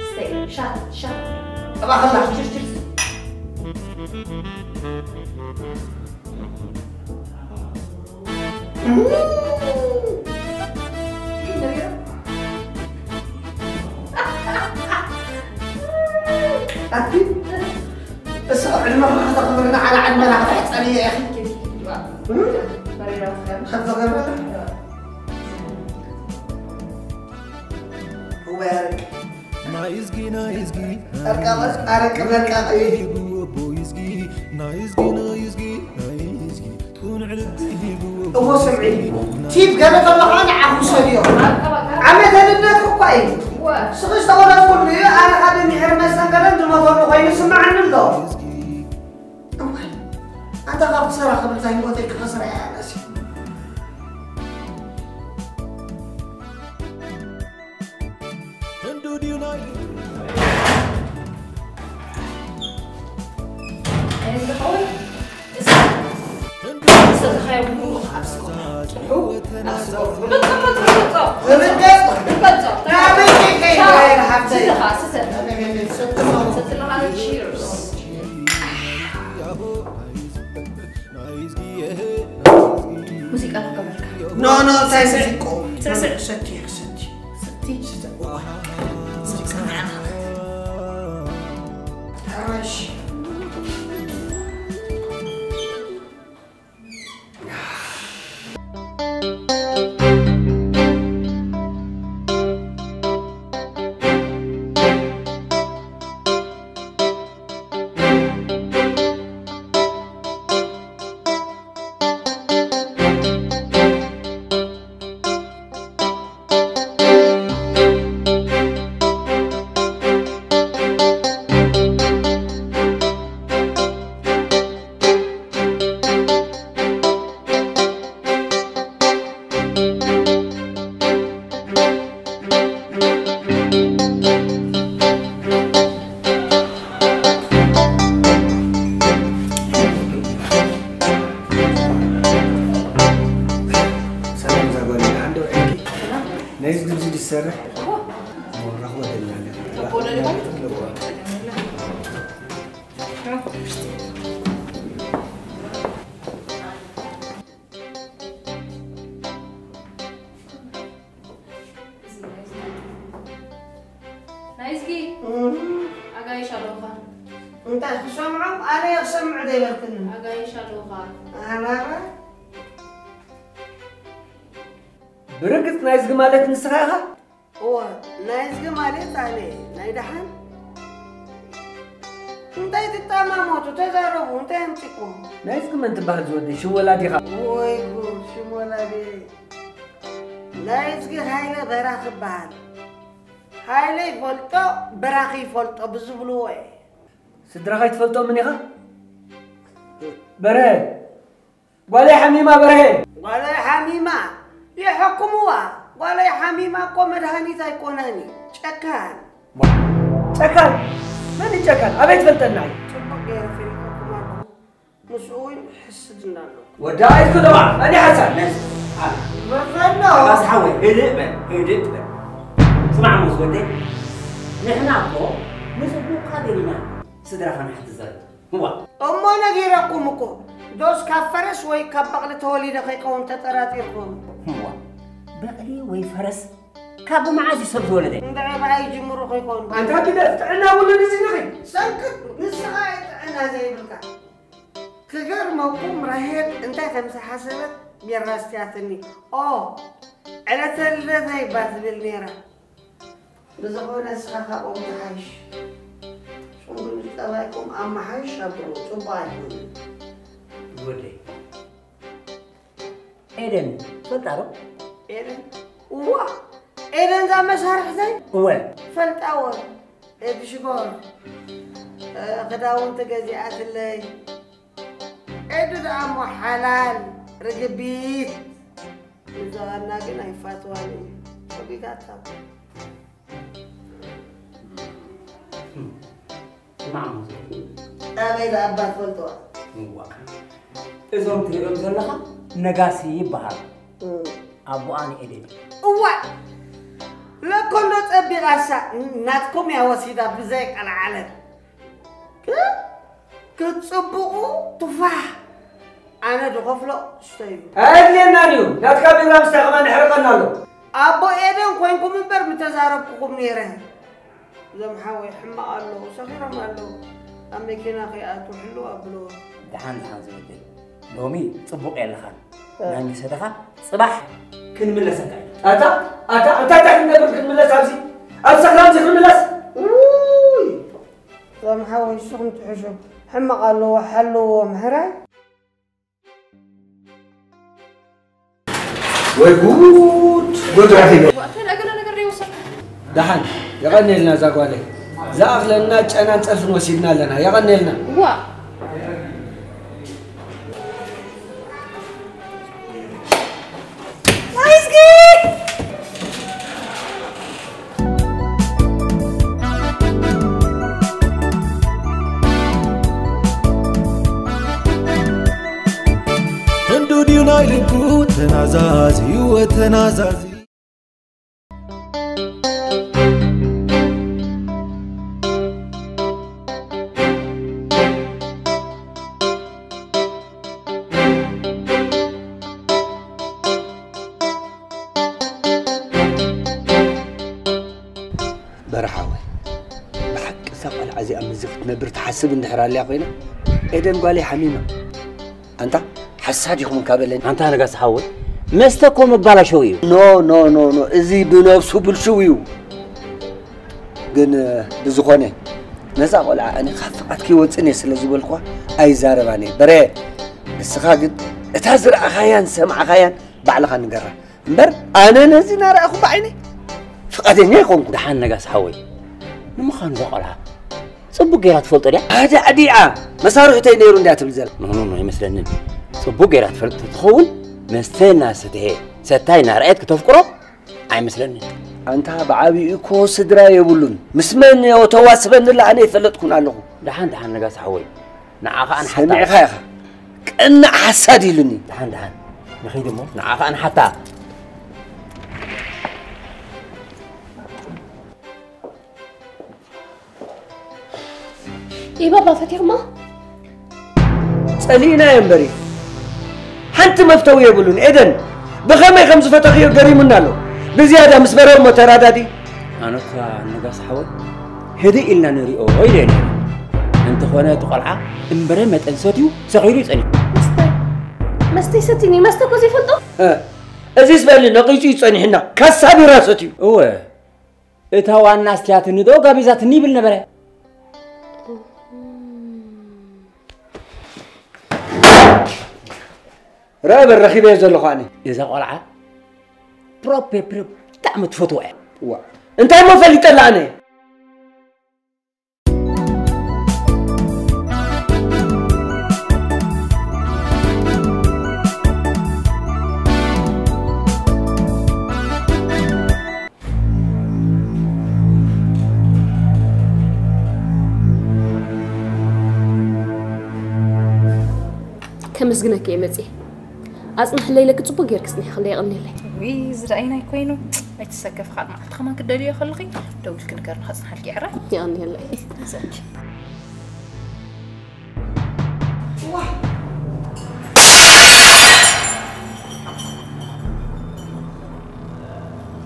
ስተይ፣ ሻት፣ ሻት። እባኽላ። ኣቲ እሱ ዕድመ ከተኽብርና ዓላ ዕድመና ከተሕፀርየ ኢኺ። ከም ዘገበረ እወ ያረግ። ናይዝጊ ናይዝጊ ጠርቃ በስ ኣረቅ በርቃ ሂቡ ኣቦ ይዝጊ ናይዝጊ ናይዝጊ ናይዝጊ ቁኑዕ ልቢ ሂቡ እሞ ስምዒ ቲፕ ገለ ከለኻ ንዓኹ ሰድዮ ዓመተ ልደት እኳ እዩ ስኺ ዝተወለድኩሉ እዩ ኣነ ካብ እንድሕር መስተንገደን ዝሞተሉ ኮይኑ ስማዓኒ ኣሎ እዋይ ኣንታ ካብ ክሰራ ክብል እዛ ህይወተይ ክኸስራ እያ ኣነሲ ህንዱ ድዩ ናይ ዝኸውን ህንዱ ዝተኻየቡ ምሩቕ ርገጽ! ርገጽ! ናበይ ከይከይድ ሻው! ወይን ሓፍተይ? ስተ ኸዓ፣ ስተ። ሰቲ ኣለኻ፣ ቸርስ። ሙዚቃ ክገብረልካ። ኖ፣ ኖ፣ እንታይ ሙዚቆ? ስዕስዕ። ሰቲ፣ ሰቲ። ሰቲ። ሙዚቃ ንዓኻ። ሕራሽ። ሰላም ዛጓል፣ እንደ ወርቂ። ሰላም። ናይ ዝግጅት ይሰርሕ። እዎ። እዎ፣ ረኽቦ ደላለ። ተቦለ ደላለ? እዎ። ናይዝጊ፣ እህ። ኣጋይሽ ኣለውኻ። እንታይ ክሰምዖም? ኣነ ክሰምዑ ዘይበልክኒ። ኣጋይሽ ኣለውኻ። ኣናበ? ብርግጽ ናይዝጊ ማለት ንስኻ ኢኻ? እወ፣ ናይዝጊ ማለት ኣነ፣ ናይ ደሓን? እንታይ ትጠማመቱ? ተዛረቡ፣ እንታይ ኣምጺእኩም? ናይዝጊ መን ትበሃል ዝወደይ? ሽም ወላዲኻ? ወይ ጉድ፣ ሽም ወላዲ። ናይዝጊ ሃይለ በራኺ ይበሃል። ሃይለ ይፈልጦ፣ በራኺ ይፈልጦ ብዝብልዎ እየ። ስድራኻ ኣይትፈልጦምን ኢኻ? በርሀ፣ ጓለይ ሓሚማ በርሀ። ጓለይ ሓሚማ፣ ይሕክምዋ። ጓለይ ሓሚማ እኮ መድሃኒት ኣይኮነን እዩ። ጨካን። ዋ፣ ጨካን? መን እዩ ጨካን? ኣበይ ትፈልጠና እዩ? ጽቡቕ ገይረ ፈሊጠኩም ኣለኹ። ምስኡ እውን ሕስድና ኣለዎ። ወዲ ኣይትክደዋ፣ መን እዩ ሓሳድ? ነዚ፣ ኣ-፣ በፈኖ። ባስ ሓወይ፣ ህድእ በል፣ ህድእ በል። ስማዕ ሞስ ወደይ፣ ንሕና እኮ ንጽቡቕካ ደሊና ስድራኻ ንሓትት ዘለና። እዋ። እሞ ነጊረኩም እኮ፣ ዶስ ካብ ፈረስ ወይ ካብ በቕሊ ተወሊደ ከይከውን ተጠራጢርኩም? እዋ። በቕሊ ወይ ፈረስ ካብ መዓዝ እዩ ሰብ ዝወለደ? እንድዒ ብኣይ ጅምሩ ከይኮኑ። ኣንታ ግደፍ፣ ጥዕና እውን ንዝንኺ። ሰክት፣ ንስኻ እዩ ጥዕና ዘይብልካ። ክገርመኩም፣ ራሄል እንታይ ከም ዝሓሰበት ቢራ ኣስትያትኒ። ኦ፣ ዕለተ ልደተይ እባ ትብል ነይራ። ብዝኾነ ንስኻ ካብኦም ትሓይሽ። ሽምግል ጠባይኩም ኣመሓይሽ ኣብሉ፣ ጽቡቕ ኣይኮነን። ወደይ። ኤደን ትፈልጣ ዶ? ኤደን? እዋ! ኤደን እዛ መሳርሕተይ? እወ። ፈልጣ እወ። ኤዲ ሽኮር፣ እ፣ ክዳውንቲ ገዚኣትለይ። ኤዱ ደኣ እሞ ሓላል ርግቢት። ንዛዋና ግን ኣይፋትዋን እዩ። ሸጒጋታ። ስማዕ፣ ኣበይ ዝኣባ ትፈልጥዋ? እዋ። እዞም ትሪኦም ዘለኻ ነጋሲ ይበሃሉ። እም። ኣቦኣ ንኤደን እዩ። እዋ! ለኮ እንዶ ጸቢቓሳ ናትኩም እያ ወሲዳ ብዘይ ቀልዓለም። ክ-፣ ክትጽብቑ ቱፋሕ። ኣነ ዝኸፍሎ ስተዩ። ኣየድልየናን እዩ። ናትካ ቢራ ምስታይ ከማን የሕርቐና ኣሎ። ኣቦ ኤደን ኮይንኩም እምበር ምተዛረብኩኹም ነይረ። እዞም ሓወይ ሕማቕ ኣለዉ፣ ሰኺሮም ኣለዉ። ኣብ መኪና ከይኣትዉ ሕልው ኣብልዎ። ደሓን፣ ደሓን ዝወደይ። ሎሚ ጽቡቕ የለኻን። እ። ናይ ምሰተኻ ጽባሕ ክንምለሰካ ኢና። ኣታ፣ ኣታ፣ እንታይ፣ እንታይ ክንገብር ክንምለስ ኣብዚ? ኣብ ሰኽራን እዚ ክንምለስ? ውይ! እዞም ሓወይ ንስኹም ትሕሹ። ሕማቕ ኣለዎ፣ ሓልዎም፣ ሕራይ። ወይ ጉድ! ጉድ ረኺበ። ዋእ፣ እንታይ ገለ ነገር ደይወሰድካ? ደሓን፣ የቐንየልና እዛ ጓለይ። ዝኣኽለና ጨናን ጸርፍን ወሲድና ኣለና። የቐንየልና። ዋ። ናይዝጊ! ክንዱ ድዩ ናይ ልቡ ተናዛዚ ወተናዛዚ። በርሓወይ፣ ብሓቂ እዛ ቆልዓ እዚኣ ምስዚ ክትነብር ትሓስብ እንድሕር ኣልያ ኮይና፣ ኤደን ጓለይ ሓሚማ። ኣንታ ሓሳድ ኢኹም እንካ በለኒ። ኣንታ ነጋሲ ሓወይ፣ መስተ እኮ መባላሸዊ እዩ። ኖ፣ ኖ፣ ኖ፣ ኖ፣ እዚ ብነብሱ ብልሽው እዩ። ግን፣ ብዝኾነ፣ ነዛ ቆልዓ ኣነ ካብ ፍቓድኪ ይወጽእን እየ ስለ ዝበልኩዋ ኣይዛረባን እየ። በረ፣ ንስኻ ግን እታ ዝረኣኻያን ዝሰማዕኻያን ባዕልኻ ንገራ። እምበር ኣነ ነዚ እናረኣኹ ብዓይነይ ፍቓደኛ ኣይኮንኩ። ደሓን ነጋሲ ሓወይ፣ ንምዃኑ እዛ ቆልዓ ጽቡቕ ገይራ ትፈልጦ ድያ? ኣዳዕዲዓ መሳርሕተይ ነይሩ እንድያ ትብል ዘላ። ኖ፣ ኖ፣ ኖ፣ ኣይመስለንን። ጽቡቕ ገይራ ትፈልጥ ትኸውን፣ መስተ እናሰተየ፣ ሰታይ እናረኣየት ክተፍቅሮ ኣይመስለንን። ኣንታ ብዓቢኡ እኮ ስድራ የብሉን። ምስ መን እዮ ተዋስበኒ ኣነ ኣይፈለጥኩን ኣለኹ። ደሓን፣ ደሓን ነጋሲ ሓወይ፣ ንዓ ኸኣ ንሓታ። ሰሚዕኻ ኢኻ። ቅናዕ ሓሳድ ኢሉኒ። ደሓን፣ ደሓን። ንኸይድ እሞ ንዓ ኸኣ ንሓታ። ኢባባ ፈቲኽማ? ጸሊእናዮ እምበር እዩ። ሓንቲ መፍተዊ የብሉን። ኤደን፣ ብኸመይ ከም ዝፈተኽዮ ገሪሙና ኣሎ። ብዝያዳ ምስ በረ እሞ ተራዳዲ። ኣነ እኳ ነጋሲ ሓወይ፣ ህድእ ኢልና ንሪኦ ኢለ ነይረ። እንተኾነ እቲ ቆልዓ እምበረ መጠን ሰትዩ ሰኺሩ እዩ ጸኒሑ። መስተ፣ መስተ ይሰትኒ፣ መስተ እኮ ዘይፈልጦ። እ፣ እዚስ በሊ ነቒጹ እዩ ጸኒሕና። ካሳ ቢራ ሰትዩ። እወ፣ እታ ዋና ኣስትያትኒ ዶ ጋቢዛትኒ ይብል ነበረ። ረአ በል ረኺበዮ ዘለኹ ኣነ። እዛ ቆልዓ ፕሮፕ ፕሮፕ ብጣዕሚ ትፈትዋ እያ። ዋ፣ እንታይ እሞ ፈሊጠላ ኣነ? ከመስግነኪ እየ መፅየ። ኣፅናሕለይ ኢለኪ ፅቡቅ ጌርኪ ፅኒሕክለይ፣ የቐንየለይ። ውይ፣ እዚ ደኣ ኣይናይ ኮይኑ። ኣይትሰከፊ፣ ካልእ መዓልቲ ከማን ክደልዮ ከለኺ ደዊልኪ ንገርኒ፣ ከፅንሓልኪ እየ። ሕራይ? የቐንየለይ። ይዘኪ።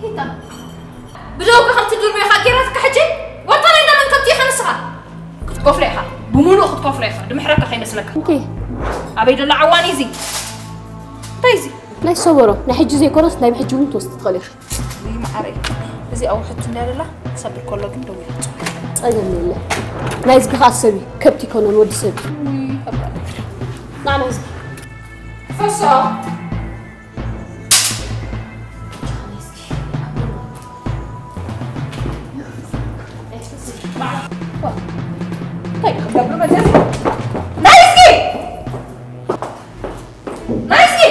ሂታ፣ ብደውካ ከምቲ ድርብዮኻ ጌራትካ ሕጂ፣ ወርታ ናይ እንዳመን ከብቲ ኢኻ ንስኻ? ክትከፍሎ ኢኻ፣ ብምሉእ ክትከፍሎ ኢኻ፣ ድምሕረካ ከይመስለካ። እንኪ። ኣበይ ደሎ ዓዋኒ እዚ? እንታይ እዚ? ናይ ሰበሮ፣ ናይ ሕጂ ዘይኮነስ ናይ ብሕጂ እውን ትወስድ ትኽእል ኢኻ። ውይ መዓረይ፣ እዚ ኣውሕቱ እንድያ ደላ፣ ክሰብር ከሎ ግን ደው ኢለ ክጽውዕ። ጸገም የለ። ናይዝጊ ከኣ ሰብ እዩ፣ ከብቲ ኣይኮነን፣ ወዲ ሰብ እዩ። ውይ፣ ከባድ ነገር። ና ናይዝጊ። ፈሶ። እንታይ ክትገብር መፅእሲ? ናይዝጊ! ናይዝጊ!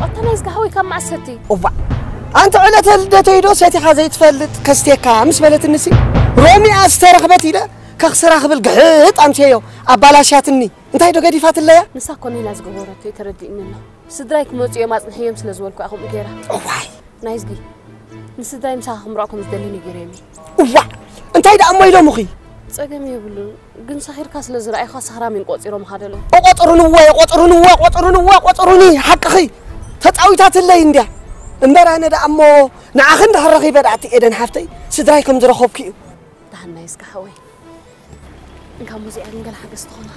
ኣታ ናይዝጊ ሓወይ ካብ መዓስ ሰቲ? እዋእ! ኣንቲ ዕለተ ልደተይ ዶ ሰቲኻ ዘይትፈልጥ ከስቴካ ምስ በለትንሲ ሮሚኣ ዝተረኽበት ኢለ ከኽስራ ክብል ግሕጥ ኣምሴዮ ኣባላሽያትኒ። እንታይ ዶ ገዲፋትለያ? ንሳ እኮ ኔላ ዝገበረቶ እዩ ተረዲእኒ ኣሎ። ስድራይ ክመጹ እዮም ኣጽንሕዮም ስለ ዝበልኩ እያ ከምኡ ገይራ። እዋይ! ናይዝጊ፣ ንስድራይ ምሳኻ ክምርዖ ከም ዝደሊ ነጊረዮም እየ። እዋእ! እንታይ ደኣ እሞ ኢሎምኺ? ጸገም የብሉን፣ ግን ሰኺርካ ስለ ዝረኣዩኻ ሰኽራም እዮም ቆጺሮምኻ ደለዉ። ቆጽሩኒ እወ፣ ቆጽሩኒ እወ፣ ቆጽሩኒ እወ፣ ቆጽሩኒ፣ ሓቅኺ። ተጻዊታትለይ እንድያ። እምበር ኣነ ደኣ እሞ ንዓኺ እንድሕር ረኺበ ደኣ እቲ ኤደን ሓፍተይ ስድራይ ከም ዝረኸብኩ እዩ። ደሓን ናይዝጊ ሓወይ። እንካ ሙዚያ ግን ገለ ሓገዝ ትኾንኻ።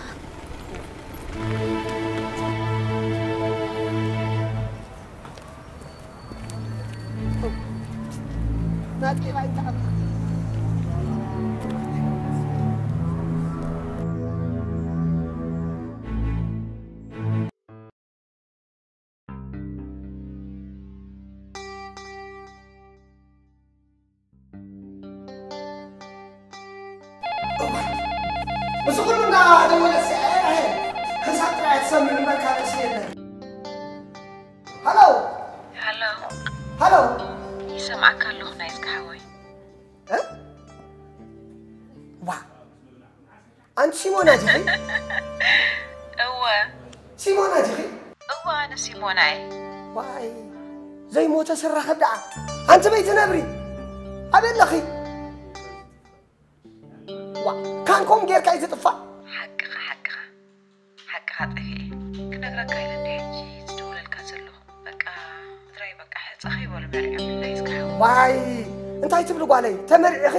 እዚ ኩሉ እናደወለት እዚኣ እያ ራሄል። ሕሳብ ጥራይ ትሰምዕ እምበር ካልእ የለን። ሃሎ። ሃሎ። ሃሎ። ይሰምዓካ ኣለኹ ናይዝጊ ሓወይ። እ? ዋ። ኣንቲ ሲሞና ዲኺ? እወ ሲሞና ዲኺ? እወ ኣነ ሲሞና እየ። ዋይ ዘይሞተ ስራኸብ ደኣ ኣንቲ በይቲ ነብሪ ኣበይ ኣለኺ? ዋ ካንኮም ጌርካ እዩ ዝጥፋእ። ሓቅኻ ሓቅኻ ሓቅኻ ጠፊኤ ክነግረካ ኢለ እንዲ ሕጂ ዝድውለልካ ዘለኹ። በቃ ምድራይ በቃ ሕፀ ከይበሉ መሪዖም ናይ እስካሓው ዋይ እንታይ ትብሊ ጓለይ ተመሪዒኺ?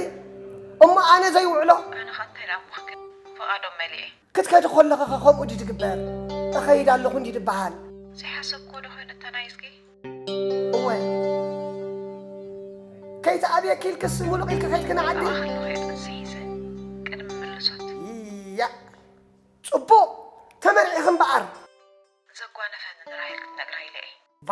እሞ ኣነ ዘይውዕሎ ኣነ ኸ እንታይ ደኣ ምኽክል ፍቓዶም መሊኤ ክትከዲ ከለኺ ኸ ከምኡ ድዩ ዝግበር? እኸይድ ኣለኹ እንዲ ዝበሃል። ዘይሓሰብክዎ ዶ ኾይኑ እታ ናይ እስኪ እወ ከይትኣብየኪ ኢልክስ ሙሉቕ ኢልኪ ከይድኪ ንዓዲ? ኣብኣ ከለኹ እየ ጥንሲ ሒዘ ቅድሚ ምልሶት እያ ጽቡቕ ተመርዒኺ እምበኣር። ዘጓነፈኒ ንራሄል ክትነግራ ኢለ እየ። ባ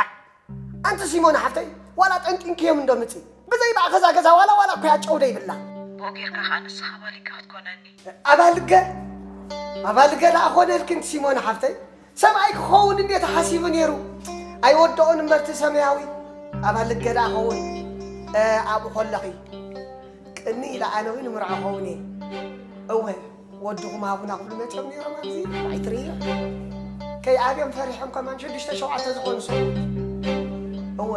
ኣንቲ ሲሞና ሓፍተይ ዋላ ጠንጢንክዮም እንዶ ምጺ ብዘይ ባዕኸዛ ገዛ ዋላ ዋላ እኮ ያጨው ደይብላ። ብኡ ጌርካ ኸዓ ንስኻ ባሊካ ክትኮነኒ። ኣባልገ ኣባልገ ደኣ ኾነልኪ እንቲ ሲሞና ሓፍተይ ሰብኣይ ክኸውን እንዴ ተሓሲቡ ነይሩ ኣይወደኦን እምበርቲ ሰማያዊ ኣባልገ ደኣ ኸውን ኣብኡ ኾለኺ ቅኒ ኢለ ኣነ እውን ምርዖ ኸውን እየ። እወ ወድኹም ሃቡና ክብሉ መፅኦም ነይሮም ኣብዚ ኣይትርእዮ። ከይኣብዮም ፈሪሖም ከማን ሽዱሽተ ሸውዓተ ዝኾኑ ሰብኡት። እወ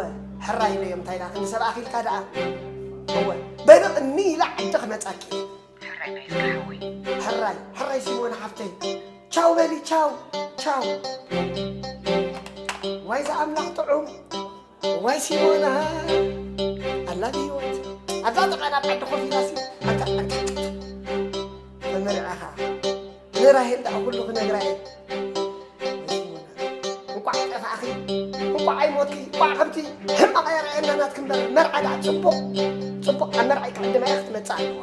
ሕራይ ኢለዮም እንታይ ደኣ ክንዲ ሰብ ኣኺልካ ደኣ። እወ በሊ ቅኒ ኢለ ዓዲ ክመፃኪ። ሕራይ ናይ ዝሓወይ ሕራይ ሕራይ ሲሞን ሓፍተይ ቻው በሊ ቻው ቻው። ዋይ ዝኣምላኽ ጥዑም ዋይ ሲሞና ኣላ ብህይወት ኣብዛ ጥቓ ናብ ዓዲ ኮፍ ኢላሲ ኣታ ኣታ ተመርዕኻ ንራሄል ደኣ ኩሉ ክነግራ እየ። እንቋዕ ጠፋእኺ እንቋዕ ኣይሞትኪ እንቋዕ ከምቲ ሕማቕ የርኣየና ናትኪ እምበር መርዓ ደኣ ጽቡቕ ጽቡቕ ኣብ መርዓ ይቅዕድማ እያ ክትመጽእ ኣለዋ።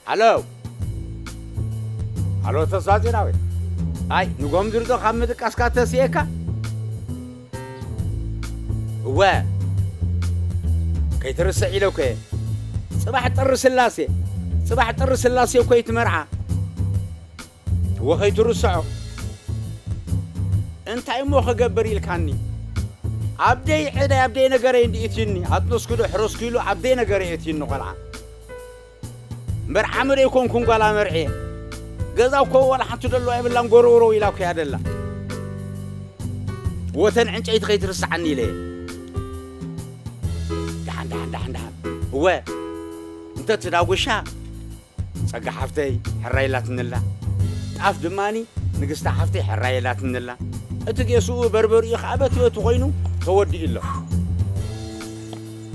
ሃሎ ሃሎ ተስፋ ዜናዊ ኣይ ንጎምድር ዶ ካብ ምድቃስካ ተስየካ እወ ከይትርስዕ ኢለኩ ጽባሕ ጥሪ ስላሴ ጽባሕ ጥሪ ስላሴ እኮ ይትመርዓ እወ ከይትርስዖ እንታይ እሞ ክገብር ኢልካኒ ኣብደይ ዕዳይ ኣብደይ ነገረይ እንዲእትኒ ኣጥነስኩዶ ሕረስኩ ኢሉ ኣብደይ ነገረይ እትኒ ቆልዓ እምበር ዓመደ ኣይኮንኩን ጓል ኣመርዕየ ገዛ እኮ ዋላ ሓንቲ ደሎ ኣይብላን ጎረውረው ኢላ እኮ እያ ደላ ወተን ዕንጨይቲ ከይትርስዓኒ ኢለ እየ ደሓን ደሓን ደሓን ደሓን እወ እንተ ትዳጉሻ ጸጋ ሓፍተይ ሕራይ ኢላትንላ ጣፍ ድማኒ ንግስታ ሓፍተይ ሕራይ ኢላትንላ እቲ ጌስኡ በርበርኡ ከዓ በቲ በቲ ኮይኑ ተወዲኡ ኣሎ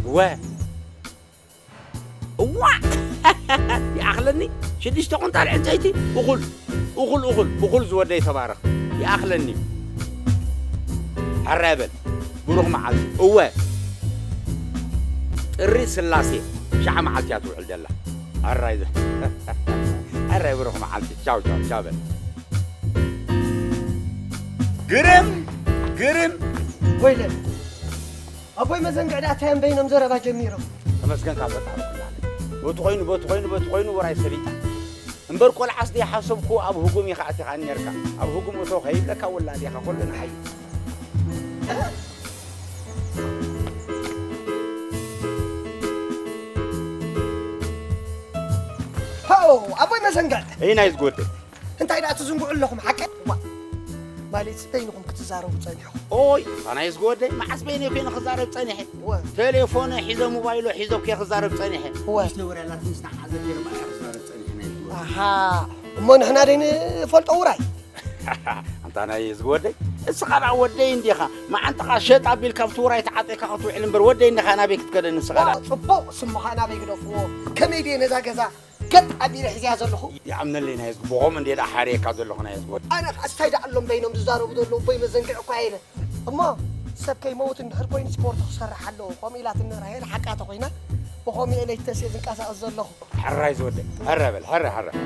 እወ እዋ ይኣኽለኒ ሽዱሽተ ቁንጣል ዕንጨይቲ እኹል እኹል እኹል እኹል ዝወደይ ተባረኽ ይኣኽለኒ እዩ ሕራይ በል ብሩኽ መዓልቲ እወ ጥሪ ስላሴ ሸዓ መዓልቲ እያ ትውዕል ዘላ ሕራይ ሕራይ ብሩኽ መዓልቲ ቻው ቻው ቻው በል ግርም ግርም ወይለይ ኣቦይ መዘንግዕ ደኣ ታዮም በይኖም ዘረባ ጀሚሮም። ተመስገን ካብ ፈጣሪ ኩላለ በቲ ኮይኑ በቲ ኮይኑ በቲ ኮይኑ ውራይ ሰሊጣ እምበር ቆልዓስ ደይሓሰብኩ ኣብ ህጉም ኢኻ ኣቲኻኒ ነርካ ኣብ ህጉም እቶ ከይብለካ ውላድ ኢኻ ኩሉ ንዓይ ሃው ኣቦይ መዘንግዕ እይ ናይ ዝጎድል እንታይ ደኣ ትዝንግዑ ኣለኹም ሓቀ ማለት በይንኹም ክትዛረቡ ጸኒሕኹም ኦይ ኣታ ናይ ዝጎደይ መዓስ በይነይ ኮይነ ክዛረብ ጸኒሐ ወ ቴሌፎነ ሒዘ ሞባይሎ ሒዘ እኮ ክዛረብ ጸኒሐ ወ ዝነበረ ያላት ምስ ንዓዘ ጀርባ እያ ክዛረብ ጸኒሐ ናይ ዝጎደይ ኣሃ እሞ ንሕና ደይ ንፈልጦ ውራይ ኣንታ ናይ ዝጎደይ እስኻ ደኣ ወደይ እንዲኻ መዓንጥኻ ሸጥ ኣቢልካ ኣብቲ ውራይ ተዓጢኻ ክትውዕል እምበር ወደይ እንዲኻ ናበይ ክትከደ ንስኻ ደኣ ጽቡቕ ስምኻ ናበይ ግደፍዎ ከመይ ድየ ነዛ ገዛ ገጥ ኣቢለ ሒዝያ ዘለኹ። ይኣምነለይ ናይ ህዝቢ ብኸምኡ እንድየ ደኣ ሓርየካ ዘለኹ ናይ ህዝቢ ወዲ። ኣነ ኸኣ እስታይ ደኣ ኣሎም በይኖም ዝዛረቡ ዘለዉ ቦይ መዘንግዕ እኳ እየ ኢለ። እሞ ሰብ ከይመውት እንድሕር ኮይኑ ስፖርት ክሰርሕ ኣለዎ ከምኡ ኢላትኒ ራሄል ሓቃ ተኾይና ብኸምኡ እየ ለይተስየ ዝንቀሳቐስ ዘለኹ። ሕራይ ዝወደይ ሕረ በል ሕረ ሕረ ሕረ።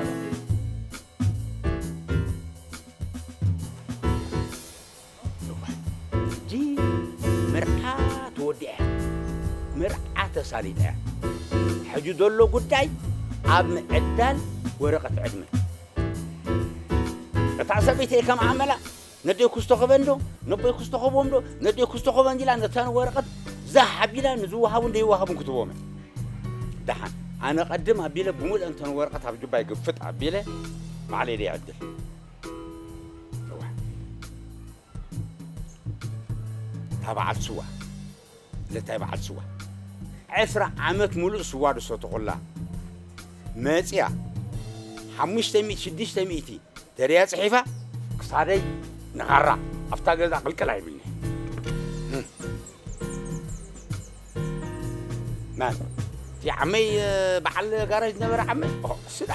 ሕጂ መርዓ ተወዲኣ እያ መርዓ ተሳሊጣ እያ ሕጂ ዘሎ ጉዳይ ኣብ ምዕዳል ወረቐት ዕድመ። እታ ሰበይቲ ከም ዓመላ ነደይ ክስተኸበን ዶ፣ ነቦይ ክስተኸቦም ዶ፣ ነደይ ክስተኸበን ኢላ ነተን ወረቐት ዛሕ ኣቢላ ንዝወሃቡን ዘይወሃቡን ክትቦም። ደሓን ኣነ ቀድም ኣቢለ ብምልእ እንተን ወረቐት ኣብ ጅባይ ግፍጥ ኣቢለ ባዕለይ ደይ ዕድል። እዋ። እታ በዓል ስዋ ለታይ በዓል ስዋ ዕስራ ዓመት ሙሉእ ስዋ ድሰተኹላ መፅያ ሓሙሽተ ሚእቲ ሽዱሽተ ሚእቲ ተደያ ፅሒፋ ክሳደይ ንኻራ ኣብታ ገዛ ቅልቅል ኣይብልኒ። ማን እቲ ዓመይ በዓል ጋራጅ ነበረ ዓመይ ስዳ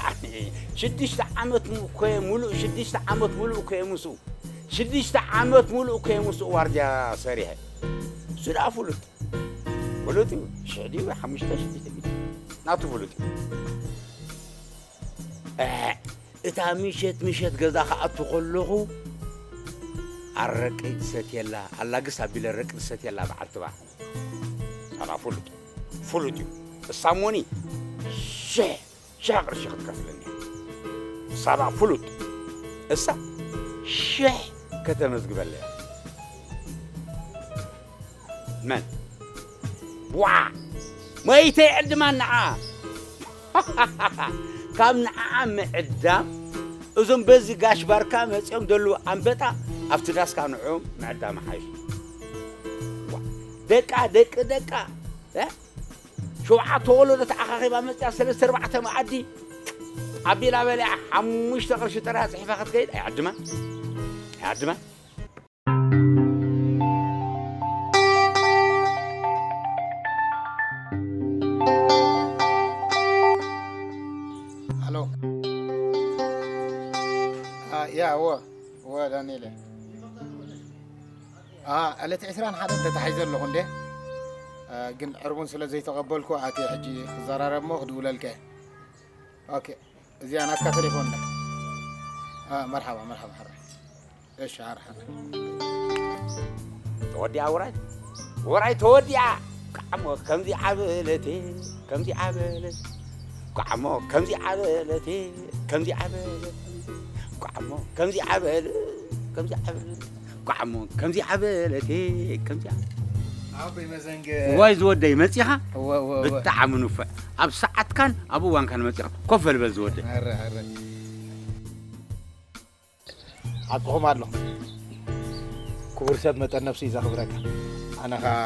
ሽዱሽተ ዓመት ኮየ ሙሉእ ሽዱሽተ ዓመት ሙሉእ ኮየ ምስኡ ሽዱሽተ ዓመት ሙሉእ ኮየ ምስኡ ዋርድያ ሰሪሐ ስዳ ፍሉጥ ፍሉጥ እዩ። ሽሕ ድዩ ሓሙሽተ ሽዱሽተ ናቱ ፍሉጥ እዩ። እታ ምሸት ምሸት ገዛ ክኣቱ ከለኹ ኣረቂ ትሰትየላ ኣላግስ ኣቢለ ኣረቂ ትሰትየላ በዓልቲ ባዕ ሳባ ፍሉጥ ፍሉጥ እዩ። እሳ ሞኒ ሽሕ ሽሕ ቅርሺ ክትከፍለኒ እያ። ሳባ ፍሉጥ እሳ ሽሕ ከተመዝግበለያ መን ዋ መይተይ ዕድማን ንዓ ካብ ንዓዓ ምዕዳም እዞም በዚ ጋሽ ባርካ መፂኦም ዘለዉ ኣንበጣ ኣብቲ ዳስካ ንዕኦም ምዕዳም ሓይሽ ደቃ ደቂ ደቃ ሸውዓተ ወለዶ ተኣኻኺባ መፅያ ሰለስተ ኣርባዕተ መኣዲ ኣቢላ በሊዓ ሓሙሽተ ቅርሺ ጥራ ፅሒፋ ክትከይድ ኣይዕድማን ኣይዕድማን ኣሎ ያ እወ እወ ዳንኤለ ዕለት ዕስራን ሓደን ተታሒዘ ኣለኹ እንዴ ግን ዕርቡን ስለ ዘይተቐበልኩ ኣትየ ሕጂ ክዘራረብ እሞ ክድውለልከ ኦኬ እዚኣ ናትካ ቴሌፎን እንዳ መርሓባ መርሓባ ሓራይ እሺ ሓራ ሓራ ተወዲኣ ውራይ ውራይ ተወዲኣ ቃዕሞ ከምዚ ዓበለቴ ከምዚ ዓበለት ቋዕሞ ከምዚ ዓበለቴ ከምዚ ዓበለት ቋዕሞ ከምዚ ዓበል ከምዚ ዓበል ቋዕሞ ከምዚ ዓበለቴ ከምዚ ዓበል ኣቦይ መዘንገ ዋይ ዝወደይ መፂኻ እወ እወ እወ ብጣዕሚ ንፉዕ ኣብ ሰዓትካን ኣብ እዋንካን መፂኻ ኮፍ በል በል ዝወደይ ኣረ ኣረ ሓቅኹም ኣለኹም ክቡር ሰብ መጠን ነብሱ እዩ ዘኽብረካ ኣነ ኸዓ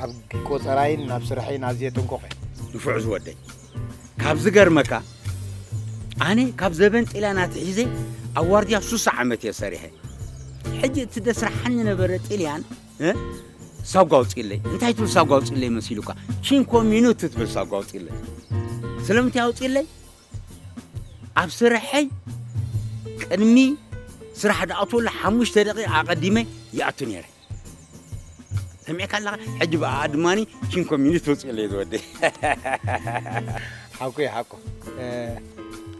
ኣብ ቆፀራይን ናብ ስርሐይን ኣዝየ ጥንቁቕ እየ ንፉዕ ዝወደይ ካብ ዝገርመካ ኣነ ካብ ዘበን ጥልያን ኣትሒዘ ኣብ ዋርድያ ሱሳ ዓመት እየ ሰሪሐ ሕጂ እቲ ደስራሓኒ ነበረ ጥልያን ሳጓ ኣውፅእለይ እንታይ ትብል ሳጓ ኣውፅእለይ መሲሉካ ቺንኮ ሚኑት ትብል ሳጓ ኣውፅእለይ ስለምንታይ ኣውፅእለይ ኣብ ስርሐይ ቅድሚ ስራሕ ድኣትወሉ ሓሙሽተ ደቂቕ ኣቐዲመ ይኣቱ ነይረ ሰሚዕካ ኣለኻ ሕጂ ብኣ ድማ ቺንኮ ሚኒት ወፅእለይ ዝወደ ሓቁ እዩ ሓቁ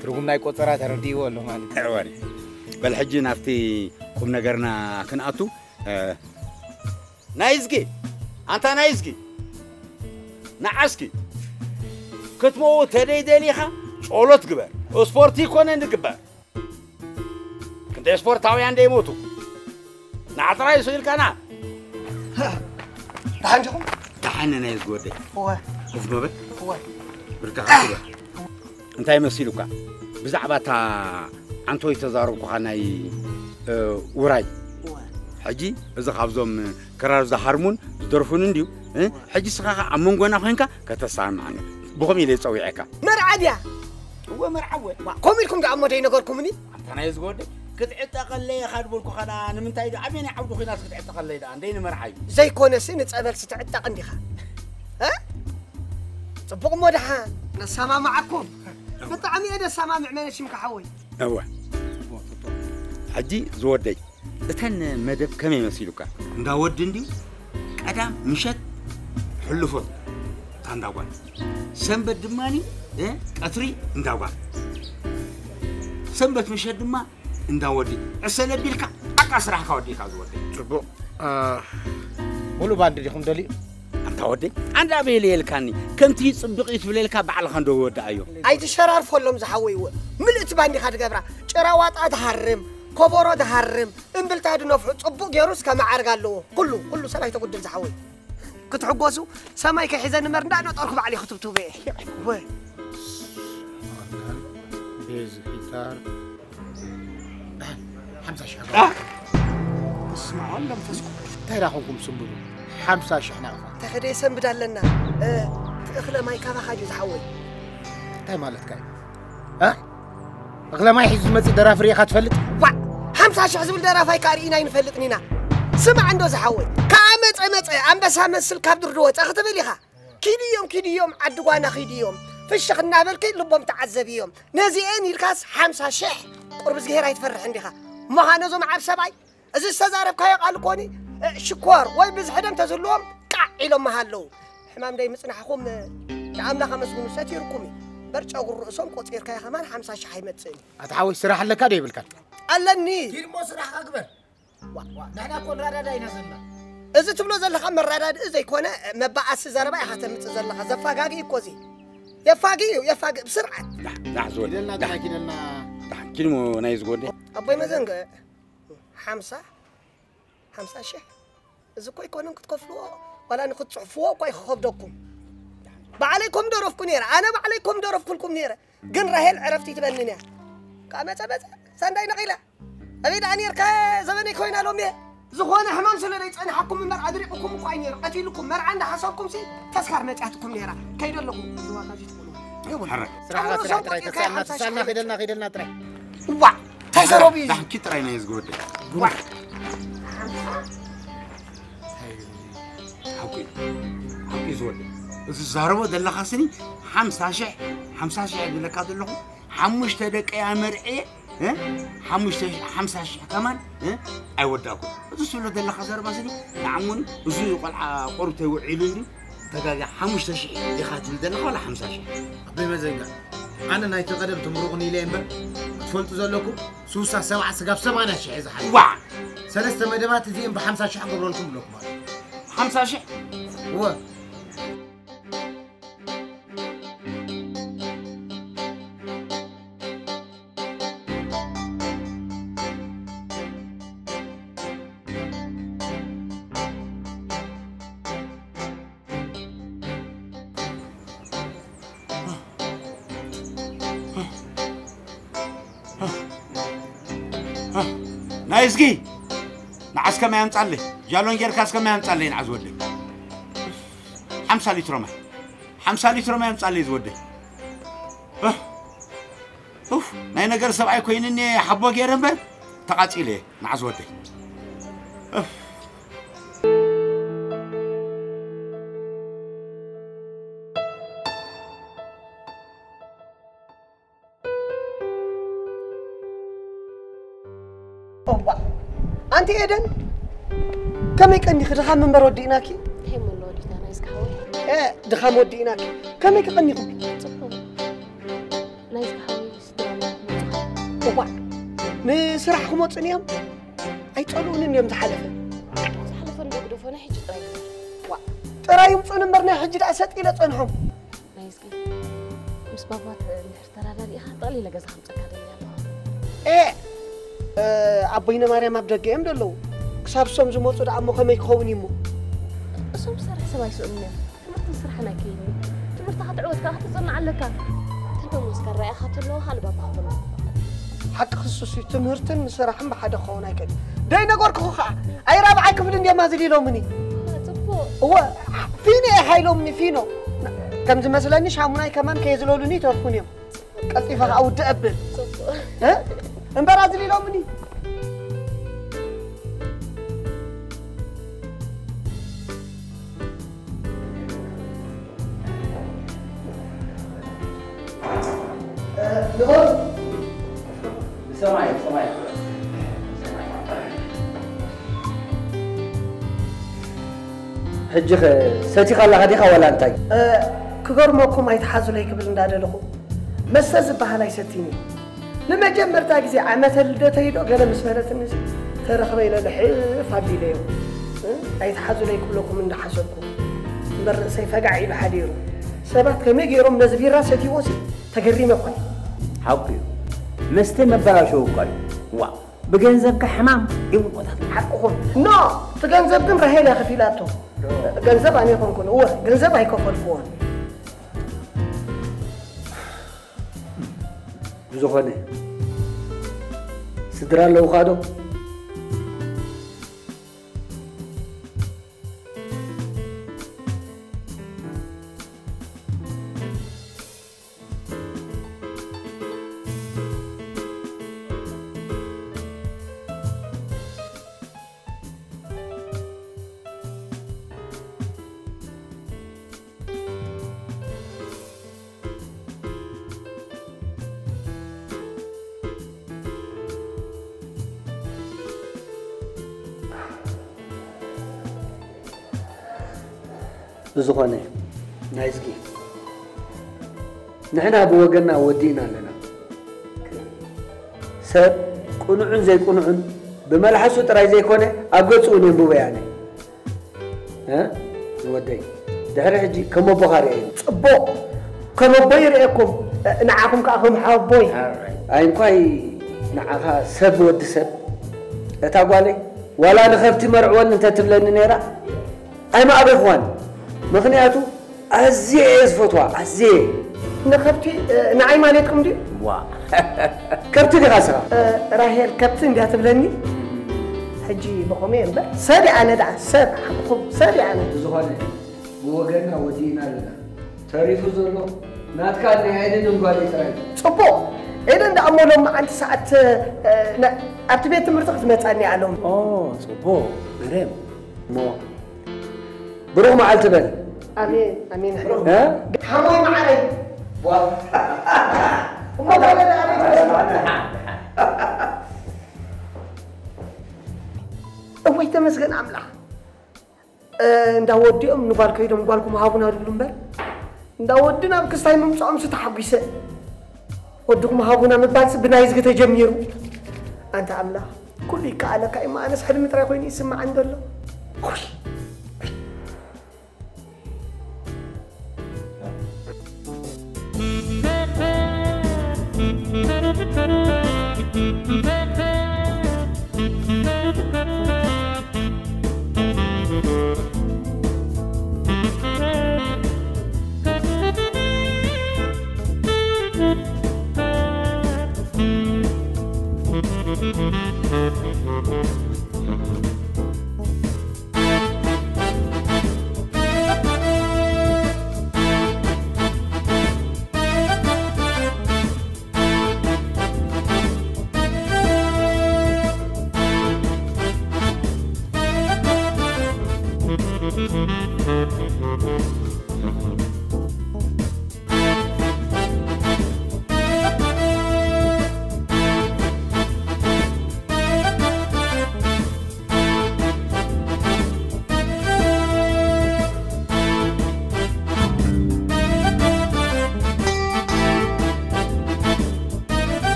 ትርጉም ናይ ቆፀራ ተረዲእዎ ኣሎ ማለት እዩ በል ሕጂ ናብቲ ቁም ነገርና ክንኣቱ ናይዝጊ ኣንታ ናይዝጊ ንዓስኪ ክትመውት ተደይደሊኻ ጸሎት ግበር። ስፖርቲ ይኮነን ዝግበር። ክንደይ ስፖርታውያን ደይሞቱ ንዓ ጥራይ እሱ ኢልካና። ደሓን ዲኹም? ደሓን ናይ ዝጎደይ። እወ እዚ መበል እወ ብርካ ክትበል እንታይ መሲሉካ ብዛዕባ እታ ዓንቶይ ተዛረብኩኻ ናይ ውራይ ሕጂ እዚ ካብዞም ክራር ዝሃርሙን ዝደርፉን እንድዩ ሕጂ ስኻ ኣብ መንጎና ኮንካ ከተሰማማዕኒ ብኸም ኢለ ይፀዊዐካ መርዓ ድያ እወ መርዓ እወ ከምኡ ኢልኩም ደኣ እሞ ደይነገርኩምኒ ኣንታ ናይ ዝጎደይ ክትዕጠቐለይ ኢኻ ድበልኩኻ ደኣ ንምንታይ ዶ ኣበየናይ ዓውዲ ኹናት ክትዕጠቐለይ ደኣ እንደይ ንመርዓ እዩ ዘይኮነሲ ንፀበልሲ ትዕጠቕ እንዲኻ እ ፅቡቕ እሞ ደሓን ነሰማማዓኩም ብጣዕሚ እየ ደሰማምዕ መነሽምካ ሓወይ እወ ሕጂ ዝወደይ እተን መደብ ከመይ መሲሉካ እንዳ ወዲ እንድዩ ቀዳም ምሸት ሕልፎት እታ እንዳጓል ሰንበት ድማ ቀትሪ እንዳጓል ሰንበት ምሸት ድማ እንዳ ወዲ ዕሰለ ቢልካ ኣቃ ስራሕካ ወዲእካ ዝወዲ ጽቡቕ ሙሉ ባንድ ዲኹም ደልዩ ታወደይ ኣንዳ በየለ የልካኒ ከምቲ ጽብቕ እዩ ትብለልካ ባዕልኻ እንዶ ወዳኣዮ። ኣይትሸራርፈሎም ዝሓወይዎ። ምልእቲ ባንዲኻ ትገብራ። ጭራ ዋጣ ትሃርም፣ ኮቦሮ ትሃርም፣ እምብልታ ድነፍሑ ጽቡቕ ገይሩስ ከመዓርግ ኣለዎ። ኩሉ ኩሉ ሰብ ኣይተጉድል ዝሓወይ። ክትሕጎሱ ሰማይ ከሒዘ ንበር እንዳነጠርኩ ባዕሊ ክትብትቡ እየ። ወ ቤዝ ጊታር ሓምሳ ሽሕ ስማዖን መንፈስ ቅዱስ እንታይ ዳኹምኩም ስምብሉ ሓምሳ ሽሕ ናቕፋ ተኸደ የሰንብድ ኣለና። ትእኽለ ማይ ካባኻ ድዩ ዝሓወይ? እንታይ ማለትካ እዩ? እ? እኽለ ማይ ሒዙ ዝመፅእ ደራፊ ርኢኻ ትፈልጥ? ዋ! ሓምሳ ሽሕ ዝብል ደራፋይ ከዓ ርኢና ኣይንፈልጥን ኢና። ስማዕ እንዶ ዝሓወይ፣ ከኣ መፀ መፀ ኣንበሳ መስል ካብ ድርዶ ወፀ ክትብል ኢኻ። ኪድዮም ኪድዮም ዓዲ ጓና ኺድዮም ፍሽኽ እናበልኪ ልቦም ተዓዘብዮም። ነዚኤን ኢልካስ ሓምሳ ሽሕ ቁርብ ዝገሄር ኣይትፈርሕን ዲኻ? እሞ ኸኣ ነዞም ዓብ ሰብኣይ እዚ ዝተዛረብካዮ ቃል እኮኒ ሽኮር ወይ ብዝሒ ደም ተዝህልዎም ቃዕ ኢሎም ምሃለዉ። ሕማም ደይ ምጽናሕኹም ንኣምላኽ ኣመስግኑ ሰቲርኩም እዩ እምበር ጨጉሪ ርእሶም ቆጺርካዮ ከማን ሓምሳ ሽሕ ኣይመጽእን እዩ። ኣታ ሓወይ ስራሕ ኣለካ ዶ ይብልካን? ኣለኒ። ኪድ እሞ ስራሕኻ ግበር። ዋ፣ ዋ፣ ንሕና እኮ ንረዳዳ ኢና ዘለና። እዚ ትብሎ ዘለኻ መረዳድኢ ዘይኮነ መባኣሲ ዘረባ ኢኻ ተምጽእ ዘለኻ። ዘፋጋጊ እኮ እዚ የፋጊ እዩ የፋጊ ብስርዓት። ዳሕ ዝወደ ኪደልና ዳሕ ጥራይ ኪደልና። ዳሕ ኪድሞ ናይ ዝጎደ ኣቦይ መዘንገ ሓምሳ ሓምሳ ሽሕ እዚ እኮ ኣይኮነን ክትከፍልዎ ዋላ ንክትፅሕፍዎ እኮ ኣይክኸብደኩም። ባዕለይ ኮም ደረፍኩ ነይረ ኣነ ባዕለይ ኮም ደረፍኩልኩም ነይረ። ግን ራሄል ዕረፍቲ ትበንን እያ። ካብ መፀ መፀ ሳንዳይ ነቒላ ኣበይ ደኣ ኔርካ ዘበነይ ኮይና ሎም እየ። ዝኾነ ሕማም ስለ ዘይፀንሓኩም እምበር ኣድሪቕኩም እኳ እዩ ነይሩ ቀቲልኩም መርዓ እንዳሓሰብኩም ሲ ተስካር መፅያትኩም ነይራ ከይደ ኣለኹ እዚ ዋጋ እዚ ትኾኑ የብሉ። ስራሕካ ስራሕ ጥራይ ተሳልና ተሳልና ከይደልና ከይደልና ጥራይ እዋ እንታይ ሰረቡ እዩ ዳሕኪ ጥራይ ናይ ዝጎደ ሓቁ ሓቁ ዝወደ እዚ ዛረቦ ዘለኻ ስኒ ሓምሳ ሽሕ ሓምሳ ሽሕ ዝብለካ ዘለኹ ሓሙሽተ ደቀይ ኣመርዕየ ሓሙሽተ ሓምሳ ሽሕ ከማን ኣይወዳእኩ እዚ ስብሎ ዘለኻ ዘረባ ስኒ ንዓሙኒ እዚ ቆልዓ ቆርብተይ ውዒሉ እንዲ ተጋጋ ሓሙሽተ ሽሕ ኢኻ ትብል ዘለኻ ዋላ ሓምሳ ሽሕ ኣበይ መዘንጋ ኣነ ናይቲ ቀደም ትምሩቕኒ ኢለ እምበር ክትፈልጡ ዘለኩም ሱሳ ሰብዓ ስጋብ ሰማንያ ሽሕ እየ ዝሓ ዋ ሰለስተ መደባት እዚኦም ብሓምሳ ሽሕ ክገብረልኩም ብለኩም ኣሎ ሓምሳ ሽሕ እወ ናይ እስኪ ንዓስከ ማይ ኣምጻለይ ጃሎን ጌርካ እስከ ማይ ኣምጻለይ ንዓዝ ወደይ ሓምሳ ሊትሮ ማይ ሓምሳ ሊትሮ ማይ ኣምጻለይ ዝወደይ ኡፍ ናይ ነገር ሰብኣይ ኮይንኒ ሓቦ ገይረ እምበር ተቓጺለ እየ ንዓዝ ወደይ እዋ ኣንቲ ኤደን ከመይ ቀኒኺ ድኻም እምበር ወዲእናኪ እንታይ መሎ ወዲእና ናይ እስካ ሓወይ ድኻም ወዲእናኪ ከመይ ክቐኒኹ ጽቡቕ ናይ እስካ ሓወይ ስድራ እዋ ንስራሕ ክመፁን እዮም ኣይፀልኡንን እዮም ዝሓለፈ ዝሓለፈ ንደግደፎ ናይ ሕጂ ጥራይ ጥራይ ይምፁን እምበር ናይ ሕጂ ደኣ ሰጥ ኢለ ፀንሖም ናይ እስኪ ምስ ባባ እንድሕር ተራዳዲእኻ ጠቕሊለ ገዛ ከምፀካ ደልያ ኣለኹ። ኤ ኣቦይነ ማርያም ኣብ ደገ እዮም ደለዉ። ክሳብ እሶም ዝመፁ ደኣ እሞ ከመይ ክኸውን እዩ እሞ? እሶም ዝሰርሕ ሰብ ኣይስእኑን እዮም። ትምህርትን ስራሕን ኣይከይድን እዩ። ትምህርትኻ ትዕወት ከዓ ክትፅናዕ ኣለካ። ተደሞዝ ከረኣየኻ ተለዎ ካልእ ባባ ክኾን ሓቂ ክሱስ እዩ ትምህርትን ስራሕን ብሓደ ክኸውን ኣይከድ ደይ ነገርኩኹ ከዓ ኣይ ራብዓይ ክፍሊ እንዲዮም ኣዝሊሎምኒ እወ ፊኖ ኢኻ ኢሎምኒ ፊኖ ከም ዝመስለኒ ሻሙናይ ከማን ከየዝለሉኒ ይተርፉን እዮም ቀልጢፈ ከዓ ውድእ ኣብል እምበር ኣዝሊሎምኒ ሕጂ ኸ ሰቲኻ ኣለኻ ዲኻ ዋላ እንታይ? ክገርመኩም ኣይትሓዙለይ ክብል እንዳደለኹ መስተ ዝበሃል ኣይሰቲን እዩ። ንመጀመርታ ግዜ ዓመተ ልደተይ ዶ ገለ ምስ በለትኒ እዚ ተረኽበ ኢለ ልሕፍ ኣቢለዮ። ኣይትሓዙለይ ክብለኩም እንዳሓሰብኩ እምበር ርእሰይ ፈጋዕ ኢሉ ሓዲሩ። ሰባት ከመይ ገይሮም ነዚ ቢራ ሰትይዎ ሲ ተገሪመ እኳ እየ። ሓቁ እዩ። መስተ መበላሸዊ እኳ እዩ። ዋ ብገንዘብካ ሕማም ይምቆታት። ሓቅኹም። ኖ እቲ ገንዘብ ግን ራሄል እያ ከፊላቶ። ገንዘብ ኣነ ይኾንኩን። እወ ገንዘብ ኣይከፈልኩዎን። ብዝኾነ ስድራ ኣለውኻ ዶ? ብዝኾነ ናይዝጊ ንሕና ብወገንና ወዲእና ኣለና። ሰብ ቅኑዕን ዘይቅኑዕን ብመልሓሱ ጥራይ ዘይኮነ ኣብ ገጹ እውን የንብቦ እየ ኣነ። እ? ንወደይ ድሕሪ ሕጂ ከም ኣቦኻ ርኣየኒ። ጽቡቕ ከም ኣቦ ይርእየኩም ንዓኹም ከዓ ከም ሓወቦይ። ኣይ እንኳይ ንዓኻ ሰብ ወዲ ሰብ እታ ጓለይ ዋላ ንኸብቲ መርዕወኒ እንተትብለኒ ነይራ ኣይምኣበይክዋን። ምኽንያቱ ኣዝየ እየ ዝፈትዋ ኣዝየ። ንኸብቲ ንዓይ ማለትኩም ድዩ? ዋ ከብቲ ዲኻ ስኻ? ራሄል ከብቲ እንድያ ትብለኒ። ሕጂ ብኸመይ እምበር ሰብ እየ ኣነ ደኣ ሰብ ሓቅኹም ሰብ እየ ኣነ። ብዝኾነ ብወገንና ወዲእና ኣለና። ተሪፉ ዘሎ ናትካን ናይ ኤደንን ጓለይ ጥራይ እዩ። ጽቡቕ። ኤደን ደኣ እሞ ሎምዓንቲ ሰዓት ኣብቲ ቤት ትምህርቲ ክትመጻኒ እያ ሎም። ኦ ጽቡቕ መርየም። እሞ ብሩኽ መዓልቲ በል። ኣሜን ኣሜን። እ? ሓወይ መዓረይ። እሞ ተወለደ ኣቤት። እወይ ተመስገን ኣምላኽ። እንዳ ወዲኦም ንጓል ከይዶም ጓልኩም ሃቡና ድብሉ እምበር እንዳ ወዲ ናብ ክስታይ ምምፅኦም ሲ ተሓጒሰ። ወድኹም ሃቡና ምባልሲ ብናይዝጊ ተጀሚሩ። ኣንታ ኣምላኽ ኩሉ ይከኣለካ እዩ እሞ ኣነስ ሕልሚ ጥራይ ኮይኑ ይስምዓኒ ዘሎ።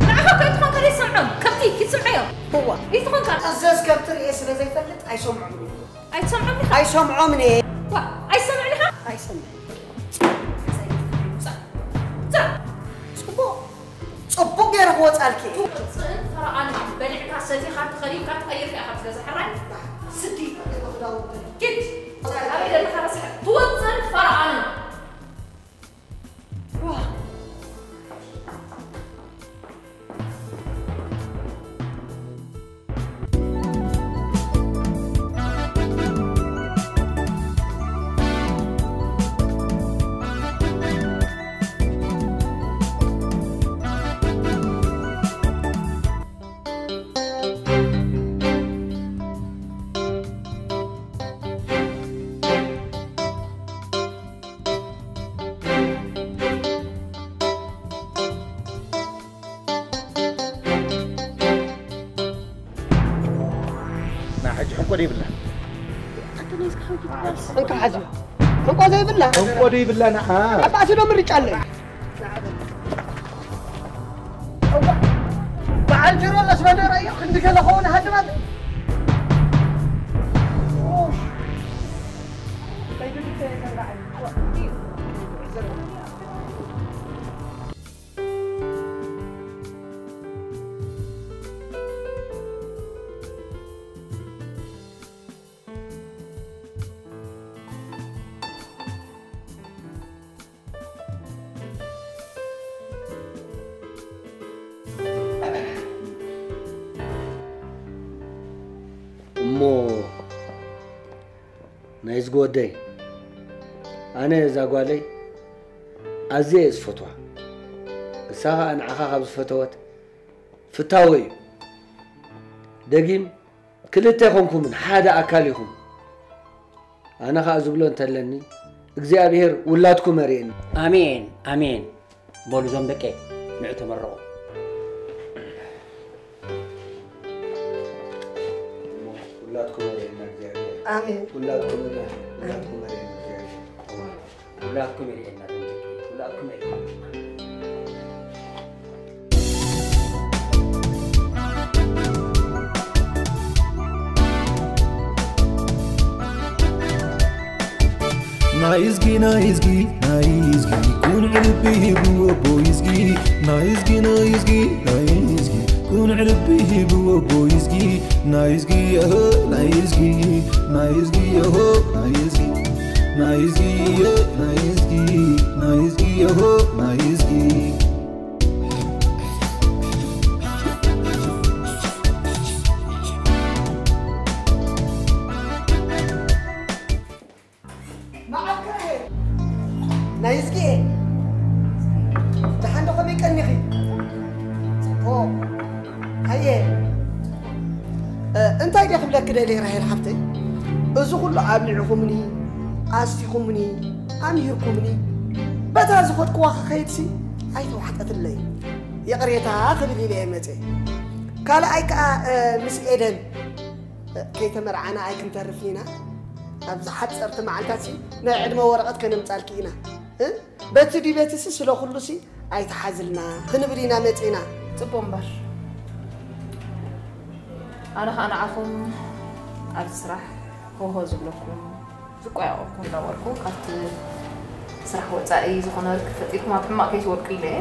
ንዓኻ ከይትኾን ካልእ ይሰምዖም። ከብቲ ክትስምዖ እዮም። እዋ። ይትኾን ካብ እዘዝ ከብቲ ርእየ ስለ ዘይፈልጥ ኣይሰምዖምን እየ። ኣይትሰምዖም ኢኻ? ኣይሰምዖምን እየ። ዋ፣ ኣይሰምዕን ኢኻ? ኣይሰምዕን። ጻ-፣ ጻ-፣ ጽቡቕ፣ ጽቡቕ ገይረ ክወጻልኪ። ጽን ፈረቓን በሊዕካ ሰቲኻ ተኸዲንካ ተቐይርካ ኢኻ ትገዝእ ሕራይ። ስዲ። ክዳውንቲ። ኪድ። ኣበይ ዘለኻ ረስሕ። ትወጽን ፈረቓን። ና ሕጂ ሕንቆ ደይብላ። እንካ ሓዚ ሕንቆ ዘይብላ። ሕንቆ ደይብላ ንዓ። ኣባእሲ ዶ ምርጫ ኣለይ? እዋ፣ በዓል ጅሮለስ በደረ እዩ፣ ክንዲ ገለ ኸውን ሃድማት። እሞ ናይ ዝጎደይ ኣነ እዛ ጓለይ ኣዝየ እየ ዝፈትዋ። እሳ ኸኣ ንዓኻ ካብ ዝፈተወት ፍታወ እዩ። ደጊም ክልተ ኣይኮንኩምን፣ ሓደ ኣካል ኢኹም። ኣነ ኸኣ ዝብሎ እንተለኒ እግዚኣብሔር ውላድኩም ኣርእየኒ። ኣሜን፣ ኣሜን። በሉ እዞም ደቀይ ንዑ ተመረቑ። ውላድኩም ኣርእየና እግዚኣብሔር። ኣሜን። ውላድኩም ኣርእየና፣ ውላድኩም ኣርእየና እግዚኣብሔር። ውላድኩም የርእየና እዞም ደቀይ፣ ውላድኩም የርእየና። ናይ እዝጊ ናይ እዝጊ ናይ እዝጊ ቁኑዕ ልቢ ሂብዎ ቦይ እዝጊ ናይ እዝጊ ናይ እዝጊ ናይ እዝጊ ቁኑዕ ልቢ ሂብዎ ቦይ እዝጊ ናይ እዝጊ የሆ ናይ እዝጊ ናይ እዝጊ የሆ ናይ እዝጊ ናይ እዝጊ የ ናይ እዝጊ ናይ እዝጊ የሆ ናይ እዝጊ መዓልቲ ራሄል ናይ እዝጊኤ ደሓን ዶ ከመይ ቀኒኺ? ጽቡቕ። ሃየ እ፣ እንታይ ድየ ክብለኪ ደልየ ራሄል ሓፍተይ፣ እዚ ኩሉ ኣብሊዕኹምኒ፣ ኣስቲኹምኒ፣ ኣምሂርኩምኒ፣ በታ ዝኸድክዋ ክኸይድሲ ኣይተዋሕጠትለይ። ይቕሬታ ክብል ኢለ እየ መጽየ። ካልኣይ ከኣ፣ እ፣ ምስ ኤደን፣ እ፣ ከይተመርዓና ኣይክንተርፍን ኢና። ኣብዚ ሓጸርቲ መዓልታትሲ ናይ ዕድመ ወረቐት ከነምጻልኪ ኢና። እ? በቲ ድዩ በትሲ ስለ ኩሉሲ ኣይትሓዝልና ክንብል ኢና መጺና። ጽቡቕ እምበር፣ ኣነ ኸኣ ንዓኹም ኣብዚ ስራሕ ሆሆ ዝብለኩም፣ ዝቆያቆርኩም ነበርኩ። ካብቲ ስራሕ ወጻኢ ዝኾነ ርክብ ፈጢርኩም ኣብ ሕማቕ ከይትወድቁ ኢለ እየ።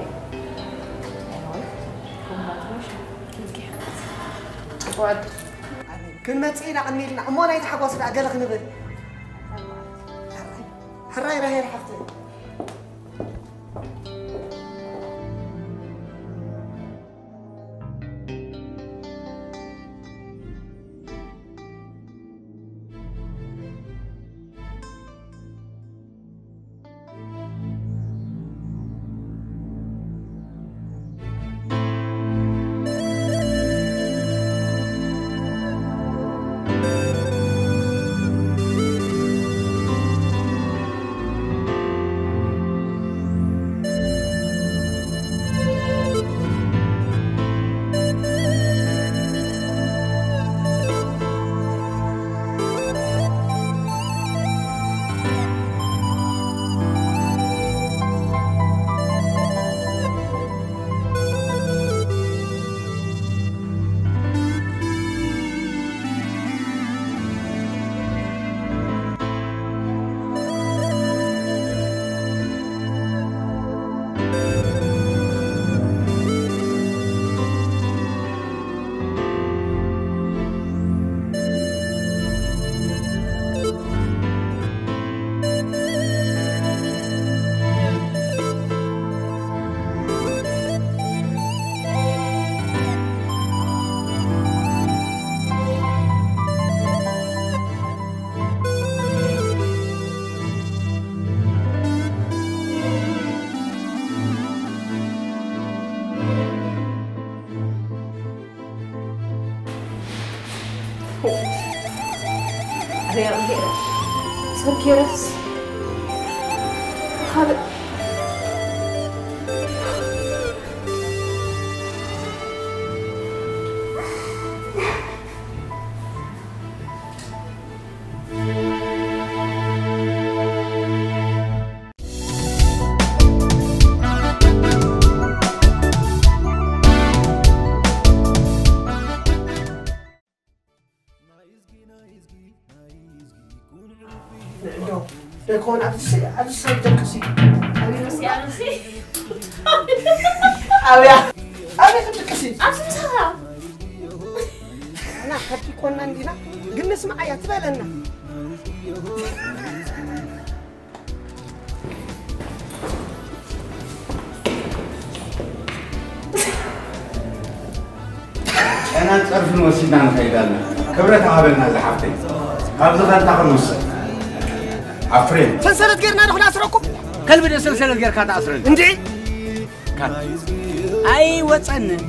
Anyway፣ ከምኡ ማለት ነው። ጽቡቕ ዕድል። ክንመጽእ ኢና ቅድሚ ኢልና እሞ፣ ናይ ታሕጓስ ደኣ ገለ ክንብል። ሕራይ ራሄል ሓፍተይ። ሰብ ኬረስ ካልእ ደኮን ኣብዚ ኣብዚ ሰብ ደቅሲ ኣብያ ኣብዚ ደቅሲ ኣብዚ ሰራ እና ከብቲ ኮና እንዲና ግን ንስምዓያ ትበለና ጨናን ጸርፍን ወሲድና ንኸይድ ኣለና። ክብረት ሃበና ዝሓፍተይ። ካብዚ ኸንታ ክንውሰድ። ኣፍሬም። ሰንሰለት ጌርና ዶ ክናስረኩም? ከልቢ ዶ ሰንሰለት ጌርካ ትኣስረኒ? እንዴ? ኣይወጸንን።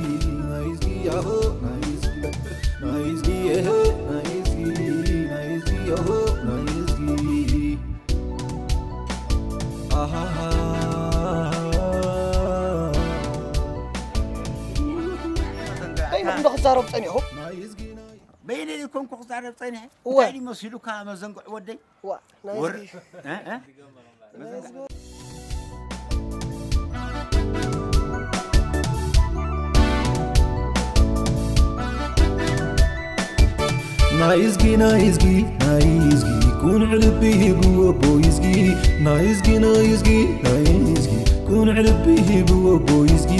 እንታይ ኢኹም ዶ ክዛረቡ ጸኒኹም? በይነይ ኮንኩ ክዛረብ ጸኒሐ። እወ። እንታይ ድዩ መሲሉካ መዘንግዕ ወደይ? ዋ፣ ናይ ወር- ህዝቢ። እ? እ? ናይዝጊ ናይዝጊ ናይዝጊ ቁኑዕ ልቢ ሂቡ ኣቦይዝጊ ናይዝጊ ናይዝጊ ናይዝጊ ቁኑዕ ልቢ ሂቡ ኣቦይዝጊ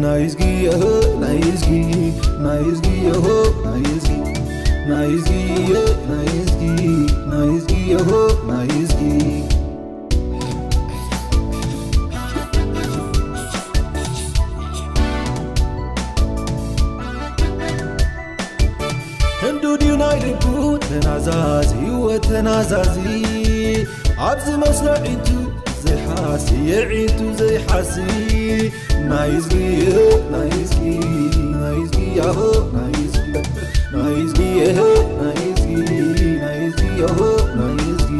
ናይዝጊ የሆ ናይዝጊ ናይዝጊ የሆ ናይዝጊ ናይዝጊ የ ናይዝጊ ናይዝጊ የሆ ናይዝጊ ህንዱ ድዩ ናይ ልቡ ተናዛዚ ወተናዛዚ ኣብዚ መስሎ ዒንቱ ዘይሓሲ የዒንቱ ዘይሓሲ ናይዝጊ ናይዝጊ ናይዝጊ ያሆ ናይዝጊ ናይዝጊ የሆ ናይዝጊ ናይዝጊ ያሆ ናይዝጊ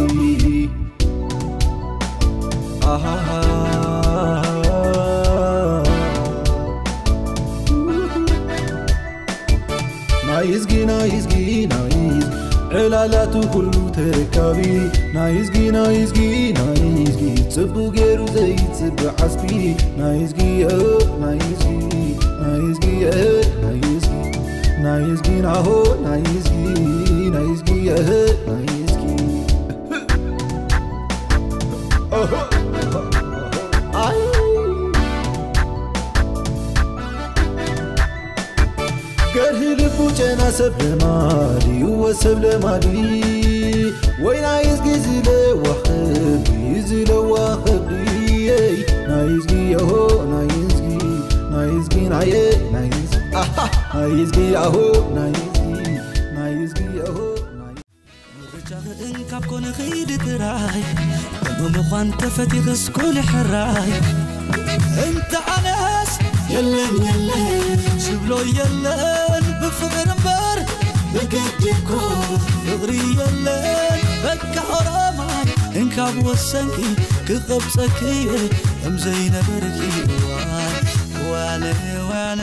ናይዝጊ ናይዝጊ ናይዝ ዕላላቱ ኩሉ ተረካቢ ናይዝጊ ናይዝጊ ናይዝጊ ጽቡቅ ገይሩ ዘይጽብ ዓስቢ ናይዝጊ ናይዝጊ ናይዝጊ ናይዝጊ ናይዝጊ ናሆ ናይዝጊ ናይዝጊ ናይዝጊ ገርሂ ልቡ ጨና ሰብ ለማዲ እወ ሰብ ለማዲ ወይ ናይ እዝጊ ዝለዋ ኸብዲ ዝለዋ ኸብዲ ናይ እዝጊ የሆ ናይ እዝጊ ናይ እዝጊ ናየ ናይ እዝጊ ኣሃ ናይ እዝጊ ኣሆ ናይ እዝጊ ናይ እዝጊ የሆ ናይ ምርጫኺ እንካብ ኮነ ኺዲ ጥራይ እሞ ምዃን ተፈቲኽስ ኩኒ ሕራይ እንተ ኣነስ የለን የለን ዝብሎ የለን ብፍቕሪ እምበር ብግዲ እኮ ፍቕሪ የለን በቃ ኦሮማይ እንካብ ወሰንኪ ክቐብጸኪ እየ ከም ዘይነበርኪ እዋን እዋን እዋን